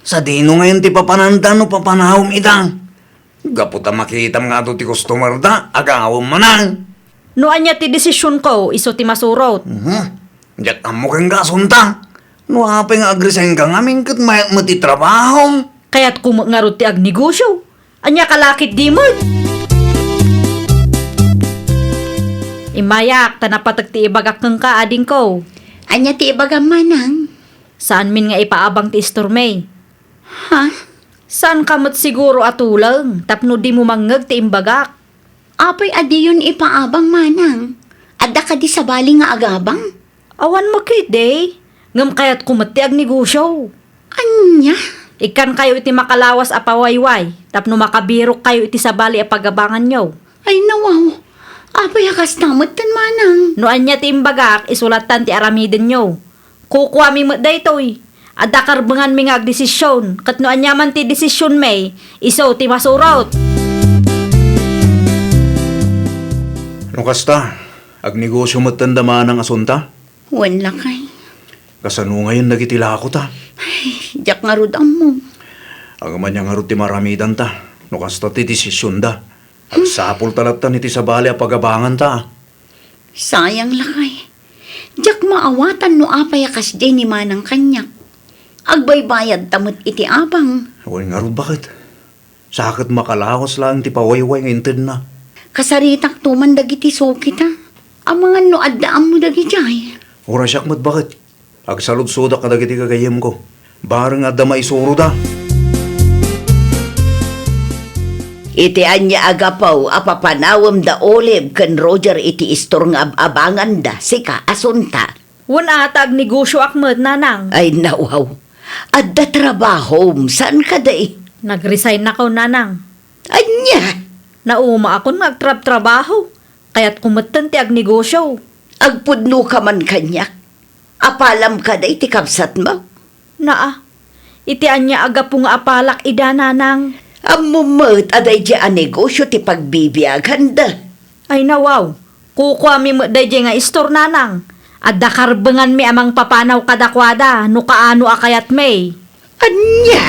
Sadino ngayen ti papananda no papanawem ida? Gapu ta makitam nga adu ti customer da, agawem manen. No ania ti desisionko, isu ti masurot. Mhm. Diak ammo kenka, Asunta. No apay nga agresign ka ngamin ket mayat met ti trabaho. Kayatko met ngarud ti agnegosio. Ania ka la ketdi met? Immayak, ta napateg ti ibagak kenka, adingko. Ania ti ibagam, manang? Saanmin nga ipaabang ti istormi. Ha? Saanka met siguro a tuleng tapno dimo mangngeg ti imbagak. Apay a diyon ipaabang, manang? Adda kadi sabali nga agabang? Awan met ketdi. Ngem kayatko met ti agnegosio. Ania? Ikkankayo iti makalawas a pawayway tapno makabirokkayo iti sabali a pagabanganyo. Ay, nawaw. Apay a kasta metten, manang? No ania ti imbagak, isu lattan ti aramidenyo. Kukuami met daytoy. Adda karbenganmi nga agdesision, ket no aniaman ti desisionmi, isu ti masurot. No kasta, agnegosio metten da manang, Asunta? Wen, lakay. Kasano ngayen dagiti lakota? Ay, diak ngarud ammo. Agmanya ngarud ti maaramidanta, no kasta ti desisionda. Agsapulta lattan iti sabali a pagabanganta. Sayang, lakay. Diak maawatan no apay a kasdiay ni manang kaniak. Agbaybayadta met iti abang. Wen ngarud, baket. Sa ket makalawas laeng ti pawayway nga intedna. Kasaritakto man dagiti sukita. Amangan no adda ammo dagidiay. Uray siak met, baket. Agsaludsodak kadagiti gagayyemko. Bareng adda maisuroda. Iti ania a gapu a papanawem da Olive ken Roger iti istor nga ab-abanganda, sika, Asunta? Wen a, ta agnegosioak met, nanang. Ay, nawaw. Adda trabahom, saan kadi? Nag-resign ako, nanang. Ania? Naumaakon nga agtrabtrabaho. Kayatko metten ti agnegosio. Agpudnoka man kaniak. Apalam kadi ti kabsatmo? Naa, iti ania a gapu nga apalak ida, nanang? Ammom met a daydiay a negosio ti pagbibiaganda. Ay, nawaw, kukuami met daydiay nga istor, nanang. Adda karbenganmi a mangpapanaw kadakuada no kaano a kayatmi. Ania?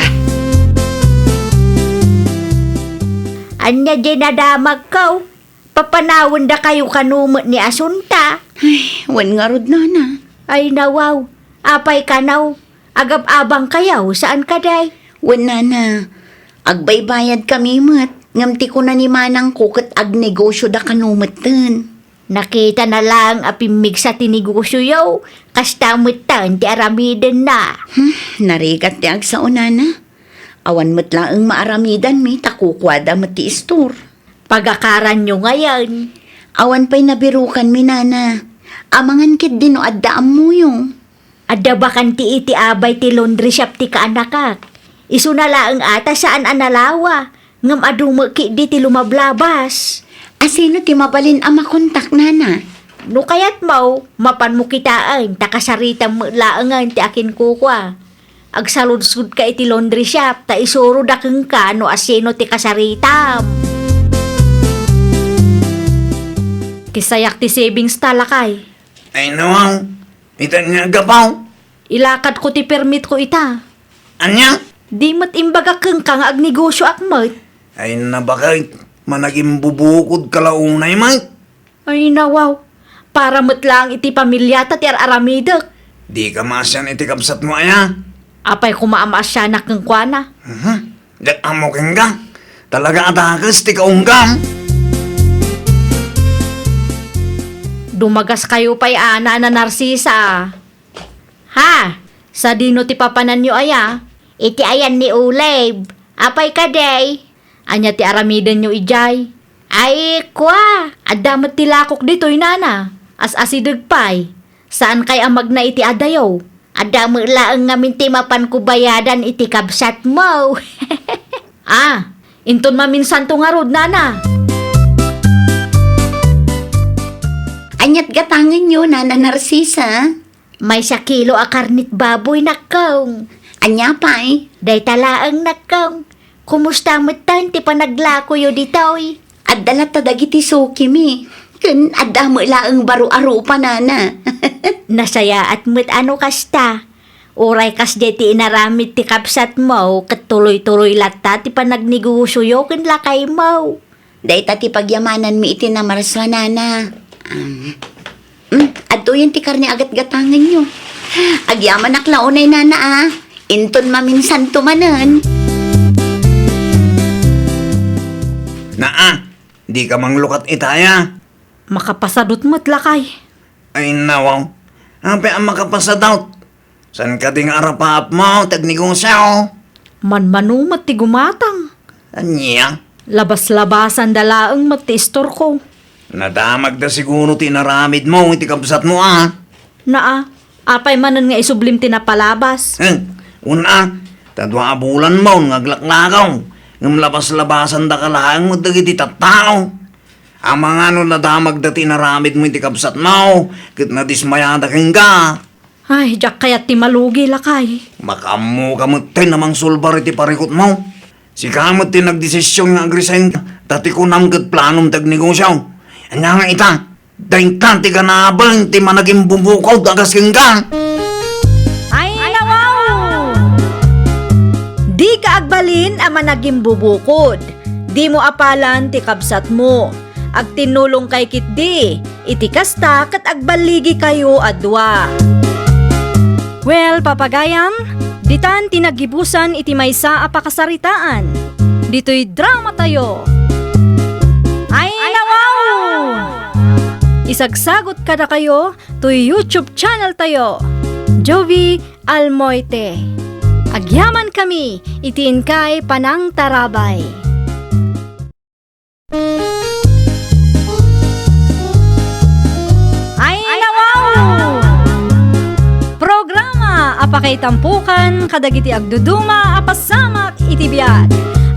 Ania diay nadamagko? Papanawendakayo kano met ni Asunta? Ay, wen ngarud, nana. Ay, nawaw. Apay kano? Agab-abangkayo, saan kadi? Wen, nana. Agbaybayadkami met, ngem ti kuna ni manangko ket agnegosioda kano metten. Nakitana laeng a pimmigsa ti negosioyo, kasta metten ti aramidenna. Hmm, narigat ti agsao, nana. Awan met laeng maaramidanmi ta kukuada met ti istor. Pagakaranyo ngayen. Awan pay nabirukanmi, nana. Amangan ketdi no adda ammoyo. Adda bakante iti abay ti laundry shop ti kaanakak. Isuna laeng a ta saan a nalawa, ngem adu met ketdi ti lumablabas. A sino ti mabalin a makontak, nana? No kayatmo, mapanmo kitaen ta kasaritam met laengen ti akinkukua. Agsaludsodka iti laundry shop ta isuroda kenka no a sino ti kasaritam. Kisayak ti savings ta, lakay. Ay, nawaw. Ita nga gapaw. Ilakadko ti permitko ita. Ania? Di met imbagak kenka nga agnegosioak met. Ay, nabakay. Managimbubukodka la unay met. Ay, nawaw. Para met laeng iti pamiliata ti ar-aramidek. Dika maasian iti kabsatmo aya? Apay koma a maasianak kenkuana? Mhm. Diak ammo kenka. Talaga a dakes ti kaunggam. Dumagaskayo pay a, Nana Narcisa. Ha? Sadino ti papananyo aya? Iti ayan ni Olive. Apay kadi? Ania ti aramidenyo idiay? Ay, kua, adda met ti lakok ditoy, nana. As-asideg pay. Saankay a magna iti adayo? Adda met laeng ngamin ti mapanko bayadan iti kabsatmo. Ah, inton maminsanto ngarud, nana. Ania't gatangenyo, Nana Narcisa? Maysa kilo a karne't baboy, nakkong. Ania pay? Dayta laeng, nakkong. Kumusta metten ti panaglakoyo ditoy? Adda latta dagiti sukimi. Ken adda met laeng baro a rupa, Nana. Nasayaat met a no kasta. Uray kasdiay ti inaramid ti kabsatmo, ket tuloy-tuloy latta ti panagnegosioyo ken lakaymo. Dayta ti pagyamananmi iti Namarsua, Nana. Um, mm, adtoyen ti karne a gatgatangenyo. Agyamanak la unay, Nana, a. Inton maminsanto manen. Naa, dika manglukat itaya. Makapasadut met, lakay. Ay, nawaw. Apay a makapasadut? Saan kadi nga arapaapmo ti agnegosio? Manmano met ti gumatang. Ania? Labas-labasanda laeng met ti istorko. Nadamagda siguro ti inaramidmo iti kabsatmo, a? Naa, apay manen nga isublim ti napalabas? Eh, una, ta dua a bulanmon nga aglaklakaw, ngem labas-labasandaka laeng met dagiti tattao. Amangan no nadamagda ti inaramidmo iti kabsatmo, ket nadismayada kenka. Ay, diak kayat ti malugi, lakay. Makaammoka metten a mangsulbar iti parikutmo. Sika met ti nagdesision nga agresign, ta ti kunam ket planom ti agnegosio. Ania nga ita, dayta ti ganaben ti managimbubukod a kas kenka. Ay, nawaw! Dika agbalin a managimbubukod. Dimo apalan ti kabsatmo. Agtinnulongkay ketdi. Iti kasta, ket agballigikayo a dua. Well, papagayam, ditan ti naggibusan iti maysa a pakasaritaan. Ditoy dramatayo. Ay, nawaw! Isagsagot kadakayo toy YouTube channel tayo, Jovi Almoite. Agyamankami iti inkay panangtarabay. Ay, nawaw! Programa a pakaitampokan kadagiti agduduma a pasamak iti biag.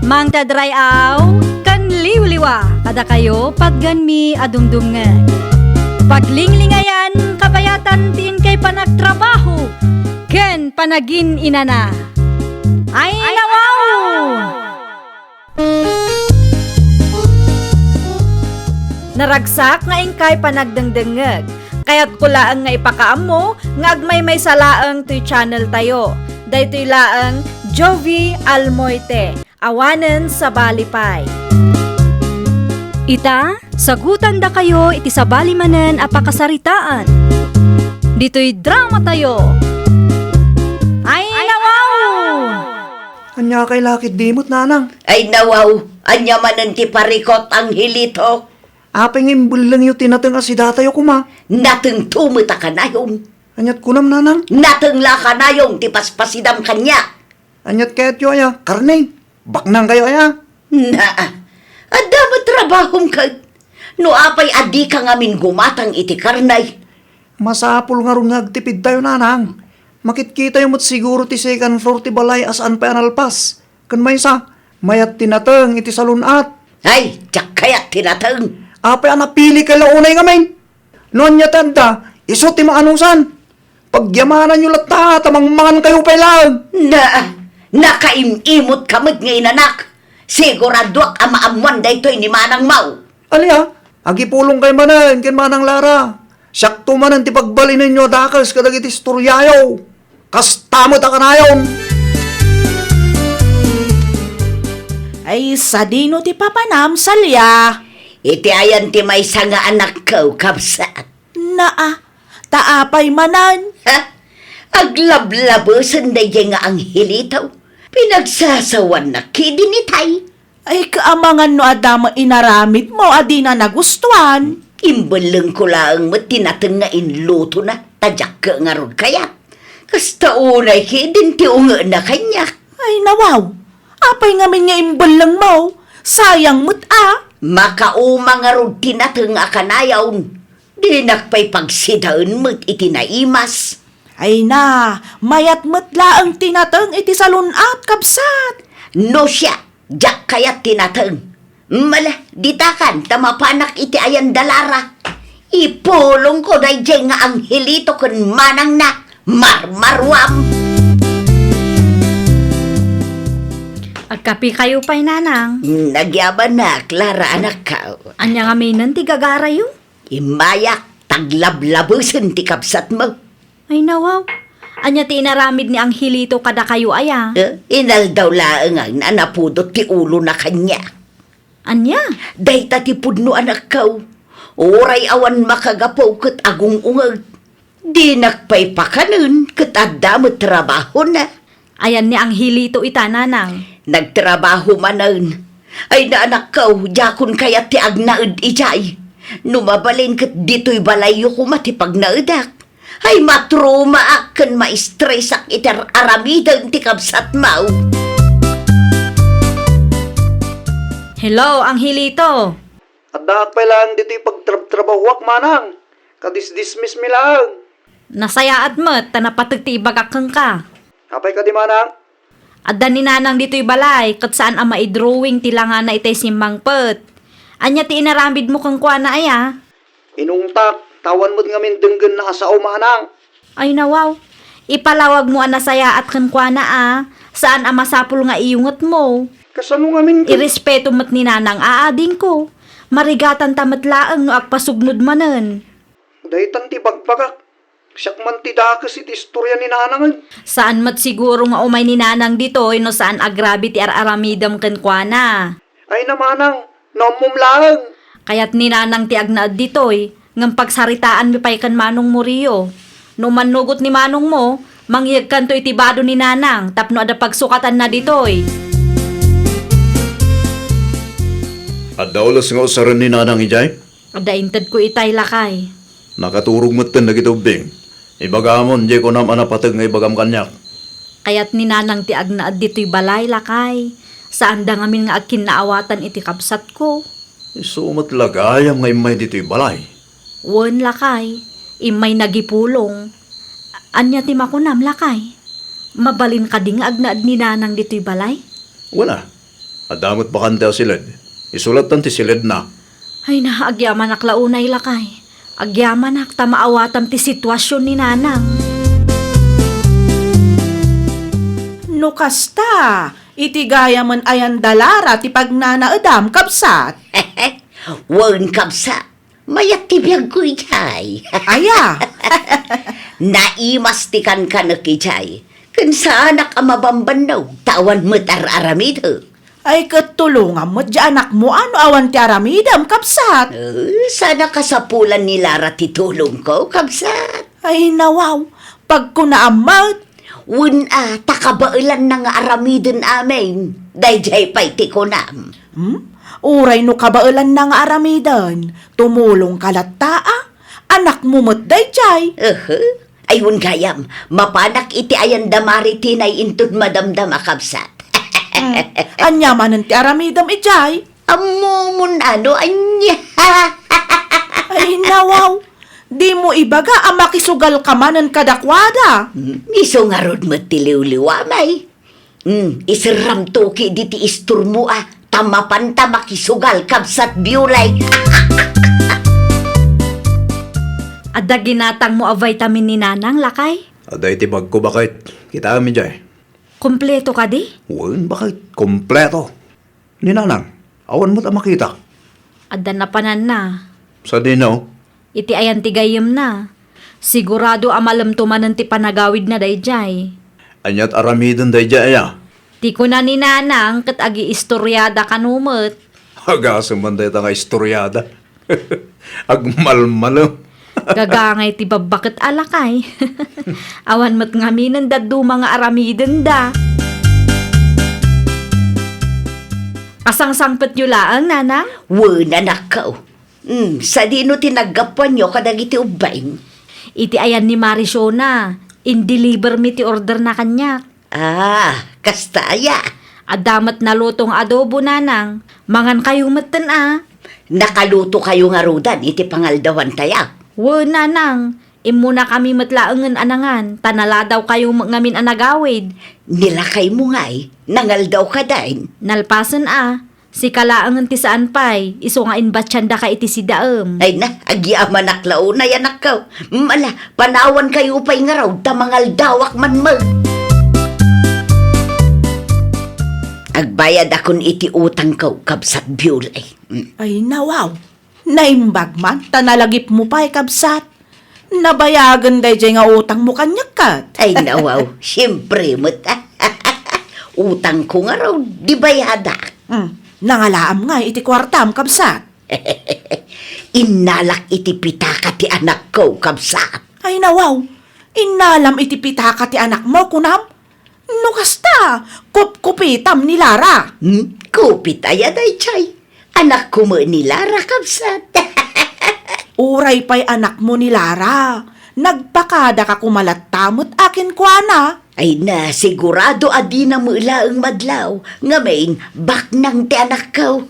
Mangted ray-aw ken liwliwa kadakayo, patganmi a dumdumngeg. Paglinglingayan, kabayatan ti inkay panagtrabaho ken panagin-inana. Ay, nawaw! Naragsak nga inkay panagdengdengngeg. Kayatko laeng nga ipakaammo nga agmaymaysa laeng toy channel tayo. Daytoy laeng Jovi Almoite, awanen sabali pay. Ita, sagutandakayo iti sabali manen a pakasaritaan. Ditoy dramatayo. Ay, nawaw! Ania kay lakit dimot, nanang? Ay, nawaw, ania manen ti parikut, Angelito? Apay nga imbellengyo ti nateng a sidatayo koma? Natengto met a kanayon. Ania't kunam, nanang? Nateng la a kanayon ti paspasidam kaniak. Ania't kayatyo aya? Karne? Baknangkayo aya? Naa, adda met trabahom ket. No apay a dika ngamin gumatang iti karne? Masapul ngarud nga agtipidtayo, nanang. Makitkitayo met siguro ti second floor ti balay a saan pay a nalpas. Ken maysa, mayat ti nateng iti salun-at. Ay, diak kayat ti nateng. Apay a napilikay la unay ngamin? No ania ti adda, isu ti maanusan. Pagyamananyo latta ta mangmangankayo pay laeng. Na, nakaim-imot ka met nga inanak. Siguraduak a maammoan daytoy ni manangmo. Ania, agipulongkay manen ken Manang Lara. Siakto manen ti pagbalinenyo a dakes kadagiti istoriayo. Kasta met a kanayon. Ay, sadino ti papanam, Salia? Iti ayan ti maysa nga anakko, kabsat. Naa, ta apay manen? Ha? Aglablabesen daydiay nga Angelito. Pinagsasawannak ketdin itay. Ay, kaamangan no adda met inaramidmo a dina nagustuan. Imbellengko laeng met ti nateng nga inlutona, ta diak ngarud kayat. Kasta unay ketdin ti ungena kaniak. Ay, nawaw! Apay ngamin nga imbellengmo? Sayang met a! Makauma ngarud ti nateng a kanayon. Dinak pay pagsidaen met iti naimas. Ay na, mayat met laeng ti nateng iti salun-at, kabsat. No siak, diak kayat ti nateng. Mala, ditakan, ta mapanak iti ayan da Lara. Ipulongko daydiay nga Angelito ken manangna, marmaruam. Agkapikayo pay, nanang. Nagyamanak, Lara, anakko. Ania ngamin ti gagarayo? Immayak, taglablabesen ti kabsatmo. Ay, nawaw. Ania ti inaramid ni Angelito kadakayo aya? Eh, inaldaw laeng a napudot ti ulona kaniak. Ania? Dayta ti pudno, anakko. Uray awan makagapu ket agung-ungeg. Dinak pay pakanen ket adda met trabahona. Ayan ni Angelito ita, nanang? Nagtrabaho manen. Ay, anakko, diakon kayat ti agnaed idiay. No mabalin ket ditoy balayyo koma ti pagnaedak. Ay, matrumaak ken maistresak iti ar-, aramiden ti kabsatmo. Hello, Angelito. Addaak pay laeng ditoy pagtrabtrabahoak, manang. Kadisdismiss mi laeng. Nasayaat met ta napateg ti ibagak kenka. Apay kadi, manang? Adda ni nanang ditoy balay, ket saan a maidrawing ti langana itay simmangpet. Ania ti inaramidmo kenkuana aya? Inungtak, ta awan met ngamin denggenna a sao, manang. Ay, nawaw. Ipalawagmo a nasayaat kenkuana a, saan a masapul nga iyungetmo. Kasano ngamin ken- Irespeto met ni nanang a adingko. Marigatanta met laeng no agpasugnod manen. Daytan ti bagbagak. Siak man ti dakes iti istoria ni nanangen. Saan met siguro nga umay ni nanang ditoy no saan agrabe ti ar-aramidem kenkuana. Ay, manang, no ammom laeng. Kayat ni nanang ti agnaed ditoy, ngem pagsaritaanmi pay ken manongmo, Rio. No mannugot ni manongmo, mangyegkanto iti bado ni nanang tapno adda pagsukatanna ditoy. Adda ules nga usaren ni nanang idiay? Adda intedko itay, lakay. Nakaturog metten dagiti ubbing. Ibagamon, diay kunam a napateg nga ibagam kaniak. Kayat ni nanang ti agnaed ditoy balay, lakay. Saanda ngamin nga agkinnaawatan iti kabsatko. Isu met la gayam nga immay ditoy balay? Wen, lakay. Immay nagipulong. Ania ti makunam, lakay? Mabalin kadi nga agnaed ni nanang ditoy balay? Wen a. Adda met bakante a siled. Isu lattan ti siledna. Ay na, agyamanak la unay, lakay. Agyamanak ta maawatam ti situasion ni nanang. No kasta, iti gayamen ayan da Lara ti pagnanaedam, kabsat? Wen, kabsat. Mayat ti biagko idiay. Aya? Naimas ti kankanek idiay. Ken saanak a mabambannog, ta awan met ar-aramidek. Ay, ket tulongam met diay anakmo a no awan ti aramidem, kabsat. Eh, saan a kasapulan ni Lara ti tulongko, kabsat. Ay, nawaw, pagkunaam met. Wen a, ta kabaelanna nga aramiden amin. Daydiay pay ti kunam. Hmm? Uray no kabaelanna nga aramiden, tumulongka latta a. Anakmo met daydiay. Ehe. Ay, wen gayam, mapanak iti ayan da Mari Tinay inton madamdama, kabsat. Hmm. Ania manen ti aramidem idiay? Ammomon a no ania. Ay, nawaw. Dimo ibaga a makisugalka manen kadakuada. Hmm, isu ngarud met ti liwliwam ay. Hmm, iserramto ketdi ti istormo a, ta mapanta makisugal, kabsat Biolay. Adda ginatangmo a vitamin ni Nanang, lakay? Adda iti bagko, baket. Kitaem idiay. Kompleto kadi? Wen, baket. Kompleto. Ni Nanang, awan met a makita. Adda napananna. Sadino? Iti ayan ti gayyemna. Sigurado a malemto manen ti panagawidna daydiay. Aniat aramiden daydiay aya? Ti kuna ni Nanang ket agiistoriada kano met. Agasem man dayta nga istoriada. Agmalmalem. Gagangay ti babbaket a lakay. Awan met ngaminen dadduma nga aramidenda. Kasangsangpetyo laeng, Nanang? Wen, anakko. Hmm, sadino ti naggapuanyo kadagiti ubbing? Iti ayan ni Mari Shona, in-deliver mi ti orderna kaniak. Ah, kasta aya? Adda met naluto nga adobo, Nanang. Mangankayo metten a. Nakalutokayo ngarudan iti pangaldawantayo? Wen, Nanang. Immunakami met laengen a nangan, ta naladawkayo met ngamin a nagawid. Ni lakaymo ngay, nangaldaw kadin? Nalpasen a. Sika laengen ti saan pay, isu nga inbatiandaka iti sidaem. Ay na, agyamanak la unay, anakko. Mala, panawankayo pay ngarud ta mangaldawak man met. Agbayadakon iti utangko, kabsat Biolay. Mm. Ay, nawaw. Naimbag man, ta nalagipmo pay, kabsat. Nabayagen daydiay nga utangmo kaniak ket. Ay, nawaw. Siempre met. Utangko ngarud, di bayadak. Hmm, nangalaam ngay iti kuartam, kabsat. Innalak iti pitaka ti anakko, kabsat. Ay, nawaw. Innalam iti pitaka ti anakmo, kunam? No kasta, kupkupitam ni Lara. Hmm? Kupit aya daydiay? Anakko met ni Lara, kabsat. Uray pay anakmo ni Lara, nagpakadaka koma latta met a kenkuana. Ay na, sigurado a dina met laeng madlaw, ngamin, baknang ti anakko.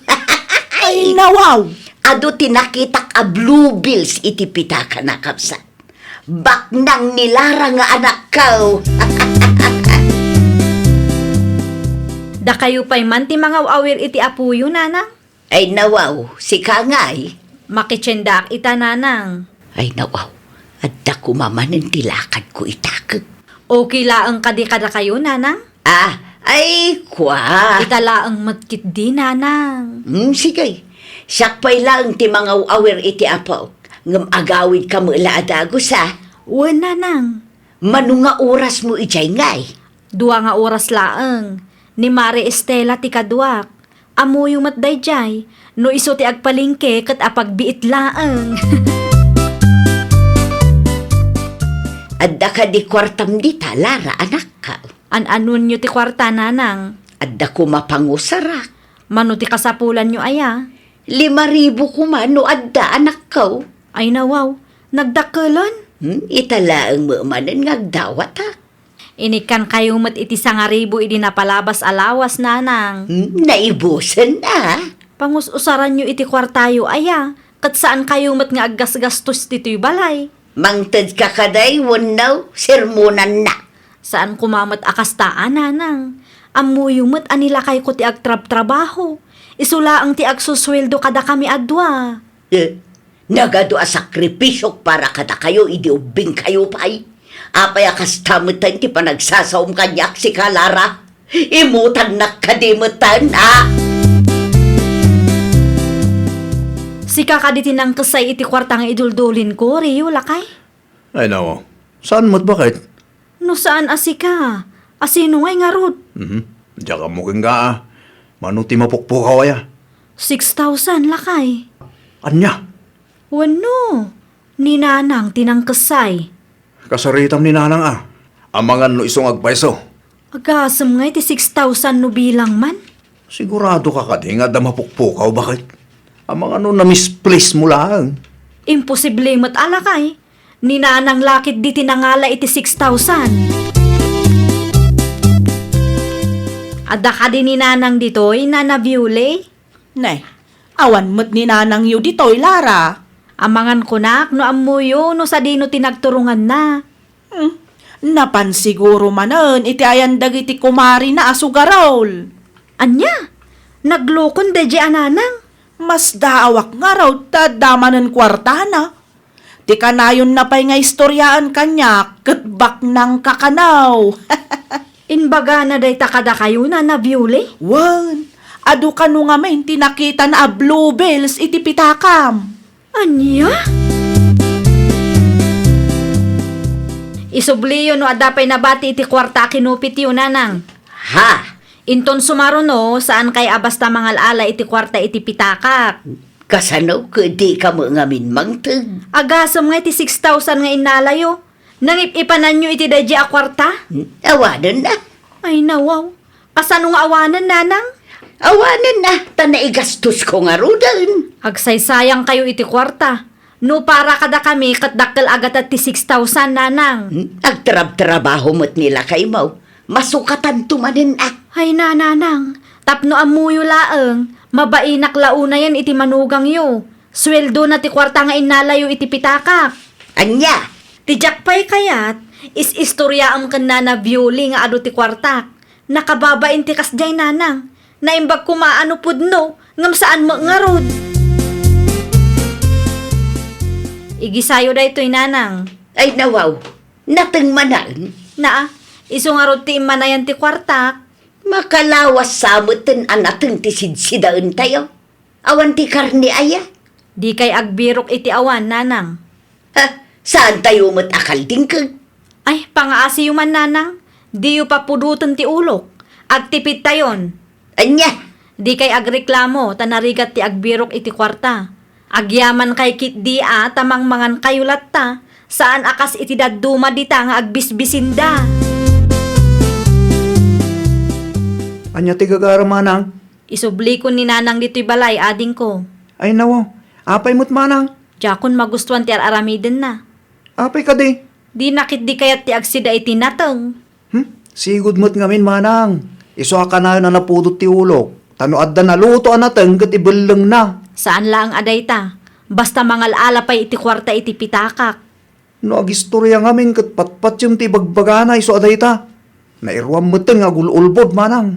Ay, nawaw! Adu ti nakitak a blue bills iti pitakana, kabsat. Baknang ni Lara nga anakko. Dakayo pay man ti mangaw-awir iti apoyo, nanang? Ay, nawaw, sika ngay. Makitiendaak ita, nanang. Ay, nawaw, adda koma manen ti lakadko ita ket. Okay laeng kadi kadakayo, nanang? Ah, ay, kua. Ita laeng met ketdi, nanang. Hmm, sige. Siak pay laeng ti mangaw-awir iti apo. Ngem agawidka met la a dagus, a? Wen, nanang. Mano nga orasmo idiay ngay? Dua nga oras laeng. Ni Mare Estela ti kaduak. Ammoyo met daydiay. No isu ti agpalengke ket apagbiit laeng. Adda kadi kuartam dita, Lara, anakko? An-anonyo ti kuarta, nanang? Adda koma pangusarak. Mano ti kasapulanyo aya? Lima ribu koma no adda, anakko. Ay, nawaw, nagdakkelen? Hmm, ita laeng met manen nga agdawatak. Inikkankayo met iti sangaribu idi napalabas a lawas, nanang. Hmm, naibusen a. Pangus-usaranyo iti kuartayo aya, ket saankayo met nga aggasgastos ditoy balay. Mangtedka kadi wenno sermonanna? Saan koma met a kasta a, nanang. Ammoyo met a ni lakayko ti agtrabtrabaho. Isu laeng ti agsusueldo kadakami a dua. Eh, nagadu a sakripisiok para kadakayo idi ubbingkayo pay. Apay a kasta metten ti panagsasaom kaniak, sika, Lara? Imutangnak kadi metten, a? Sika kadi ti nangkessay iti kuarta nga iduldulinko, Rio, lakay? Ay, nawaw. Saan met, baket? No saan a sika, a sino ngay ngarud? Mhm. Diak ammo kenka, a. Mano ti mapukpukaw aya? Six thousand, lakay. Ania? Wenno, ni Nanang ti nangkessay. Kasaritam ni Nanang, a. Amangan no isu nga agpayso. Agasem ngay ti six thousand no bilang man? Siguradoka kadi nga adda mapukpukaw, baket? Amangan no na-misplace mo laeng? Imposible met a, lakay. Ni Nanang la ketdi ti nangala iti six thousand. Adda kadi ni Nanang ditoy, Nana Viole? Nay, awan met ni Nanangyo ditoy, Lara. Amangan kunak no ammoyo no sadino ti nagturonganna. Hmm, napan siguro manen iti ayan dagiti kumarina a sugarol. Ania? Naglokon daydiay a Nanang? Masdaawak ngarud ta adda manen kuartana. Ti kanayonna pay nga istoriaan kaniak ket baknangka kano. Imbagana dayta kadakayo, Nana Viole? Wen, adu kano ngamin ti nakitana a blue bills iti pitakam. Ania? Isubliyo no adda pay nabati iti kuarta a kinupityo, Nanang. Ha? Inton sumaruno, saankay a basta mangal-ala iti kuarta iti pitakak. Kasano ket dika met ngamin mangted? Agasem nga iti six thousand nga innalayo. Nangip-ipananyo iti daydiay a kuarta? Awanen a. Ay, nawaw. Kasano nga awanen, Nanang? Awanen a, ta naigastosko ngaruden. Agsaysayangkayo iti kuarta. No para kadakami, ket dakkel a gatad ti six thousand, Nanang. Hmm, agtrabtrabaho met ni lakaymo. Masukatanto manen a. Ay, Nanang, tapno ammoyo laeng, mabainak la unayen iti manugangyo. Sueldona ti kuarta nga innalayo iti pitakak. Ania? Ti diak pay kayat, is-istoriaam ken Nana Violi nga adu ti kuartak. Nakababain ti kasdiay, Nanang. Naimbag koma a no pudno, ngem saan met ngarud. Igisayo daytoy, nanang. Ay, nawaw. Nateng manen? Naa, isu ngarud ti immanayan ti kuartak. Makalawas sa meten a nateng ti sidsidaentayo. Awan ti karne aya? Dikay agbirok iti awan, nanang. Ha, saantayo met a kaldingkeg? Ay, pangaasiyo man, nanang. Diyo papudoten ti ulok. Agtipidtayon. Ania? Dikay agreklamo ta narigat ti agbirok iti kuarta. Agyamankay ketdi a ta mangmangankayo latta, saan a kas iti dadduma dita nga agbisbisinda. Ania ti gagara, manang? Isublikon ni nanang ditoy balay, adingko. Ay, nawaw. Apay met, manang? Diakon magustuan ti ar-aramidenna. Apay kadi? Dina ketdi kayat ti agsida iti nateng. Hmm? Sigud met ngamin, manang. Isu a kanayon a napudot ti ulok. Ta no adda naluto a nateng ket ibellengna. Saan laeng a dayta. Basta mangal-ala pay iti kuarta iti pitakak. No agistoria ngamin ket patpatiem ti ibagbagana isu a dayta. Nairuam metten nga agul-ulbod, manang.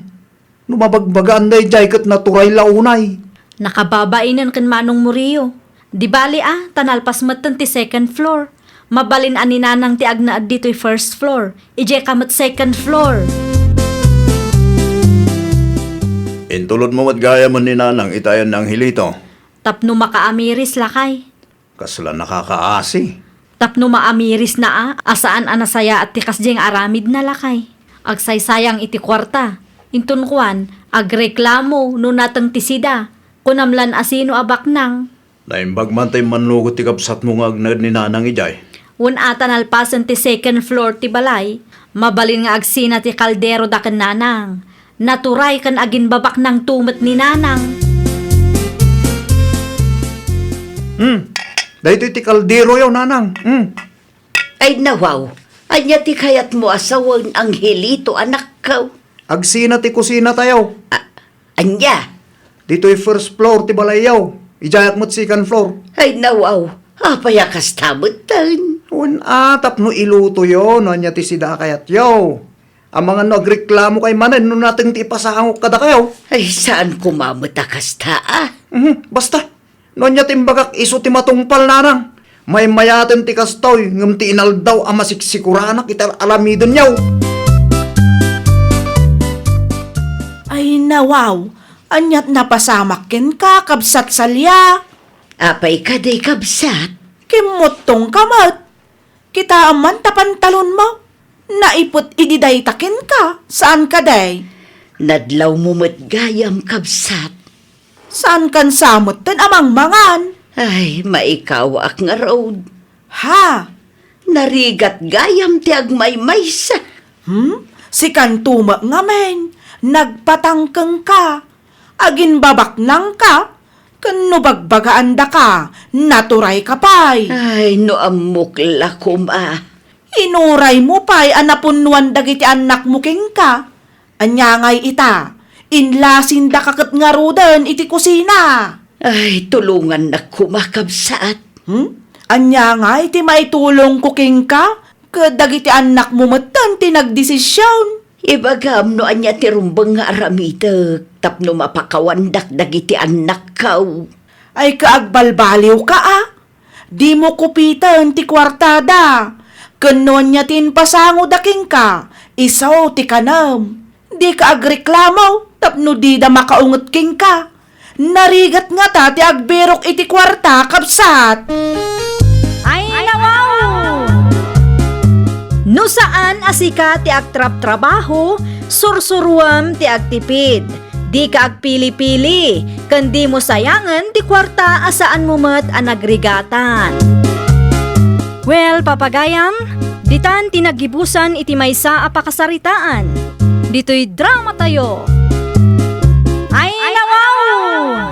No mabagbagaan daydiay ket naturay la unay. Nakababainen ken Manong Murillo. Di bali a, ta nalpas metten ti second floor. Mabalin a ni Nanang ti agnaed ditoy first floor. Idiay ka met second floor. Intulodmo met gayamen ni Nanang iti ayan ni Angelito. Tapno makaamiris, lakay. Kasla nakakaasi. Tapno maamirisna a, a saan a nasayaat ti kasdiay nga aramidna, lakay. Agsaysayang iti kuarta. Inton kuan, agreklamo no nateng ti sida. Kunam lan a sino a baknang. Naimbag man ta immannugot ti kabsatmo nga agnaed ni Nanang idiay. Wen a ta nalpasen ti second floor ti balay, mabalin nga agsina ti kaldero da ken Nanang. Naturay ken aginbabaknangto met ni Nanang. Hmm. Daytoy ti kalderoyo, Nanang. Hmm. Ay, nawaw. Ania ti kayatmo a sawen, Angelito, anakko? Agsina ti kusinatayo. A-, ania? Ditoy first floor ti balayyo. Idiayak met second floor. Ay, nawaw. Apay a kasta metten? Wen a, tapno ilutoyo no ania ti sida a kayatyo. Amangan no agreklamokay manen no nateng ti ipasangok kadakayo. Ay, saan koma met a kasta, a? Mhm, basta. No ania ti imbagak, isu ti matungpal, Nanang. Maymayaten ti kastoy, ngem ti inaldaw a masiksikoranak iti ar-aramidenyo. Ay, nawaw, aniat napasamak kenka, kabsat Salia? Apay kadi, kabsat? Kimmuttongka met. Kitaem man ta pantalonmo. Naiput idi dayta kenka, saan kadi? Nadlawmo met gayam, kabsat. Saankan sa metten a mangmangan? Ay, maikawaak ngarud. Ha? Narigat gayam ti agmaymaysa. Hmm? Sikanto met ngamin, nagpatangkengka. Aginbabaknangka, ken no bagbagaandaka, naturayka pay. Ay, no ammok la koma. Inuraymo pay a napunnoan dagiti annakmo kenka. Ania ngay ita, inlasindaka ket ngaruden iti kusina. Ay, tulongannak koma, kabsat. Hmm? Ania ngay ti maitulongko kenka ket dagiti annakmo metten ti nagdesision? Ibagam no ania ti rumbeng nga aramidek tapno mapakawandak dagiti annakko. Ay, kaagbalbaliwka a? Dimo kupiten ti kuartada. Ken no ania ti impasangoda kenka, isu ti kanem. Dika agreklamo tapno dida makaunget kenka. Narigat ngata ti agbirok iti kuarta, kabsat. Ay, nawaw! No saan a sika ti agtrabtrabaho, sursuruem ti agtipid. Dika agpili-pili, ken dimo sayangen ti kuarta a saanmo met a nagrigatan. Well, papagayam, ditan ti naggibusan iti maysa a pakasaritaan. Ditoy dramatayo. Ay, nawaw!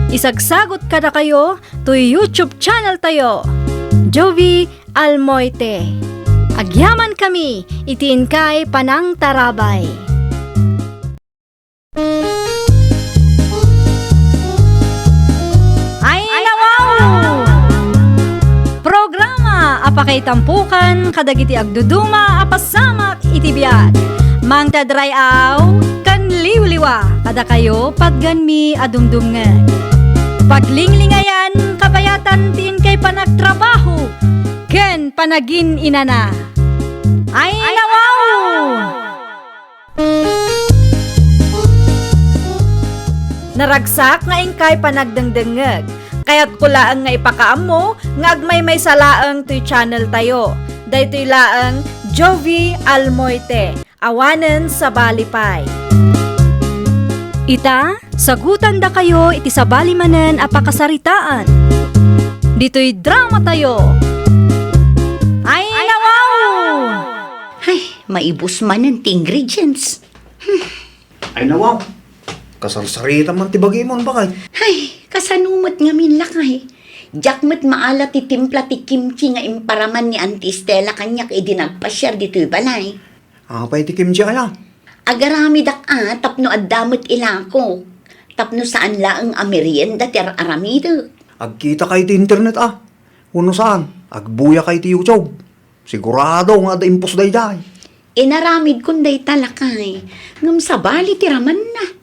Isagsagot kadakayo toy YouTube channel tayo, Jovie Almoite. Agyamankami iti inkay panangtarabay. Ay, nawaw! Programa a pakaitampukan kadagiti agduduma a pasamak iti biag. Mangted ray-aw ken liwliwa. Kadakayo, patgenmi a dumdumngeg. Paglinglingayan, kabayatan ti inkay panagtrabaho ken panagin-inana. Ay, nawaw! Naragsak nga inkay panagdengdengngeg. Kayatko laeng nga ipakaammo nga agmaymaysa laeng toy channel tayo. Daytoy laeng Jovie Almoite. Awanen sabali pay. Ita, sagutandakayo iti sabali manen a pakasaritaan. Ditoy drama tayo. Ay, nawaw! Ay, maibus manen ti ingredients. Ay, nawaw. Kasarsarita man ti bagimon, bakay. Ay, kasano met ngamin, lakay? Diak met maala ti timpla ti kimchi nga imparaman ni Auntie Estela kaniak idi nagpasiar ditoy balay. Apay ti kimchi aya? Agaramidak a tapno adda met ilako. Tapno saan laeng a merienda ti ar-aramidek. Agkitakay ti internet a. Wenno saan, agbuyakay ti YouTube. Sigurado nga adda impos daydiay. Inaramidkon dayta, lakay, ngem sabali ti ramanna.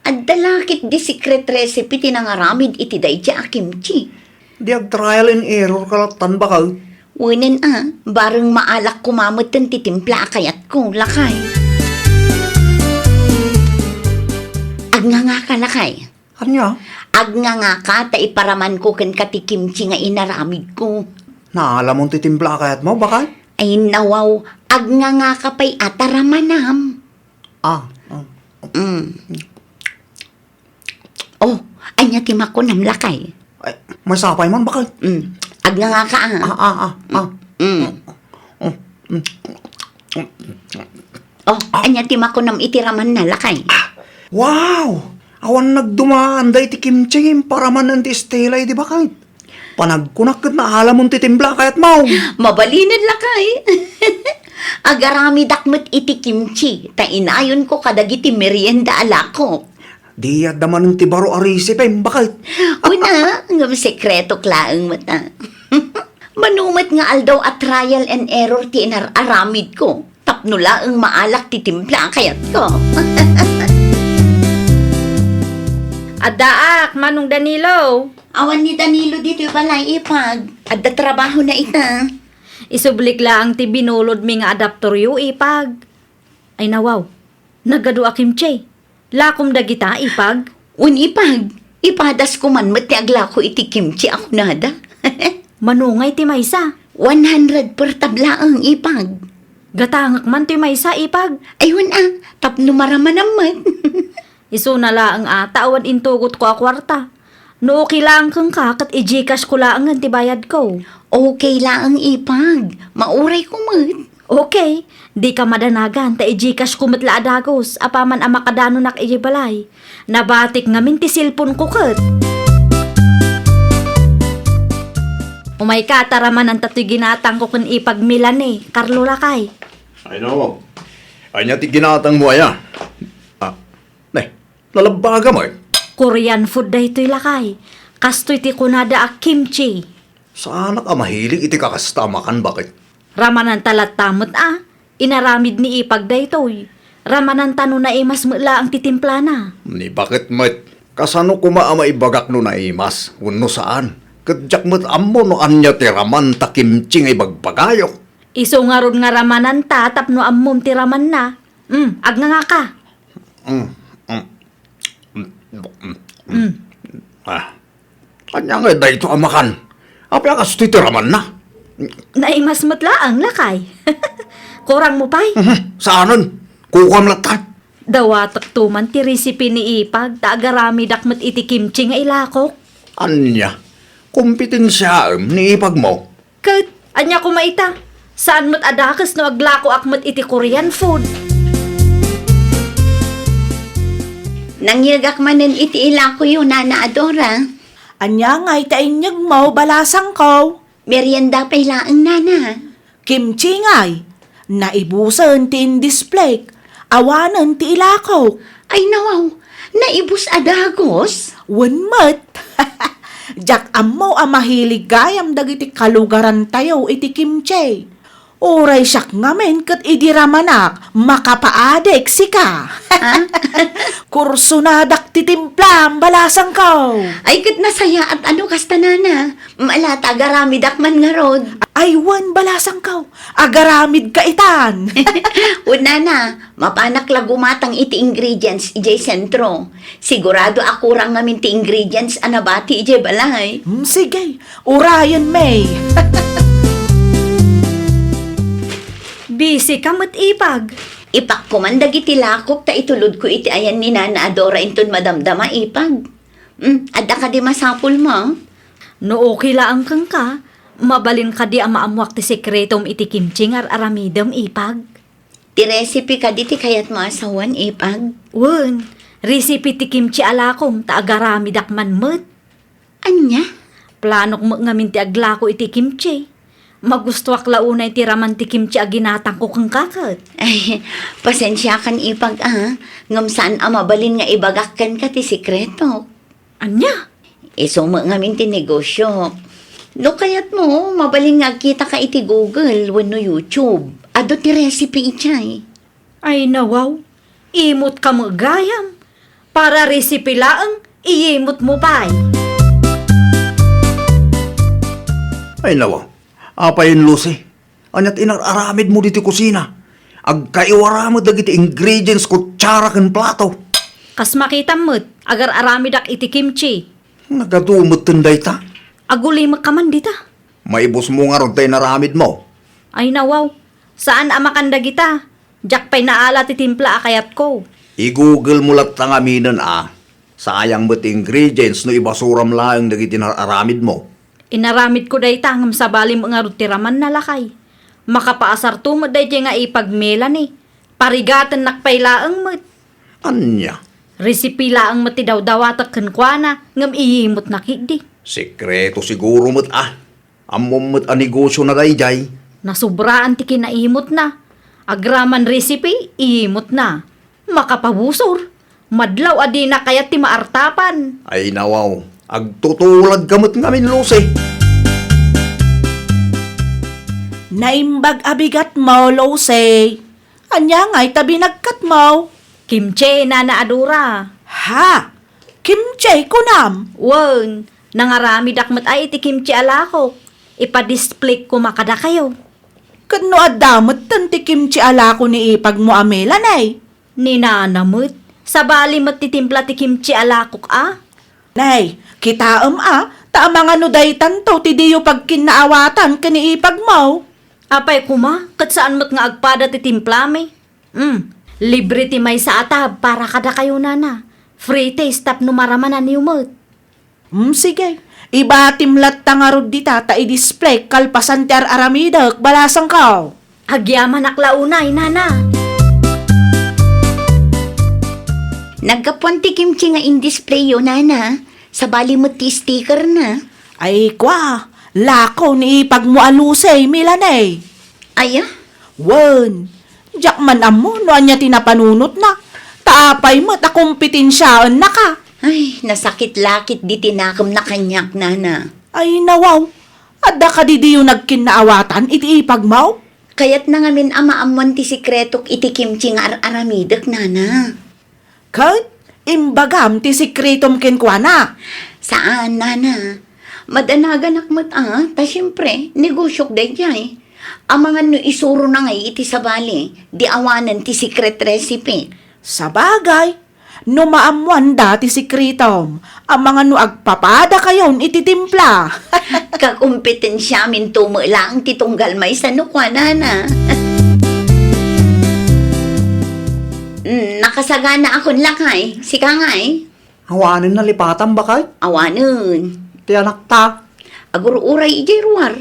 Adda la ketdi secret recipe ti nangaramid iti daydiay a kimchi. Di ag-trial and error ka lattan, bakay? Wenen a, bareng maalak koma metten ti timpla a kayatko, lakay. Agngangaka, lakay. Ania? Agngangaka ta iparamanko kenka ti kimchi nga inaramidko. Naalamon ti timpla a kayatmo, bakay? Ay, nawaw, agngangaka pay a ta ramanam. Ah, ah. Mm. Oh, ania ti makunam, lakay? Ay, masapay man, bakay. Mm. Agngangaka, ah. Ah, ah, ah, ah. Mm. Mm, mm. Oh, ania ti makunam iti ramanna, lakay? Ah, wow! Awan nagdumaan daydi kimchi nga imparaman ni Auntie Estela idi, bakay. Panagkunak ket naalamon ti timpla a kayatmo. Mabalinen, lakay. Agaramidak met iti kimchi, ta inayonko kadagiti merienda a lakok. Di adda manen ti baro a recipe, bakay. Una, ngem sekretok laeng met a. Mano met nga aldaw a trial and error ti inar-aramidko. Tapno laeng maalak ti timpla a kayatko. Addaak, Manong Danilo. Awan ni Danilo ditoy balay, ipag. Adda trabahona ita. Isublik laeng ti binulodmi nga adapteryo, ipag. Ay, nawaw. Nagadu a kimchi. Lakom dagita, ipag? Wen, ipag. Ipadasko man met ti aglako iti kimchi a kunada. Mano ngay ti maysa? One hundred per tab laeng, ipag. Gatangek man ti maysa, ipag. Ay, wen a, tapno maramanam met. Isuna laeng a, ta awan intugotko a kuarta. No okay laeng kenka, ket i-GCash ko laengen ti bayadko. Okay laeng, ipag. Maurayko met. Okay. Dika madanagan, ta i-GCash ko met la a dagus, apaman a makadanonak idiay balay. Nabatik ngamin ti cellphone ko ket. Umayka, ta ramananta toy ginatangko ken ipag Melanie, Carlo lakay. Ay, nawaw. Ania ti ginatangmo aya? Ah, ne, nalabbagam, ay. Korean food daytoy, lakay. Kastoy ti kunada a kimchi. Saanak a mahilig iti kakasta a makan, bakit? Ramananta latta met a. Inaramid ni ipag daytoy. Ramananta no naimas met laeng ti timplana. Ni bakit met? Kasano koma a maibagak no naimas wenno saan? Ket diak met ammo no ania ti raman ta kimchi nga ibagbagayo. Isu ngarud nga ramananta tapno ammom ti ramanna. Mm, agngangaka. Mm, mm, mm, mm. Mm. Ah. Ania ngay dayto a makan? Apay a kastoy ti ramanna? Naimas met laeng, lakay. Kurang mo pay? Mhm, saanen. Kukuam latta. Dawatek to man ti recipe ni ipag, ta agaramidak met iti kimchi nga ilakok. Ania? Kompetensiaem ni ipagmo? Ket, ania koma ita? Saan met a dakes no aglakoak met iti Korean food? Nangyegak manen iti ilakoyo, Nana Adora. Ania ngay ta inyegmo, balasangko? Merienda pay laeng, Nana. Kimchi ngay. Naibusen ti indisplayk. Awanen ti ilakok. Ay, nawaw, naibus a dagus? Wen met. Diak ammo a mahilig gayam dagiti kalugarantayo iti kimchi. Uray siak ngamin ket idi ramanak, makapaadik sika. Ha? Kursonadak ti timplam, balasangko. Ay, ket nasayaat a no kasta, nana. Mala ta agaramidak man ngarud. Ay, wen, balasangko. Agaramidka itan. Wen, nana, mapanak la gumatang iti ingredients idiay sentro. Sigurado a kurang ngamin ti ingredients a nabati idiay balay. Hmm, sige. Urayen, May. Busy ka met, Ipag. Ipakko man dagiti lakok ta itulodko iti ayan ni Nana a Dora inton madamdama, Ipag. Hmm, adda kadi masapulmo? No okay laeng kenka, mabalin kadi a maammuak ti sekretom iti kimchi nga ar-aramidem, Ipag? Ti recipe kadi ti kayatmo a sawen, Ipag? Wen, recipe ti kimchi a lakom ta agaramidak man met. Ania? Planok met ngamin ti aglako iti kimchi. Magustuak la unay ti raman ti kimchi a ginatangko kenka ket. Ay, pasensiakan, Ipag, a, ngem saan a mabalin nga ibagak kenka ti sekreto. Ania? Isu met ngamin ti negosiok. No kayatmo, mabalin nga agkitaka iti Google wenno YouTube. Adu ti recipe idiay. Ay, nawaw. Imutka met gayam. Para recipe laeng, iyimutmo pay. Ay, nawaw. Apay, Lucy? Ania ti inar-aramidmo ditoy kusina? Agkaiwara met dagiti ingredients, kutsara ken plato. Kas makitam met, agar-aramidak iti kimchi. Nagadu metten dayta? Agulimekka man dita. Maibusmo ngarud ta inaramidmo. Ay, nawaw. Saan a makan dagita. Diak pay naala ti timpla a kayatko. I-Google mo latta ngaminen a. Sayang met ti ingredients no ibasuram laeng dagiti inar-aramidmo. Inaramidko dayta ngem sabali met ngarud ti ramanna, lakay. Makapaasarto met daydiay nga Ipag Melanie. Parigatennak pay laeng met. Ania? Recipe laeng met ti dawdawatek kenkuana ngem iyimutna ketdi. Sekreto siguro met a. Ammom met a negosiona daydiay. Nasubraan ti kinaimutna. Agraman recipe, imutna. Makapabusor. Madlaw a dina kayat ti maartapan. Ay, nawaw. Agtutuladka met ngamin, Lucy. Naimbag a bigatmo, Lucy. Ania ngay ta binagkatmo? Kimchi, Nana a Dora. Ha? Kimchi, kunam? Wen, nangaramidak met ay iti kimchi a lakok. Ipa-display koma kadakayo. Ket no adda metten ti kimchi a lako ni ipagmo a Melanie? Ni Nana met, sabali met ti timpla ti kimchi a lakok a. Nay, kitaem a, ta amangan no daytanto ti diyo pagkinnaawatan ken ni ipagmo. Apay koma, ket saan met nga agpada ti timplami? Hmm, libre ti maysa a tab para kadakayo, Nana. Free taste tapno maramananyo met. Hmm, sige. Ibatim latta ngarud dita ta i-display kalpasan ti ar-aramidek, balasangko. Agyamanak la unay, Nana. Naggapuan ti kimchi nga in-display yo, Nana. Sabali met ti sticker na. Ay, kwa, lako ni ipagmo a Lucy, Melanie. Aya? Wen, diak man ammo no ania ti napanunotna. Ta apay met a kompetensiaennaka? Ay, nasakit lakit di tinakemna kaniak, Nana. Ay, nawaw. Adda kadi diyo nagkinnaawatan iti ipagmo? Kayatna ngamin a maammuan ti sekretok iti kimchi nga ar-aramidek, Nana. Ket imbagam ti sekretom kenkuana? Saan, Nana. Madanaganak met a, ta siempre, negosiok daydiay. Amangan no isurona ngay iti sabali, di awanen ti secret recipe. Sabagay, no maammoanda ti sekretom, amangan no agpapadakayon iti timpla. Kakompetensiaminto met laeng ti tunggal maysa no kuanana. Mm, nakasaganaakon lakay. Sika ngay? Awanen nalipatam, bakay? Awanen. Ti anakta? Agur-uray idiay ruar.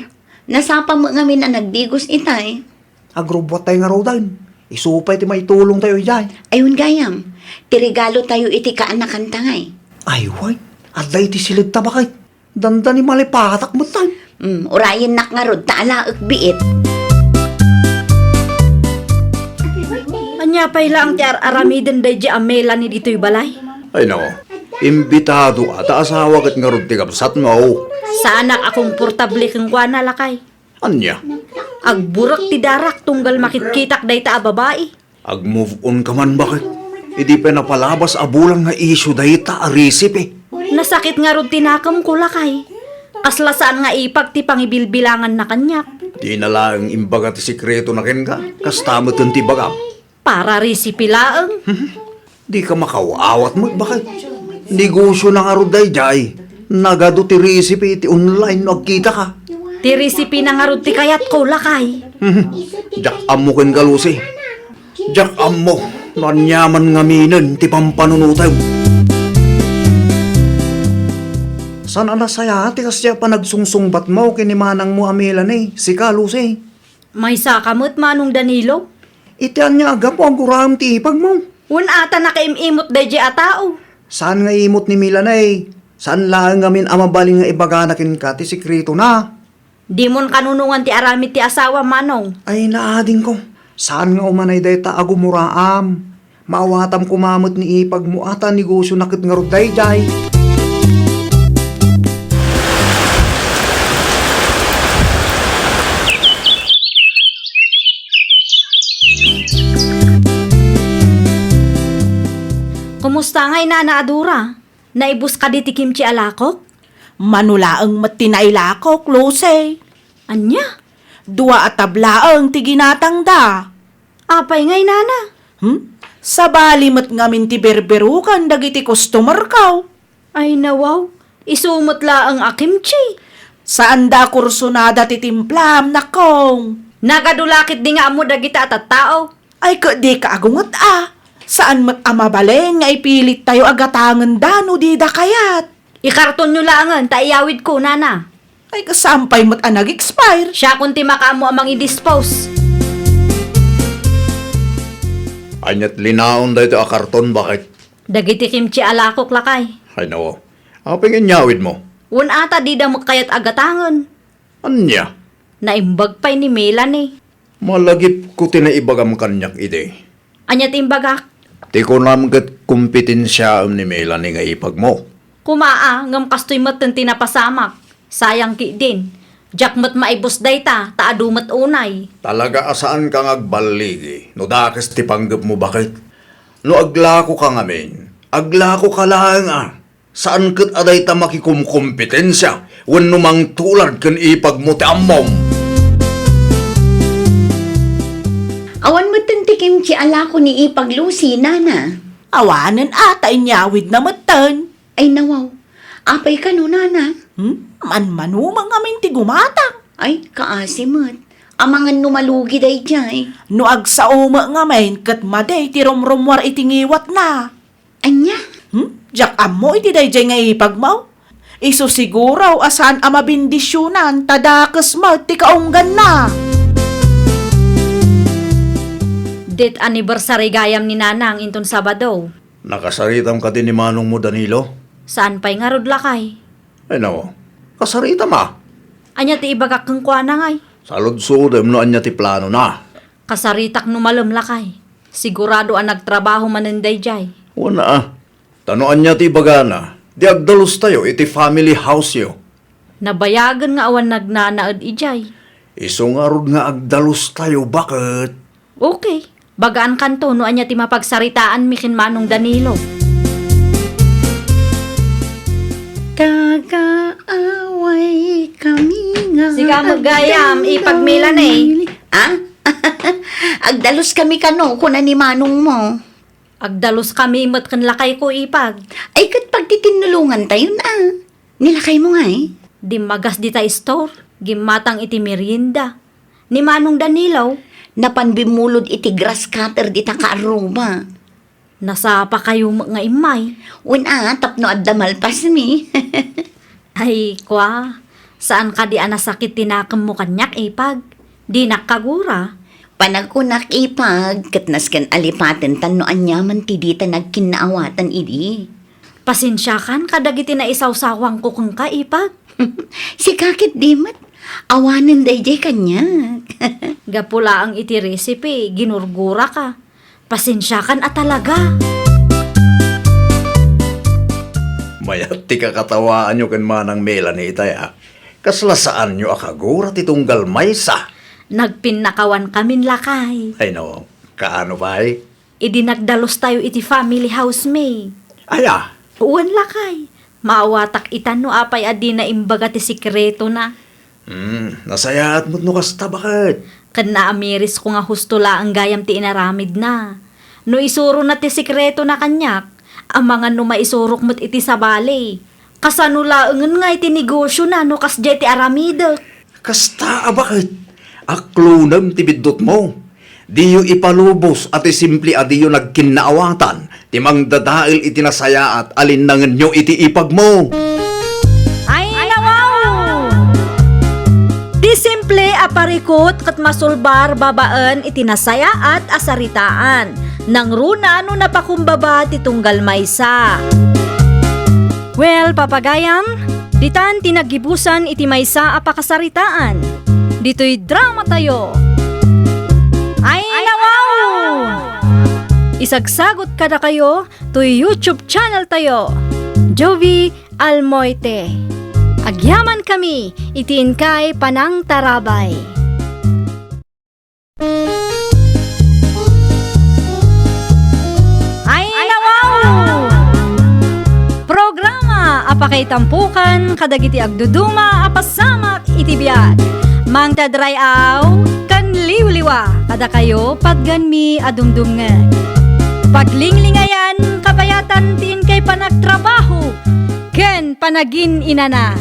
Nasapa met ngamin a nagdigos itay. Agrubbuattay ngaruden. Isu pay ti maitulongtayo idiay. Ayun gayam, ti regalotayo iti kaanakanta ngay. Ay, way. Adda iti siledta, bakay. Dandani malipatak met tay. Mm, urayennak ngarud ta alaek biit. Ania pay laeng ti ar-aramiden daydiay a Melanie ditoy balay? Ay, nako. Imbitado a ta asawa ket ngarud ti kabsatmo. Saanak a komportable kenkuana, lakay. Ania? Agburek ti darak tunggal makitkitak dayta a babai. Ag-move on ka man, baket? Idi pay napalabas a bulan nga isyu dayta a recipe. Nasakit ngarud ti nakemko, lakay. Kasla saan nga ipag ti pangibilbilanganna kaniak. Dina laeng imbaga ti sekretona kenka, kasta met ti ibagam. Para recipe laeng. Dika makaw-awat met, baket? Negosiona ngarud daydiay. Nagadu ti recipe iti online no agkitaka. Ti recipe na ngarud ti kayatko, lakay. Diak ammo kenka, Lucy. Diak ammo no aniaman ngaminen ti pampanunotem. Saan a nasayaat ti kasdiay a panagsungsungbatmo ken ni manangmo a Melanie, sika, Lucy? Maysaka met, Manong Danilo? Iti ania a gapu a guraem ti ipagmo? Wen, ata nakaim-imot daydiay a tao. Saan nga imot ni Melanie? Saan laeng ngamin a mabalin nga ibagana kenka ti sekretona? Dimon kanunongan ti aramid ti asawam, Manong. Ay, naadingko. Saan nga umanay dayta a gumuraam? Maawatam koma met ni ipagmo a ta negosiona ket ngarud daydiay. Kumusta ngay, Nana a Dora? Naibus kadi ti kimchi a lakok? Mano laeng met ti nailakok, Lucy. Ania? Dua a tablaeng ti ginatangda. Apay ngay, Nana? Hmm? Sabali met ngamin ti berberukan dagiti customerko. Ay, nawaw. Isu met laeng a kimchi. Saanda a kursunada ti timplam, nakong. Nagadu la ketdi nga ammo dagita a tattao. Ay, ket dika agunget a. Saan met a mabalin nga ipilittayo a gatangenda no dida kayat. Ikartonyo laengen ta iyawidko, Nana. Ay, kasano pay met a nag-expire? Siakon ti makaammo a mangidispose. Aniat linaon daytoy a karton, baket? Dagiti kimchi a lakok, lakay. Ay, nawaw. Apay nga inyawidmo? Wen, ata dida met kayat a gatangen. Ania? Naimbag pay ni Melanie. Malagipko ti naibagam kaniak idi. Ania ti imbagak? Ti kunam ket kompetensiaem ni Melanie nga ipagmo. Koma a, ngem kastoy metten ti napasamak. Sayang ketdin. Diak met maibus dayta, ta adu met unay. Talaga a saanka nga agballigi no dakes ti panggepmo, baket? No aglakoka ngamin, aglakoka laeng a. Saan ket a dayta makikumkompetensia wenno mangtulad ken ipagmo ti ammom. Awan metten ti kimchi a lako ni Ipag Lucy, Nana. Awanen a, ta inyawidna metten. Ay, nawaw. Apay kano, Nana? Hmm? Manmano met ngamin ti gumatang. Ay, kaasi met. Amangan no malugi daydiay. No agsao met ngamin, ket madi ti rumrummuar iti ngiwatna. Ania? Hmm? Diak ammo iti daydiay nga ipagmo. Isu siguro a saan a mabendisionan ta dakes met ti kaungganna. Death anniversary gayam ni Nanang inton Sabado. Nakasaritam kadi ni manongmo, Danilo? Saan pay ngarud, lakay? Ay, nao. Kasaritam a. Ania ti ibagak kenkuana, ngay? Saludsodem no ania ti planona. Kasaritak no malem, lakay. Sigurado a nagtrabaho manen daydiay. Wen a. Ta no ania ti ibagana, di agdalustayo iti family house-yo. Nabayagen nga awan nagnanaed idiay. Isu ngarud nga agdalustayo, baket? Okay. Bagaankanto no ania ti mapagsaritaanmi ken Manong Danilo. Tagaaway kami nga. Sika met gayam, Ipag Melanie. Ah? Agdaluskami kano, kuna ni manongmo. Agdaluskami met ken lakayko, Ipag. Ay, ket pagtitinnulongantayon a. Ni lakaymo ngay? Dimmagas dita store, gimmatang iti merienda. Ni Manong Danilo? Napan bimmulod iti grass cutter dita kaarruba. Nasapakayo met nga immay. Wen a, tapno adda malpasmi. Ay, kua, saan kadi a nasakit ti nakemmo kaniak, Ipag? Dinak kagura. Panagkunak, Ipag, ket nasken a lipaten tan no aniaman ti dita nagkinnaawatan idi. Pasensiakan kadagiti naisawsawangko kenka, Ipag. Sika ket di met. Awanen daydiay kaniak. Gapu laeng iti recipe, ginurguraka. Pasensiakan a talaga. Mayat ti kakatawaanyo ken Manang Melanie itay a. Kasla saanyo a kagura ti tunggal maysa. Nagpinnakawankamin, lakay. Ay no, kaano pay? Idi nagdalustayo iti family house mi. Aya? Wen, lakay. Maawatak itan no apay a dina imbaga ti sekretona. Hmm, nasayaat met no kasta, baket? Ken naamirisko nga husto laeng gayam ti inaramidna. No isurona ti sekretona kaniak, amangan no maisurok met iti sabali. Kasano laengen nga iti negosiona no kasdiay ti aramidek? Kasta a baket, aklonem ti biddutmo. Diyo ipalubos a ti simple a diyo nagkinnaawatan ti mangdadael iti nasayaat a linnangenyo iti ipagmo. Ay, nawaw! Ti simple a parikut ket masulbar babaen iti nasayaat a saritaan. Nangruna no napakumbaba ti tunggal maysa. Well, papagayam, ditan ti naggibusan iti maysa a pakasaritaan. Ditoy dramatayo. Ay, nawaw! Isagsagut kadakayo toy YouTube channel tayo, Jovi Almoite. Agyamankami iti inkay panangtarabay. Ay, nawaw! Programa a pakaitampukan kadagiti agduduma a pasamak iti biag. Mangted ray-aw ken liwliwa kadakayo patgenmi a dumdumngeg. Paglinglingayan, kabayatan ti inkay panagtrabaho ken panagin-inana.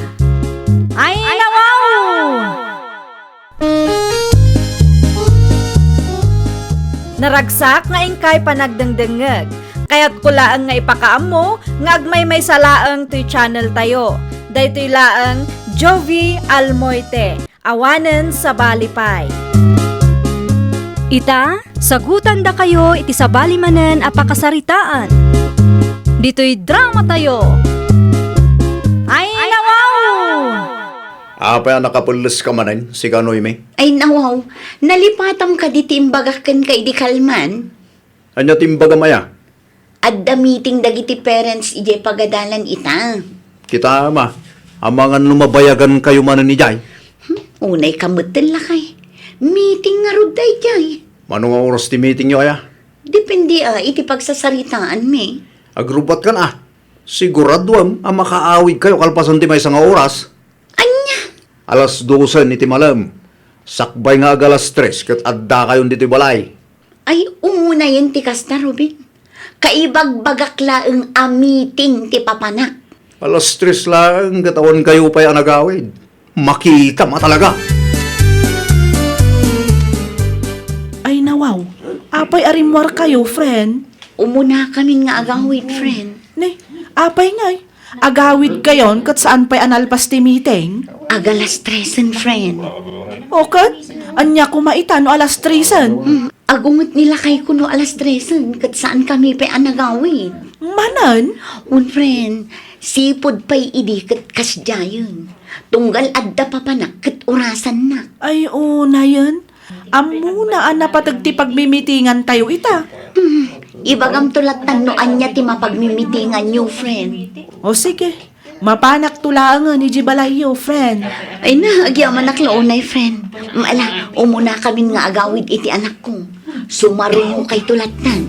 Ay, nawaw! Naragsak nga inkay panagdengdengngeg. Kayatko laeng nga ipakaammo nga agmaymaysa laeng toy channel tayo. Daytoy laeng Jovi Almoite, awanen sabali pay. Ita, sagutandakayo iti sabali manen a pakasaritaan. Ditoy dramatayo. Ay, nawaw! Apay a nakapelleska manen, sika Noemi? Ay, nawaw, nalipatam kadi ti imbagak kenka idi kalman? Ania ti imbagam aya? Adda meeting dagiti parents idiay pagadalan ita. Kitaem a, amangan no mabayagankayo manen idiay. Hmm, unayka metten, lakay. Meeting ngarud daydiay. Mano nga oras ti meetingyo aya? Depende a iti pagsasaritaanmi. Agrubbuatkan a. Siguraduem a makaawidkayo kalpasan ti maysa nga oras. Ania? Alas dosen iti malem. Sakbay nga ag-alas tres ket addakayon ditoy balay. Ay, umunayen ti kasta, Ruben. Kaibagbagak laeng a meeting ti papanak. Alas tres laeng ket awankayo pay a nagawid. Makitam a talaga. Ay, nawaw. Apay a rimmuarkayo, friend? Umunakamin nga agawid, friend. Ne, apay ngay? Agawidkayon ket saan pay a nalpas ti meeting? Ag-alas tresen, friend. O ket, ania koma ita no alas tresen? Hmm, agunget ni lakayko no alas tresen ket saankami pay a nagawid. Manen? Un, friend, sipud pay idi ket kasdiayen. Tunggal adda papanak ket orasannak. Ay, unayen. Ammona a napateg ti pagmimitingantayo ita. Hmm, ibagamto lattan no ania ti mapagmimitinganyo, friend. O sige, mapanakto laengen idiay balayyo, friend. Ay na, agyamanak la unay, friend. Ala, umunakamin nga agawid iti anakko. Sumarungokayto lattan.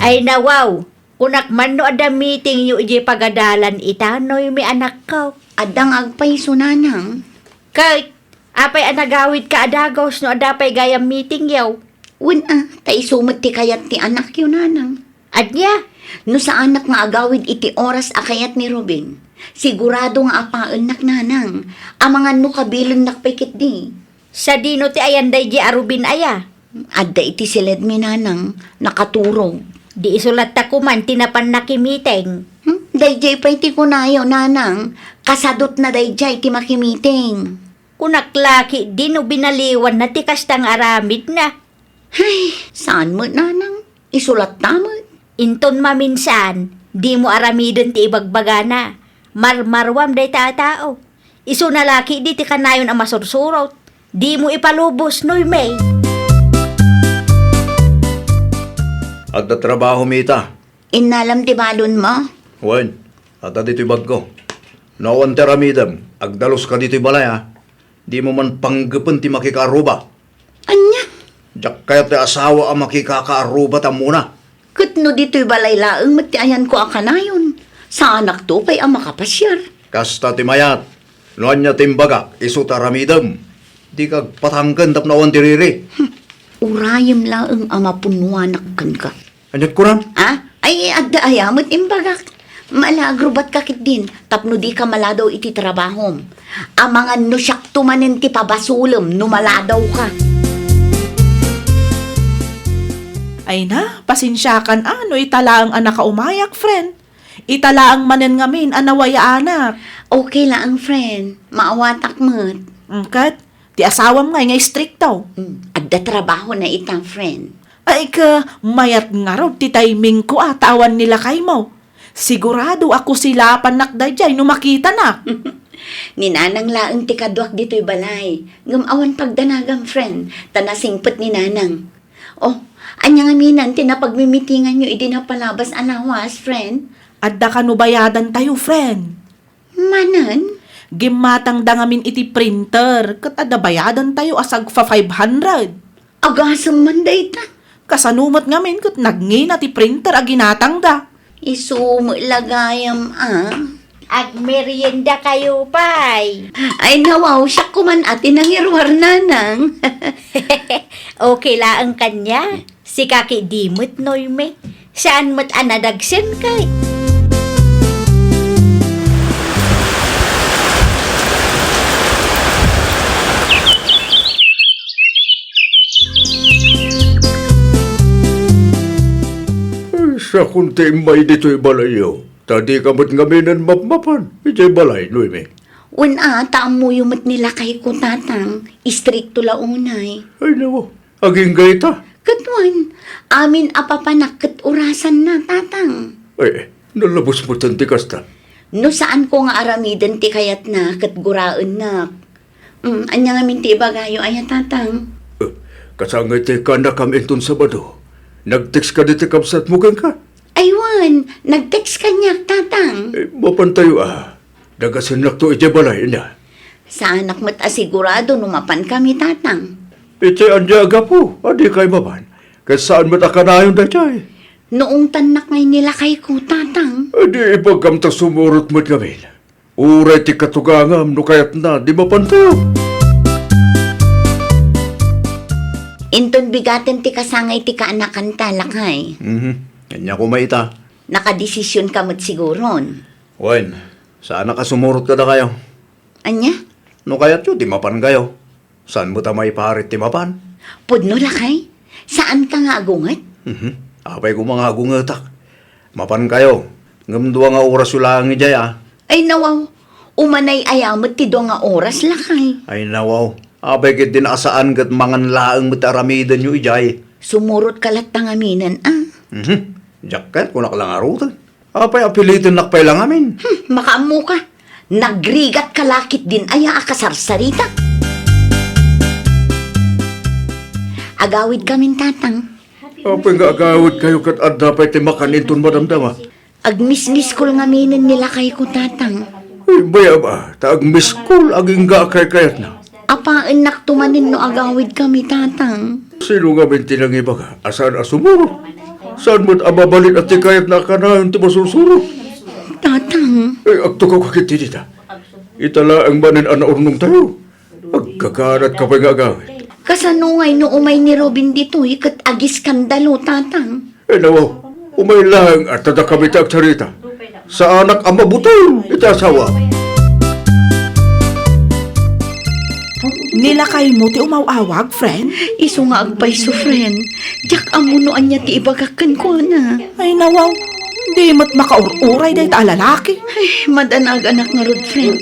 Ay, nawaw! Kunak man no adda meetingyo idiay pagadalan ita, Noemi, anakko. Adda nga agpayso, nanang. Ket, apay a nagawidka a dagus no adda pay gayam meetingyo? Wen a, ta isu met ti kayat ti anakyo, nanang. Ania? No saanak nga agawid iti oras a kayat ni Ruben, sigurado nga apaennak, nanang. Amangan no kabilennak pay ketdi. Sadino ti ayan daydiay a Ruben aya? Adda iti siledmi, nanang, nakaturog. Di isu latta koman ti napan nakimiting. Hmm? Daydiay pay ti kunayo, nanang, kasadutna daydiay ti makimiting. Kunak la ketdi no binaliwanna ti kasta nga aramidna. Ay, saan met, nanang? Isu latta met. Inton maminsan, dimo aramiden ti ibagbagana. Marmaruam dayta a tao. Isuna la ketdi ti kanayon a masursurot. Dimo ipalubos, Noemi. Adda trabahomi ita. Innalam ti balonmo? Wen, adda ditoy bagko. No awan ti aramidem, agdaluska ditoy balay, a. Dimo man panggepen ti makikaaruba. Ania? Diak kayat ti asawa a makikakaaruba ta ammona. Ket no ditoy balay laeng met ti ayanko a kanayon, saanakto pay a makapasiar. Kasta ti mayat. No ania ti imbagak, isu ti aramidem. Dika agpatangken tapno awan ti riri. Hmm. Urayem laeng a mapunnoanak kenka. Ania ti kunam? Ah? Ay, adda aya met imbagak. Malagrubatka ketdin tapno dika maladaw iti trabahom. Amangan no siakto manen ti pabasolem no maladawka. Ay na, pasensiakan a no ita laeng a nakaumayak, friend. Ita laeng manen ngamin a nawayaanak. Okay laeng, friend. Maawatak met. Mm, ket, ti asawam ngay nga istrikto. Mm, adda trabahona ita, friend. Ay ka, mayat ngarud ti timingko a ta awan ni lakaymo. Sigurado a kusilapannak daydiay no makitanak. Ni Nanang laeng ti kaduak ditoy balay. Ngem awan pagdanagam, friend, ta nasingpet ni Nanang. Oh, ania ngamin ti napagmimitinganyo idi napalabas a lawas, friend? Adda kano bayadantayo, friend? Manen? Gimmatangda ngamin iti printer, ket adda bayadantayo a sagpa five hundred. Agasem man dayta. Kasano met ngamin ket nagngina ti printer a ginatangda? Isu met la gayam a. Agmerienda kayo pay. Ay, nawaw, siak koman a ti nangiruar, Nanang. Okay laeng kaniak. Sika ketdi met, Noemi. Saan met a nadagsenka. Ay, sakon ti immay ditoy balayyo. Ta dika met ngaminen mapmapan idiay balay, Noemi. Wen a, ta ammoyo met ni lakayko, Tatang. Istrikto la unay. Ay, nawaw. Agingga ita? Ket wen, amin a papanak ket orasanna, Tatang. Ay, nalabos metten ti kasta. No saanko nga aramiden ti kayatna ket guraennak. Mm, ania ngamin ti ibagayo aya, Tatang? Eh, kasangay ti kaannakam inton Sabado. Nag-text kadi ti kabsatmo kenka? Ay wen, nag-text kaniak, Tatang. Eh, mapantayo a. Dagasennakto idiay balay, ania? Saanak met a sigurado no mapankami, Tatang. Iti ania a gapu a dikay mapan? Ket saan met a kanayon daydiay? No ungtannak ngay ni lakayko, Tatang. Eh, di ibagam ta sumurot met ngamin. Uray ti katugangam no kayatna, di mapantayo. Inton bigaten ti kasangay ti kaannakanta, lakay. Mhm. Ania koma ita? Nakadesisionka met siguron. Wen, saanak a sumurot kadakayo. Ania? No kayatyo, di mapankayo. Saan met a maiparit ti mapan? Pudno, lakay? Saanka nga agunget? Mhm. Apay koma nga agungetak? Mapankayo, ngem dua nga orasyo laeng idiay a. Ay, nawaw. Umanay aya met ti dua nga oras, lakay? Ay, nawaw. Apay ketdin a saan ket mangan laeng met ti aramidenyo idiay? Sumurotka latta ngaminen a. Mhm. Diak ket kunak la ngaruden. Apay a pilitennak pay la ngamin? Hmm, makaammoka. Nagrigatka la ketdin aya a kasarsarita. Agawidkamin, Tatang. Apay nga agawidkayo ket adda pay ti makan inton madamdama? Agmismiskol ngaminen ni lakayko, Tatang. Ay, bayam a, ta agmiskol, agingga a kaykayatna. Apaennakto manen no agawidkami, Tatang. Sino ngamin ti nangibaga a saan a sumurot? Saan met a mabalin a ti kayatna a kanayon ti masursuro? Tatang. Eh, agtugaw ka ketdi dita. Ita laeng manen a naurnongtayo. Agkakanatka pay nga agawid. Kasano ngay no umay ni Robin ditoy ket agiskandalo, Tatang? Eh, nawaw, umay laeng a ta dakami ti agsarita. Saanak a mabuteng iti asawa. Ni lakaymo ti umaw-awag, friend? Isu nga agpayso, friend. Diak ammo no ania ti ibagak kenkuana. Ay, nawaw, di met makaur-uray dayta a lalaki. Ay, madanaganak ngarud, friend.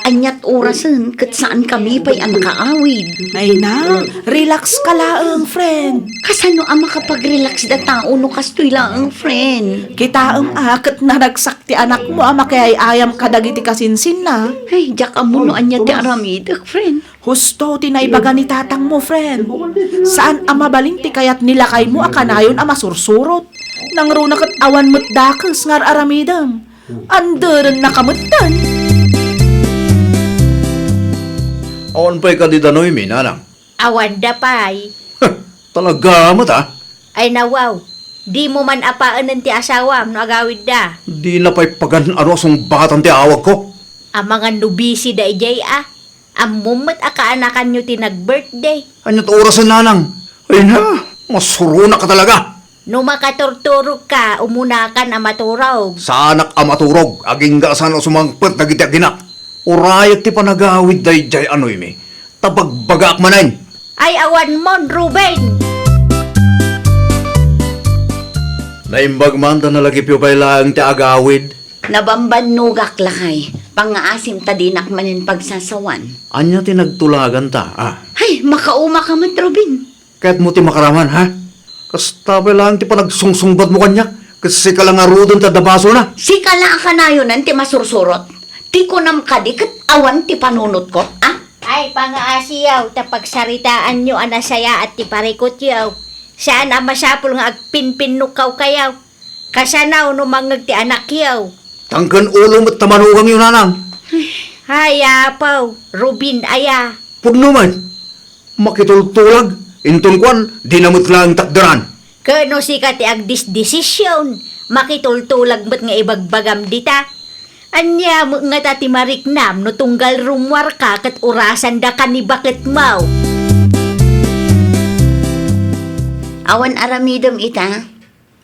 Aniat orasen ket saankami pay a nakaawid. Ay na, relax ka laeng, friend. Kasano a makapag-relax da tao no kastoy laeng, friend? Kitaem a ket naragsak ti anakmo a makiay-ayam kadagiti kasinsinna. Ay, diak ammo no ania ti aramidek, friend. Husto ti naibaga ni tatangmo, friend. Saan a mabalin ti kayat ni lakaymo a kanayon a masursurot. Nangruna ket awan met dakes nga ar-aramidem. Anderennaka metten. Awan pay kadi da Noemi, nanang? Awan da pay. Talaga met, a? Ay, nawaw. Dimo man apaenen ti asawam no agawidda? Dina pay pagan-ano a sungbatan ti awagko. Amangan no busy da idiay, a. Ammom met a kaanakanyo ti nag-birthday. Ania ti orasen, nanang? Ay na, masuronak ka talaga. No makaturturogka, umunakan a maturog. Saanak a maturog, agingga a saan a sumangpet dagiti aginak. Urayek ti panagawid daydiay a Noemi, ta bagbagaak manen. Ay, awan mon, Ruben! Naimbag man ta nalagipyo pay laeng ti agawid. Nabambannogak, lakay. Pangngaasim ta dinak manen pagsasawan. Ania ti nagtulaganta, a? Ay, makauma ka met, Ruben. Kayatmo ti makaraman, ha? Kasta pay laeng ti panagsungsungbatmo kaniak, ket sika la ngaruden ti adda basolna. Sika la a kanayonan ti masursurot. Ti kunam kadi ket awan ti panunotko, a? Ay, pangaasiyaw, ta pagsaritaanyo a nasayaat ti parikutyo. Saan a masapul nga agpinpinnukawkayo. Kasano no mangngeg ti anakyo? Tangken ulo met ta manugangyo, nanang. Ay, apaw, Ruben aya. Pudno man. Makitultulag, inton kuan, dina met laeng takderan. Ket no sika ti agdisdesision, makitultulag met nga ibagbagam dita. Ania met ngata ti mariknam no tunggal rummuarka ket urasandaka ni baketmo? Awan aramidem ita?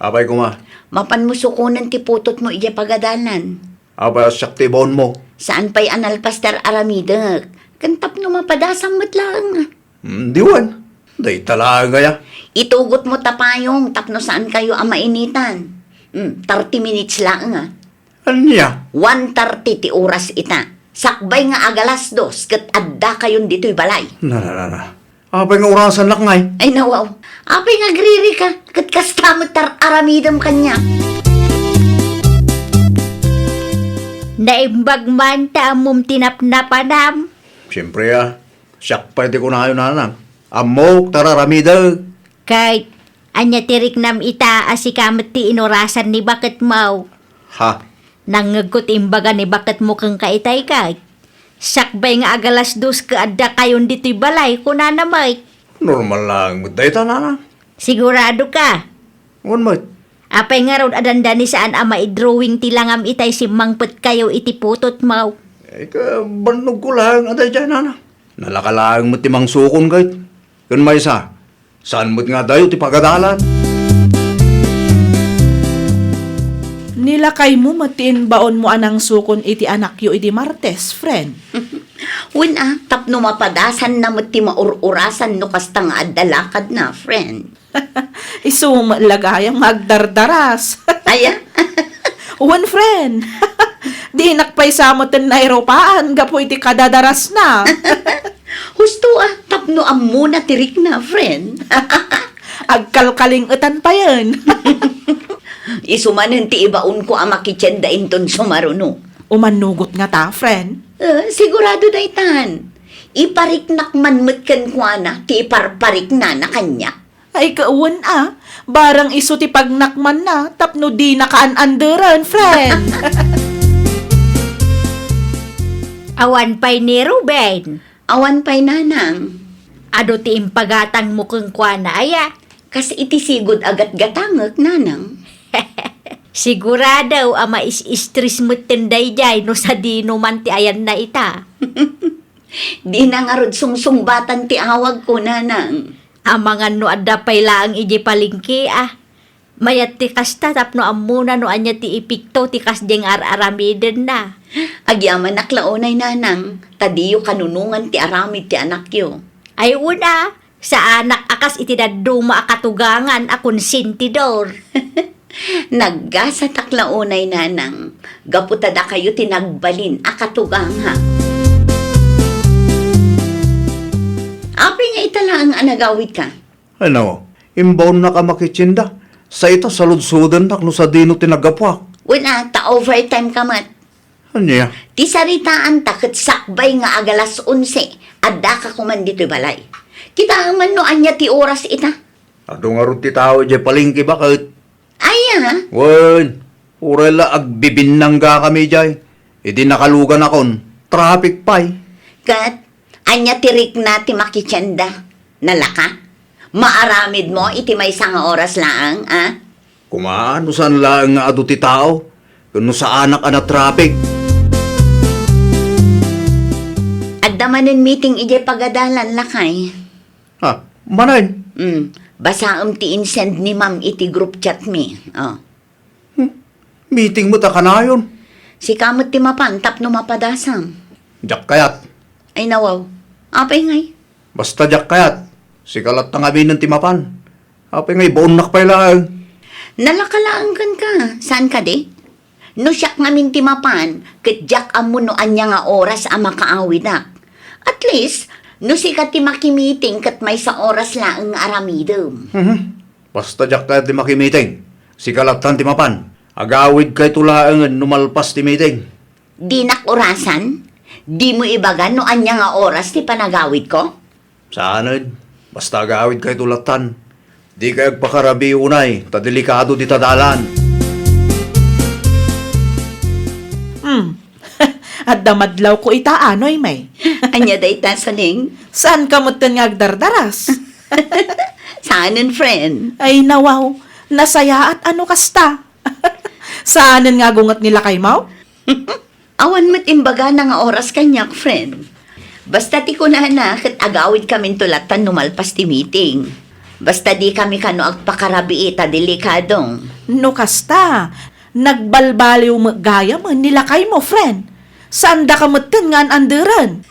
Apay koma? Mapanmo sukonen ti putotmo idiay pagadalan. Apay a siak ti ibaonmo? Saan pay a nalpas ti ar-aramidek. Ken tapno mapadasam met laeng. Hmm, diwan. Dayta laeng aya. Itugotmo ta payong tapno saankayo a mainitan. Hmm, thirty minutes laeng, a. Ania? One thirty ti oras ita. Sakbay nga agalas dos ket addakayon ditoy balay. Na, na, na, na. Apay nga orasannak ngay? Ay, nawaw. Apay nga agririka ket kasta met ti ar-aramidem kaniak? Naimbag man ta ammom ti napnapanam. Siempre, a. Siak pay ti kunayo, nanang. Ammok ti ar-aramidek. Kay, ania ti riknam ita a sika met ti inorasan ni baketmo? Ha? Nangngegko ti imbaga ni baketmo kenka itay, kay. Sakbay nga agalas dos ket addakayon ditoy balay, kunana met. Normal laeng met dayta, nanang. Siguradoka? Wen met. Apay ngarud a dandani saan a maidrawing ti langam itay simmangpetkayo iti putotmo? Ay, kabannogko laeng a daydiay, nanang. Nalaka laeng met ti mangsukon, kay. Ken maysa, saan met nga adayo ti pagadalan? Nilakaymo met ti imbaonmo a nangsukon iti anakyo idi Martes, friend. Wen a, tapno mapadasanna met ti maur-urasan no kasta nga adda lakadna, friend. Isu met la gayam nga agdardaras. Aya? Wen, friend. Dinak pay sa metten nairupaan gapu iti kadadarasna. Husto a, tapno ammona ti rikna, friend. Agkalkaling-etan payen. Isu manen ti ibaonko a makitienda inton sumaruno. Umannugot ngata, friend? Eh, sigurado daytan. Ipariknak man met kenkuana ti iparpariknana kaniak. Ay, kawen a, barang isu ti pagnakmanna tapno dinaka an-anderen, friend. Awan pay ni Ruben. Awan pay, nanang. Adu ti impagatangmo kenkuana, aya? Kas iti sigud a gatgatangek, nanang. Sigurado a mais-stress metten daydiay no sadino man ti ayanna ita. Dina ngarud sungsungbatan ti awagko, nanang. Amangan no adda pay laeng idiay palengke, a. Mayat ti kasta tapno ammona no ania ti epekto ti kasdiay nga ar-aramidenna. Agyamanak la unay, nanang, ta diyo kanunongan ti aramid ti anakyo. Ay, wen a, saanak a kas iti dadduma a katugangan a konsentidor. Naggasatak la unay, nanang, gapu ta dakayo ti nagbalin a katugangak. Apay nga ita laeng a nagawidka? Ano, imbaonnak a makitienda. Sa ita, saludsodennak no sadino ti naggapuak. Wen a, ta overtime ka met. Ania? Ti saritaanta ket sakbay nga agalas onse, addaka koman ditoy balay. Kitaem man no ania ti oras ita. Adu ngarud ti tao idiay palengke baket. Aya? Wen, uray la agbibinnanggakami idiay. Idi nakaluganakon, traffic pay. Ket, Ania ti rikna ti makitienda? Nalaka? Maaramidmo iti maysa nga oras laeng, a? Koma, no saan laeng nga adu ti tao, ken no saanak a natraffic. Adda manen meeting idiay pagadalan, lakay. Ha, manen? Mm, basaem ti insend ni ma'am iti group chat mi. Oh. Hmm, meeting met a kanayon. Sika met ti mapan tapno mapadasam. Diak kayat. Ay, nawaw. Apay ngay? Basta diak kayat. Sika latta ngamin ti mapan. Apay ngay, baonnak pay laeng. Nalaka laeng kenka. Saan kadi? No siak ngamin ti mapan, ket diak ammo no ania nga oras a makaawidak. At least, no sika ti makimiting ket maysa oras laeng nga aramidem. Mhm. Basta diak kayat ti makimiting. Sika lattan ti mapan. Agawidkayto laengen no malpas ti miting. Dinak orasan? Dimo ibaga no ania nga oras ti panagawidko? Saanen. Basta agawidkayto lattan. Dikay agpakarabii unay, ta delikado dita dalan. Hmm. Adda madlawko ita, anoy, may. Ania dayta, Suning? Saanka metten nga agdardaras? Saanen, friend. Ay, nawaw. Nasayaat a no kasta. Saanen nga agunget ni lakaymo? Awan met imbagana nga oras kaniak, friend. Basta ti kunana ket agawidkaminto lattan no malpas ti meeting. Basta dikami kano agpakarabii ta delikado. No kasta, nagbalbaliw met gayam ni lakaymo, friend. Saandaka metten nga an-anderen.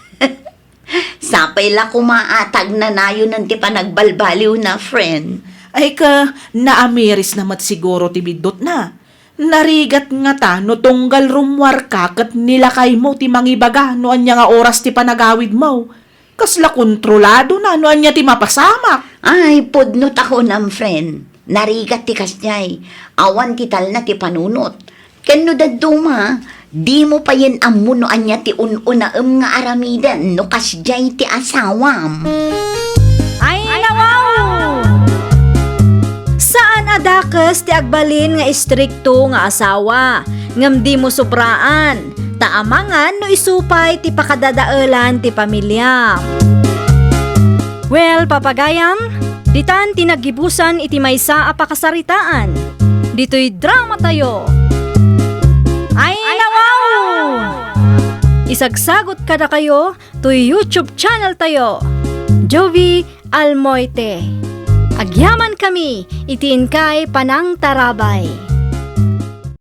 Sapay la koma a ta agnanayonen ti panagbalbaliwna, friend. Ay ka, naamirisna met siguro ti biddutna. Narigat ngata no tunggal rummuarka ket ni lakaymo ti mangibaga no ania nga oras ti panagawidmo. Kasla kontroladona no ania ti mapasamak. Ay, pudno ta kunam, friend. Narigat ti kasdiay. Awan ti talna ti panunot. Ken no dadduma, dimo payen ammo no ania ti un-unaem nga aramiden no kasdiay ti asawam. Ay, nawaw! Saan a dakes ti agbalin nga istrikto nga asawa, ngem dimo sobraan, ta amangan no isu pay ti pakadadaelan ti pamiliam. Well, papagayam, ditan ti naggibusan iti maysa a pakasaritaan. Ditoy dramatayo. Ay, nawaw! Isagsagot kadakayo toy YouTube channel tayo, Jovie Almoite. Agyamankami iti inkay panangtarabay.